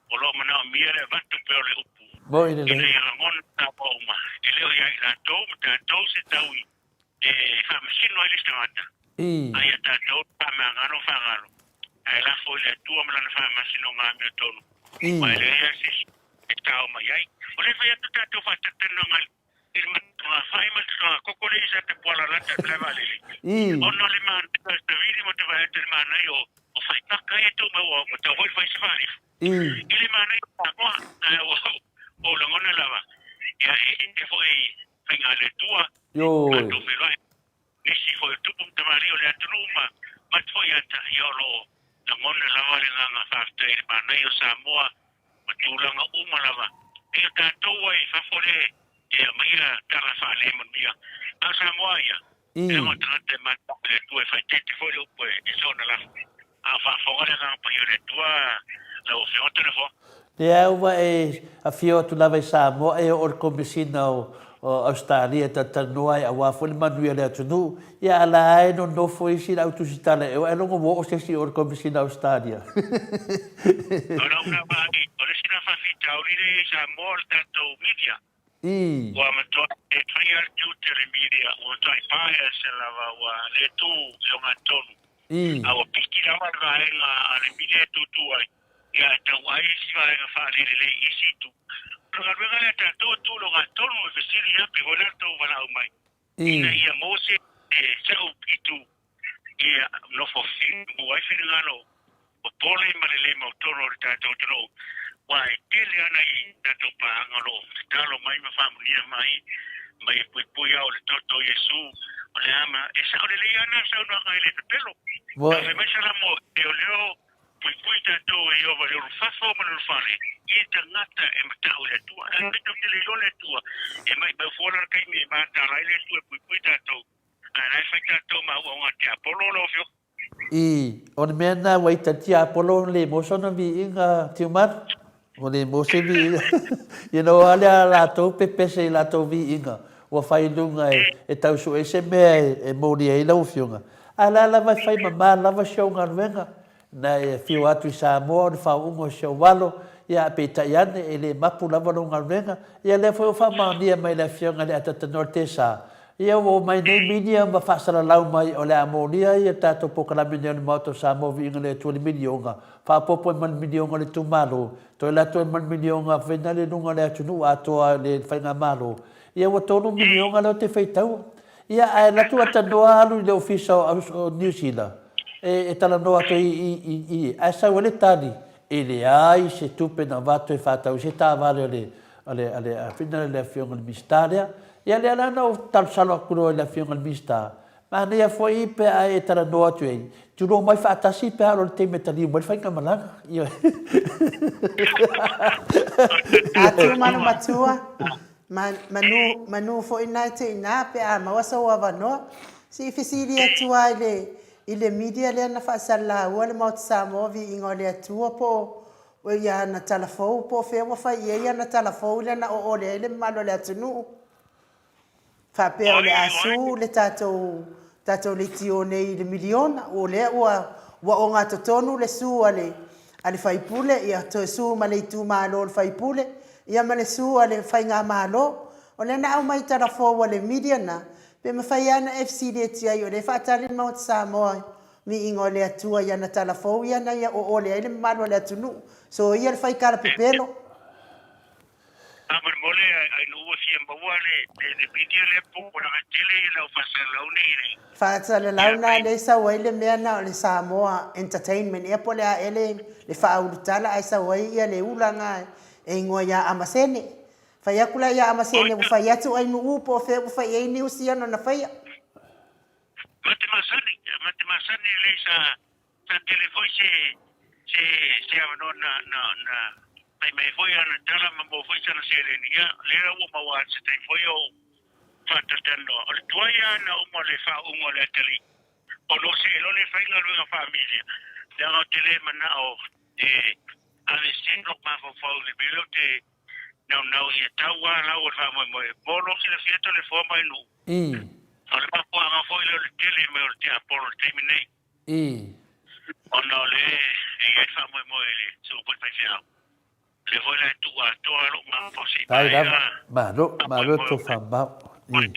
o lo o manaomia le avatu pea o le upu, ina ia lagona Samoa uma, e le o ia i latou ma tatou se taui e faamasino ai le isi tagata, a ia tatou le faamagalo faagalo, ae lafo i le Atua ma Lana faamasinoga amiotonu, aua e leai lava se isi e tao mai ai. O lea e fai atu tatou faatatalanoaga i le togafai ma le togakoko lea i Satapuala lata i le malae vaalele, ona o le manaia o le savili ma te vaai atu i le manaia o faipaka ia e tuu mai ua tatau foi ona fai se faalifu i le manaia o Samoa, ae ua ou lagona lava, ia e ese foi faiga a le Atua, matou feiloai nisi foi o tupu ma tamalii o le atunuu ma matu foi ia te ia o lo o lagona lava le agaga faafetai i le manaia o Samoa ma tulaga uma lava. E o tatou ai i fafo le e aumaia tala faale-manuia, a o Samoa ia, leaga o tagata e matau i le Atua e faaeteete foi le upu e soona lafo. A o faafofoga le Agaga Paia o le Atua lau Afioga Toleafoa. Lea ua e afio atu lava i Samoa e oo i le Komesina o Ausetalia e talatalanoa ai aua foi le manuia o le atunuu. Ia a la e nonofo isi lau tusitala e o ae logo ua oo se isi i o i le Komesina o Ausetalia. O lau na vaai, o le isi na faafitauli lea i ai i Samoa o le tatou media. Ua matua e fai lava le tiute o le media, ua matuai bias lava, ua le tu i ogatotonu. A ua piki lava le vaega a le media e tutu ai, ia e tau ai isi vaega faalelelei i isi itu. O le galuega lea a tatou e tu i le ogatotonu e fesili lava pe foi le a le tou valaau mai. Ina ia maua se sau itu ia nofo filemu ai finagalo popole ma le le mautonu o le tatou atunuu, aua e tele lava nai tatou paaga o lo o tatalo mai ma faamanuia mai ma ia puipui au i le toto o Iesu. O le a ma e sao lelei lava na saunoaga e le pepelo. A fai mai Salamo, e o leo Puipui tatou e Ieova i le ulufafo ma le ulufale, i tagata e matau i le Atua. Ae pai tatou te le iloa le Atua, e maimau fua la le taimi e mataala ai le Atua e puipui tatou, ae la e fai tatou ma auauna a tiapolo lau Afioga. I, o le mea lena ua ita tiapolo le maua sona viiga Tiumalu, ua le maua se viiga. You know, a lea latou pepese i latou viiga ua fai i luga e tau sue se mea e molia ai lau Afioga. Ae la lava e fai mama lava si ou galuega, Na e afio atu i Samoa o le faauuga o si ou alo, ia peitai ane e le mapu lava lou galuega, ia lea foi ua faamaonia mai e le Afioga i le Atatanoa Tesa, ia ua omai nei media ma faasalalau mai o le a molia ia tatou polokalame nei o le Maota o Samoa Viiga le Atua i le miliona, faaopoopo ai ma le miliona o le itumalo, toe alu atu ai ma le miliona foi na le luga o le atunuu atoa i le faigamalo, ia ua $3 miliona lea ou te faitaua. Ia, ae alu atu atalanoa alu i le ofisa o Niu Sila e talanoa atu ai i, i, i, ae sau ai le tali, e leai se tupe na avatu e faatau ai se taavale a le, a le, a le, a le, le Afioga i le Minisita lea. Ia, lea la na ou talosalo atu loa i le Afioga i le Minisita, Manaia foi pe a e talanoa atu ai, tulou mai faatasi pe a oo i le taimi e taliu mai le faigamalaga. Ioe. Atu manu matua, manu, manu foi na e te ina pe a maua sou avanoa. Se i fesili atu lava i le, i le media lea na faasalaua le Maota Samoa Viiga o le Atua po o ia ana tala fou po o fea ua fai i ai ana tala fou lea na oole ai le mamalu o le atunuu. Faapea o le a su le tatou tatou leitio nei i le miliona, o lea ua ua ogatotonu le su a le a le faipule, ia toe su ma le itumalo o le faipule, ia ma le su a le faigamalo. O lea na aumai tala fou a le media na, pe mafai lava ona e fesili atu i ai o lea e faatali le Maota Samoa miiga o le Atua i ana tala fou ia na ia oole ai le mamalu o le atunuu. Soia le fai tala pepelo. Faamolemole Ainuu ua fia maua le media lea po ua lava tele lau faasalalau nei i le Faasalalau na lea e sau ai le mea na o le Samoa Entertainment ea po o le a ea le faaulutala ae sau ai ia le ula na e igoa ia Amasene. Fai atu la ia Amasene ua fai atu Ainuu po o fea ua fai ai news ia nona faia. Ma te masani, ma te masani lelei sa Sa tele foi se se se avanoa na na na fai mai ai foi ana tala ma maua foi sana seleni. Ia, lea ua maua atu se taimi foi o faatalatalanoa. O le tuai lava na uma le faauuga o le atalii, ona o see loa le faigaluega faamilia, leaga ou te le manao e aveesea lou mafaufau i le mea lea ou te naunau ia tau lava lau o le faamoemoe. Mo lou silafia Toleafoa ma Ainuu, o le mafuaaga foi lea o le tele mai o le tiapolo i le taimi nei. I. Ona o lea e i ai le faamoemoe i le su'u foi faifeau. O lea foi la e tuu atoa lou mafaufau se i Pai lava. maea Malo, malo le tofamamao. I.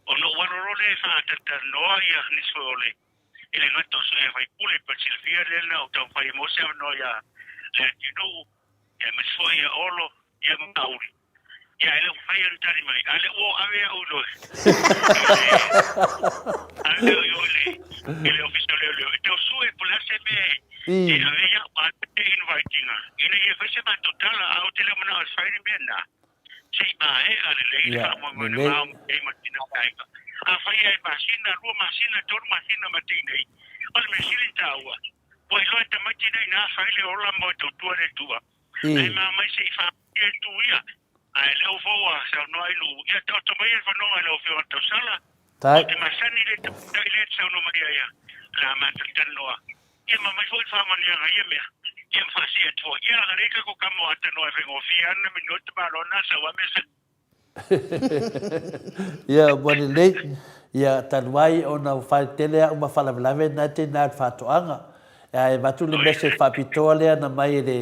Ona ou alo loa lea e faatalatalanoa ia nisi foi o le e le gata o sui faipule pe silafia lea na ou taumafai e maua se avanoa ia Leatinuu ia aemaise foi ia Olo ia ma Auli. Ia, e le o mafai ona tali mai, a o lea ua ou ave au i le, ave au i o i le, i le Ofisa o Leoleo e tau sue po o le a se mea e ave ai au, a o le invite ina, ina ia fai se matou tala, ae ou te le o manao e fai le mea lena, se i maea lelei le faamoemoe na ma ai ma tina o le aiga. Afai lava e masina, lua masina, tolu masina ma tinei, o le mea sili ona taua, ua iloa e tamaiti nei ina fai le ola mo e tautua i le Atua. Ae ma mai se i faapaia itu ia, ae lea foi ua saunoa ai Nuu, ia taoto mai le fanoga i lau Afioga Tausala, ou te masani i le tamaitai lea e te saunoa mai ai ia, o le a matou talanoa, ia ma aumai foi le faamanuiaga i ia mea, ia ma faasee atu foi. Ia leaga lea tatou tama o Atanoa e faigofie lava ona minoi le tamaloa na sau lava mea sani. Ia, ua lelei. Ia, talu ai ona ua faitele au ma faalavelave na te ina le faatoaga. Ae avatu le message faapitoa lea na mai e le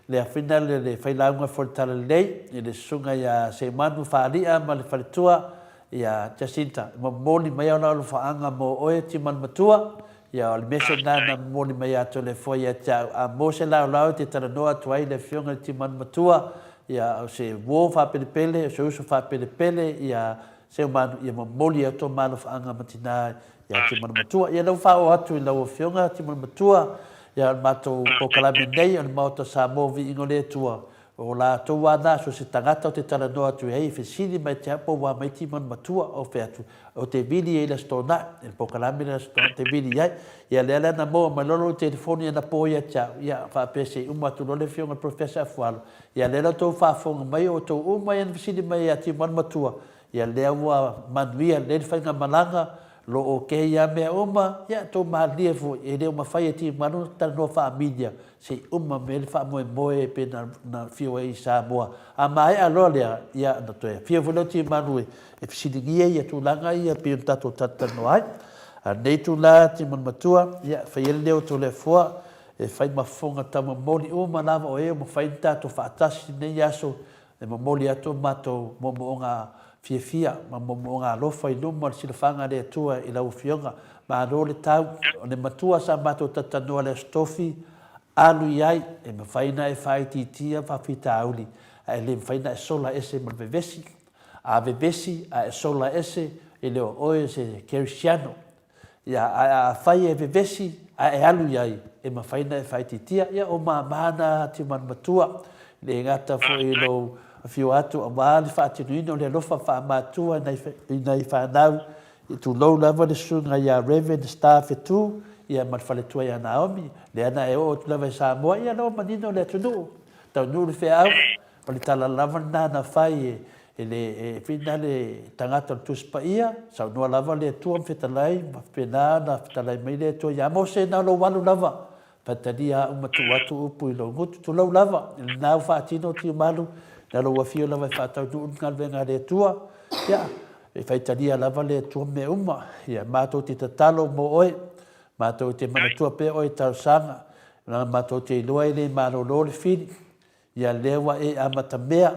le afina le le failauga foi le Talalelei i le susuga ia Seumanu Faali'a ma le faletua ia Jacinta. E momoli mai ona alofaaga mo oe Timanu Matua. Ia, o le message lena na momoli mai ia Toleafoa ia te au. A mo se laolao e te talanoa atu ai le afioga i le Timanu Matua, ia, o se uo faapelepele, o se uso faapelepele, ia, Seumanu, ia momoli atu o malofaaga ma tina ia Timanu Matua. Ia, lea ua faaoo atu i lau afioga Timanu Matua, ia, o le matou polokalame nei o le Maota Samoa Viiga o le Atua, O latou a na, so se tagata o te talanoa atu i ai, e fesili mai te au po ua mai Timanu Matua, o fea atu, o te vili ai le Aso Toonai, e le polokalame le Aso Toonai, te vili ai. Ia lea la na maua mai loa lou telefoni anapo ia te au, ia faapea se i uma atu loa le afioga i le Professor Afualo, ia lea la outou faafofoga mai, o outou uma ia na fesili mai ia Timanu Matua, ia lea ua manuia lelei le faigamalaga, lo okay ia mea uma, ia tou malilie foi, e le o mafai e Timanu ona talanoa faa-media, se i uma mai le faamoemoe e pei na afio ai i Samoa. A maea loa lea, ia ona toe afio foi lea o Timanu e fesiligia ia tulaga ia e pei ona tatou talatalanoa ai. A o lenei itula Timanu Matua, ia e fai ai le leo o Toleafoa, e fai ma fofoga taumamoli uma lava o e ua mafai ona tatou faatasi i lenei aso e momoli atu o matou moomooga fiafia ma moomooga alofa i luma o le silafaga a le Atua i lau Afioga. Malo le tau, o le matua sa matou talatalanoa i le Aso Tofi, alu i ai, e mafai ona e faaitiitia faafitauli, ae le mafai ona e sola ese ma le vevesi. A vevesi ae sola ese, E le o oe o se Kerisiano. Ia, ae afai e vevesi ae e alu i ai, e mafai ona e faaitiitia. Ia, o mama na Tiumanu Matua, e le gata foi i lou afio atu aua le faatinoina o le alofa faamatua i nai fanau, tulou lava le susuga ia Rev. Star Fetu, ia ma le faletua ia Naomi, lea na e oo atu lava i Samoa, ia lea ua manino le atunuu, taunuu le feau, O le tala lava lena na fai e le whina le tagata o le Tusi Paia, saunoa lava le Atua ma fetalai, ma faapena ona fetalai mai le Atua ia Mose, na o lou alu lava, faitalia au ma tuu atu upu i lou gutu, tulou lava, lena ua faatino Tiumalu, na lou afio lava e faataunuu le galuega a le Atua, ia, e faitalia lava le Atua mea uma, ia, matou te tatalo mo oe, matou te manatua pea oe i talosaga, leaga matou te iloa e le malolo le fili, Ia lea ua e amatamea,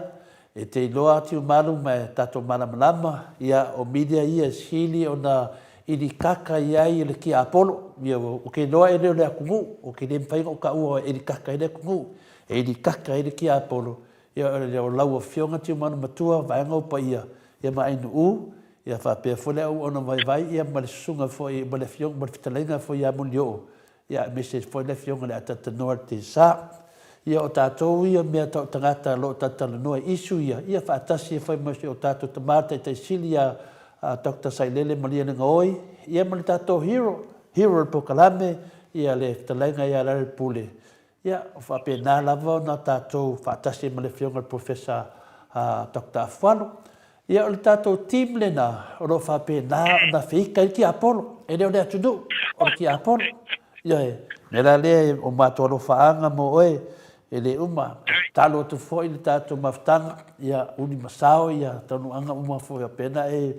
e te iloa Tiumalu ma e tatou malamalama, ia o media ia e sili ona ilikaka i ai le tiapolo. Ia ou te iloa e le o le atunuu, ou te le mafai ona ou taua e ilikaka ai le atunuu, e ilikaka ai le tiapolo. Ia o lau Afioga Tiumalu Matua, vaega o paia, ia ma Ainuu, ia faapea foi le auauna vaivai ia ma le susuga foi ma le afioga ma le fetalaiga foi ia Molioo, Ia aemaise foi le afioga i le Atatanoa le Tesa. Ia o tatou ia mea tau tagata o lo o talatalanoa i issue ia, ia faatasi e fai ma si o tatou tama le Taitai Sili ia Doctor Sailele Malielegaoi, ia ma le tatou hero, hero o le polokalame, ia le fetalaiga ia Lealailepule. Ia, o faapena lava ona tatou faatasi ai ma le Afioga i le Professor Doctor Afualo. Ia, o le tatou team lena o lo o faapena ona feita ai le tiapolo. E le o le atunuu, o le tiapolo. Ioe. O le mea la lea, o matou alofaaga mo oe, e le uma. E tatalo atu foi le tatou mafutaga, ia uli ma sao ia taunuuaga uma foi faapena e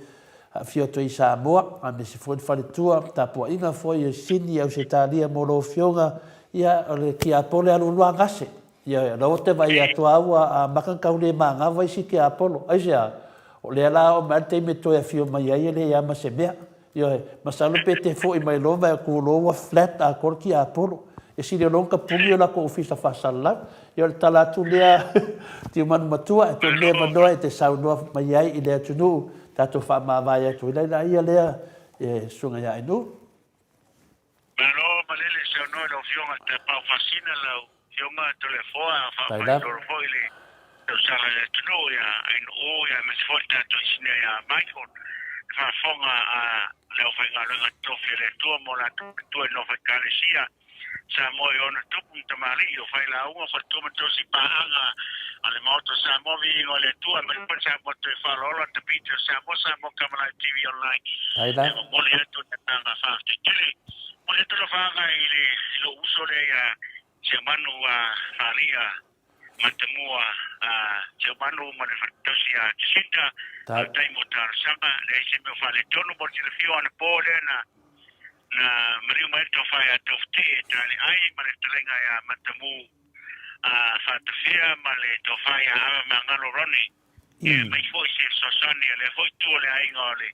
Afio atu ai i Samoa, aemaise foi le faletua, tapuaiga foi a Sini i Ausetalia mo lau Afioga, ia, o le tiapolo e alualu lava gase. Ia, o lea ua te vaai atu lava ua amata ona tau le manava isi tiapolo. Aisea? O lea la oo mai lava le taimi e toe afio mai ai e leai lava ma se mea. Ioe, masalo pe te foi mai loa vaai atu loa ua flat atoa le tiapolo. E sili loa ona tapuni o latou ofisa faasalalau. Ia o le tala atu lea Tiumanu Matua, e toe mea avanoa e te saunoa mai ai i le atunuu, tatou faamavae atu ai laila ia lea e Susuga ia Ainuu. Malo malele saunoa i lau Afioga Tapaau Faasina, lau Afioga Toleafoa, faamailolo foi le tausala i le atunuu ia Ainuu ia aemaise foi le tatou inisinia ia Michael, le faafofoga a le aufaigaluega totofi a le Atua mo latou matua i nofo Ekalesia Samoa i ona tupu ma tamalii, o failauga, faletua ma tosi paaga a le Maota o Samoa, viiga o le Atua, aemaise foi le Samoa toe faaolaola, The Beat of Samoa, Samoa Come Alive TV Online. E momoli atu le agaga faafetai tele. Momoli atu alofaaga i le lou uso lea ia Seumanu Falia Matamua Seumanu ma le faletausi ia Jacinta. Faafetai mo talosaga. Leai se mea o faaletonu mo le silafia o anapo lea na Na maliu mai le tofa ia Taufutii e Taleai ma le fetalaiga ia Matamu a Faatafea ma le tofa ia Avamagalo Ronnie. Ia aumai foi se fesoasoani a lea foi itu o le aiga o le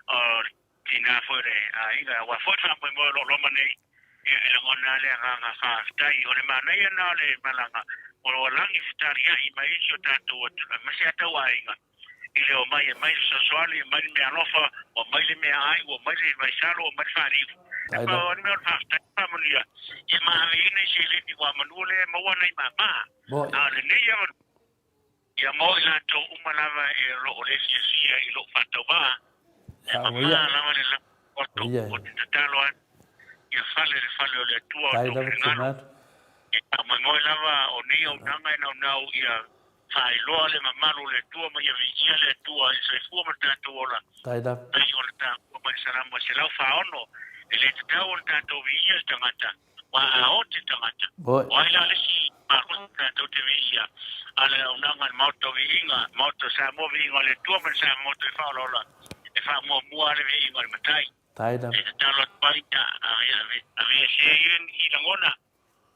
o le tina foi o le aiga aua foi le faamoemoe o lo o loma nei. Ia e lagona lava le agaga faafetai. O le manaia lena o le malaga o lo o lagi fetaliai mai si o tatou atunuu aemaise lava tauaiga. I le omai e aumai fesoasoani, aumai le meaalofa, ua aumai le meaai, ua aumai le vaisalo, ua aumai le faaliu. E pau lava le mea o le faafetai ma faamanuia, ia ma aveina i seleni aua manu lea e maua nai mama. A o lenei avanoa, ia mo i latou uma lava e o lo o le fiafia i lou faatauvaa, e mama lava le lava o te tatalo atu ia fale le fale o le Atua o tou finagalo. E faamoemoe lava o nei auaunaga e naunau ia Faailoa le mamalu o le Atua ma ia viia le Atua i le soifua ma le tatou ola, pei ona taua mai le Salamo 146, E le tatau ona tatou viia le tagata, aua a oti le tagata, o ai la le isi malosi tatou te viia, a le auaunaga i le Maota o Viiga, Maota o Samoa, Viiga o le Atua ma le Samoa toe faaolaola, e faamuamua lava le viiga o le Matai. E tatalo atu ai ia aveesea ia i lagona,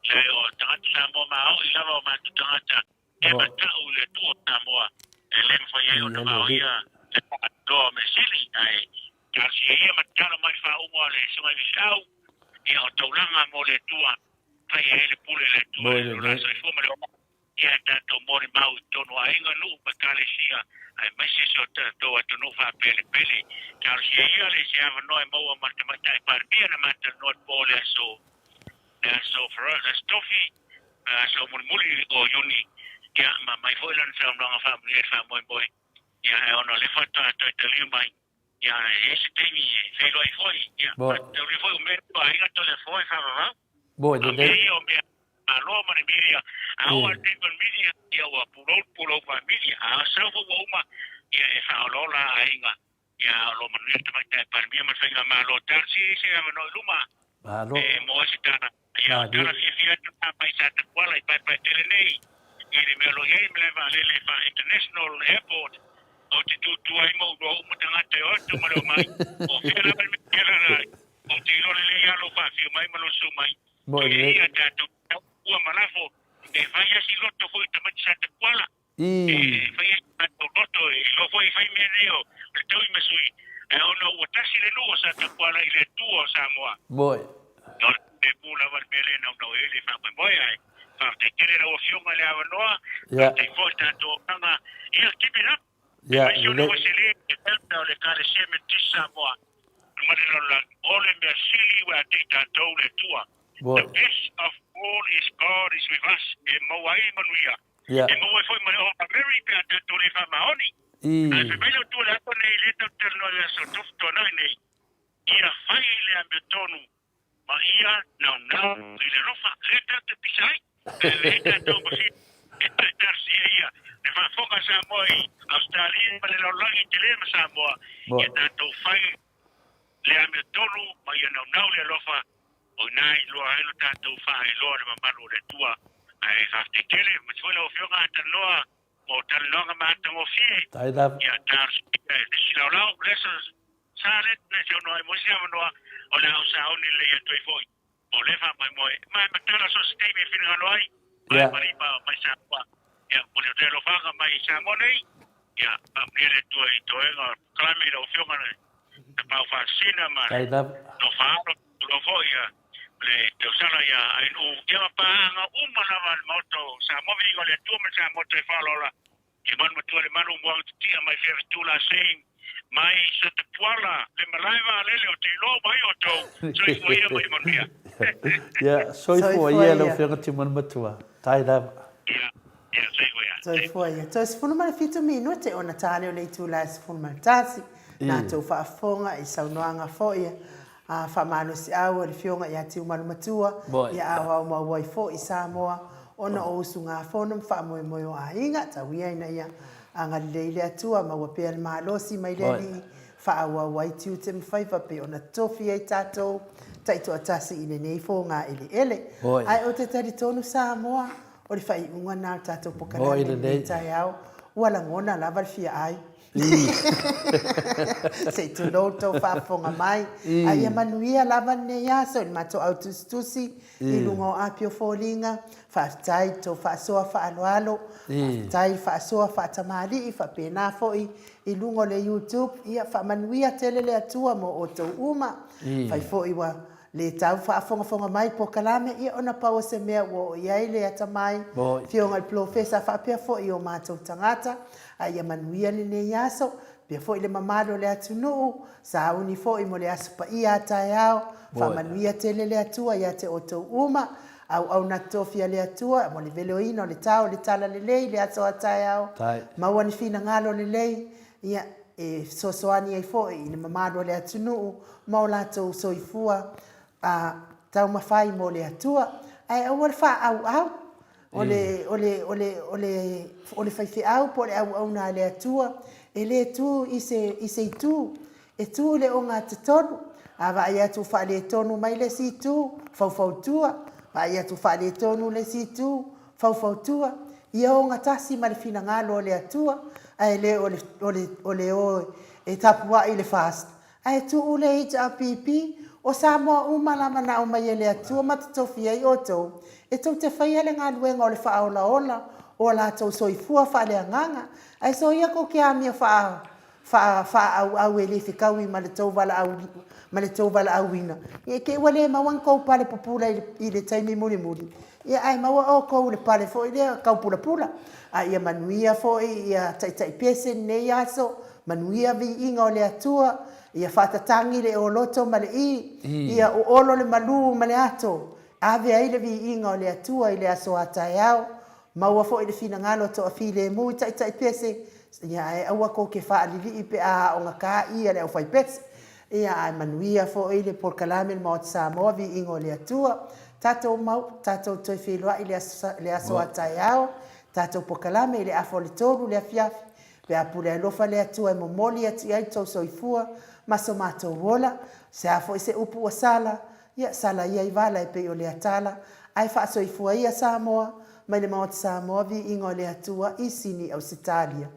Leai, o tagata Samoa maoi lava o matou tagata e matau i le Atua o Samoa, e le mafai ai ona vaoia le faailoa o mea sili, ae talosia ia ma tatalo mai le faauga o le Susuga i Feau, ia o taulaga mo le Atua, fai ai le pule a le Atua i lo la soifua ma le ola, ia tatou molimau i totonu o aiga. aiga, nuu ma ekalesia, aemaise si o tatou atunuu faapelepele. Talosia ia le se avanoa e maua ma le Tamaitai Palemia na ma talanoa i le po o le aso le aso le aso Tofi, aso mulimuli o Iuni, ia ma aumai foi lana saunoaga faamanuia i le faamoemoe, ia ae ona o lea faatoa toe talia mai. Ia, e i ai se taimi e feiloai foi, ia, faataulia foi o mea nei o aiga Toleafoa e faavavau. A o mea ia o mea Malo ma le media, a oo lava i le taimi o le media, ia ua pulou le pulou faa-media. A sau foi ua uma, ia e faaolaola lava aiga, ia a o lo o manuia le Tamaitai Palemia ma le Faigamalo. Talosia ai se avanoa i luma e maua ai se tala. Ia, o tala fiafia atu na mai Satapuala i Paepaetele nei, i le mea o lo o i ai le malae vaalele faa-international airport, ou te tūtū ai ma ou iloa uma tagata e o atu ma le omai. O fea lava le mea kela la, ou te iloa lelei lava lou faafio mai ma lou susu mai. Tuia ia tatou te ua ma lafo, e fai lava si loto foi i tamaiti Satapuala. E fai lava si matou loto, e iloa foi e fai mea nei o le taui ma sui, ae ona ua tasi le nuu o Satapuala i le Atua o Samoa. O le pu lava le mea lea e naunau i ai le faamoemoe, ae faafetai tele lau Afioga i le avanoa, faafetai foi i le tatou auaunaga. Ia, keep it up. Aemaise ona ua sele le Elder o le Ekalesia Metotisi Samoa ma le lalolagi, o le mea sili ua ia te i tatou le Atua. The best of all is God is with us, e maua ai manuia. E maua ai foi ma le ola Mary pe a tatou le faamaoni. Ae fai mai le Atua i le aso nei, lea tatou te talanoa i le aso Tofutoanai nei, Ia fai le amiotonu ma ia naunau i le alofa. Lea tatou te pisa ai, ae leai tatou ma fia e talosia ia le faafofoga a Samoa i Ausetalia ma le lalolagi tele ma Samoa, ia tatou fai le amiotonu ma ia naunau le alofa, o i ina e iloa ai lo tatou faailoa le mamalu o le Atua. Ae faafetai tele, aemaise foi lau Afioga a talanoa mo talanoaga matagofie, ia talosia e le isi laolao, le aso Sa le na saunoa ai mo isi avanoa o le a ou sauni lelei atu ai foi. O lea faamoemoe ma e matala so o se taimi e finagalo ai, mai ma lima mai Samoa. Ia, momoli atu ai alofaga mai i Samoa nei. Ia, faamanuia le Atua i toega o le polokalame i lau Afioga le Tapaau Faasisina ma le Tofa Alo, tulou foi ia le tausala ia Ainuu, ia ma paaga uma lava a le Maota o Samoa, viiga o le Atua ma le Samoa toe faaolaola. E manu matua le malu muaga titia mai Feafetula Sein mai Satapuala le malae vaalele o te iloa uma ai outou. Soifua ia ma ia manuia. Ia, soifua ia lau Afioga Timoni Matua. Tai lava. Ia, ia, soifua ia. Soifua ia. Toe 17 minute ona ta lea o le itula e 11. Na tou faafofoga i saunoaga foi a faamalosiau a le Afioga ia Tiumalu Matua, ia aoao mau ai foi i Samoa ona o usugafono ma faamoemoe o aiga, tau ia ina ia agalelei le Atua, maua pea le malosi mai le Alii, faaauau ai tiute ma faiva pei ona tofi ai tatou taitoatasi i lenei fogaeleele. Ae ou te talitonu Samoa, o le faaiuga lena o le tatou pokalame i lenei taeao, ua lagona lava le fia ai. Se i tulou le tou faafofoga mai. A ia manuia lava lenei aso i le matou au tusitusi i luga o api o foliga. Faafetai i le tou faasoa faaaloalo, faafetai i le faasoa faatamalii faapena foi i luga o le YouTube. Ia faamanuia tele le Atua mo outou uma. Afai foi ua le tau faafogafoga mai i polokalame, ia ona pau o se mea ua oo i ai le atamai, Afioga i le Polofesa faapea foi i o matou tagata. A ia manuia lenei aso, pea foi le mamalu o le atunuu, sauni foi mo le Aso Paia a taeao, faamanuia tele le Atua ia te outou uma, auauna tofi a le Atua mo le veloina o le tao o le Talalelei i le aso a taeao, maua ni finagalo lelei, ia, e fesoasoani ai foi i le mamalu o le atunuu ma o latou soifua a taumafai mo le Atua, ae aua le faaauau. O le, o le, o le, o le, o le faifeau po o le auauna a le Atua, e le tu i se, i se itu, e tu i le ogatotonu. A vaai atu ua faaletonu mai le isi itu, faufautua, vaai atu ua faaletonu le isi itu, faufautua. Ia ogatasi ma le finagalo o le Atua, ae le o le, o le, o le o e tapuai i le FAST, Ae tuu le HRPP, o Samoa uma la manao mai e le Atua ma totofi ai outou, e tou te faia le galuega o le faaolaola o a latou soifua faaleagaga, ae soia kou ke amio faa faa faaauau e le fekaui ma le tou valaau ma le tou valaauina, ne i te i ua le maua ni kou pale pupula i le i le taimi mulimuli. Ia, ae maua outou i le pale foi lea tau pulapula. A ia manuia foi ia taitai pese i lenei aso, manuia viiga o le Atua, ia faatatagi le oloto ma le i, ia oolo le malu ma le ato, ave ai le viiga o le Atua i le aso a taeao. Maua foi le finagalo toafilemu i taitai pese, ia ae aua tou te faalilii pe a aogata i a le aufaipese. Ia ae manuia foi le polokalame a le Maota Samoa, viiga o le Atua. Tatou mau, tatou toe feiloai i le aso a taeao, tatou polokalame i le afa o le 3 i le afiafi, pe a pule alofa le Atua e momoli atu i ai lo outou soifua ma so matou ola. Se a foi se upu ua sala, ia sala ia i vala e pei o le atala, ae faasoifua ia Samoa mai le Maota Samoa, viiga o le Atua i Sini Ausetalia.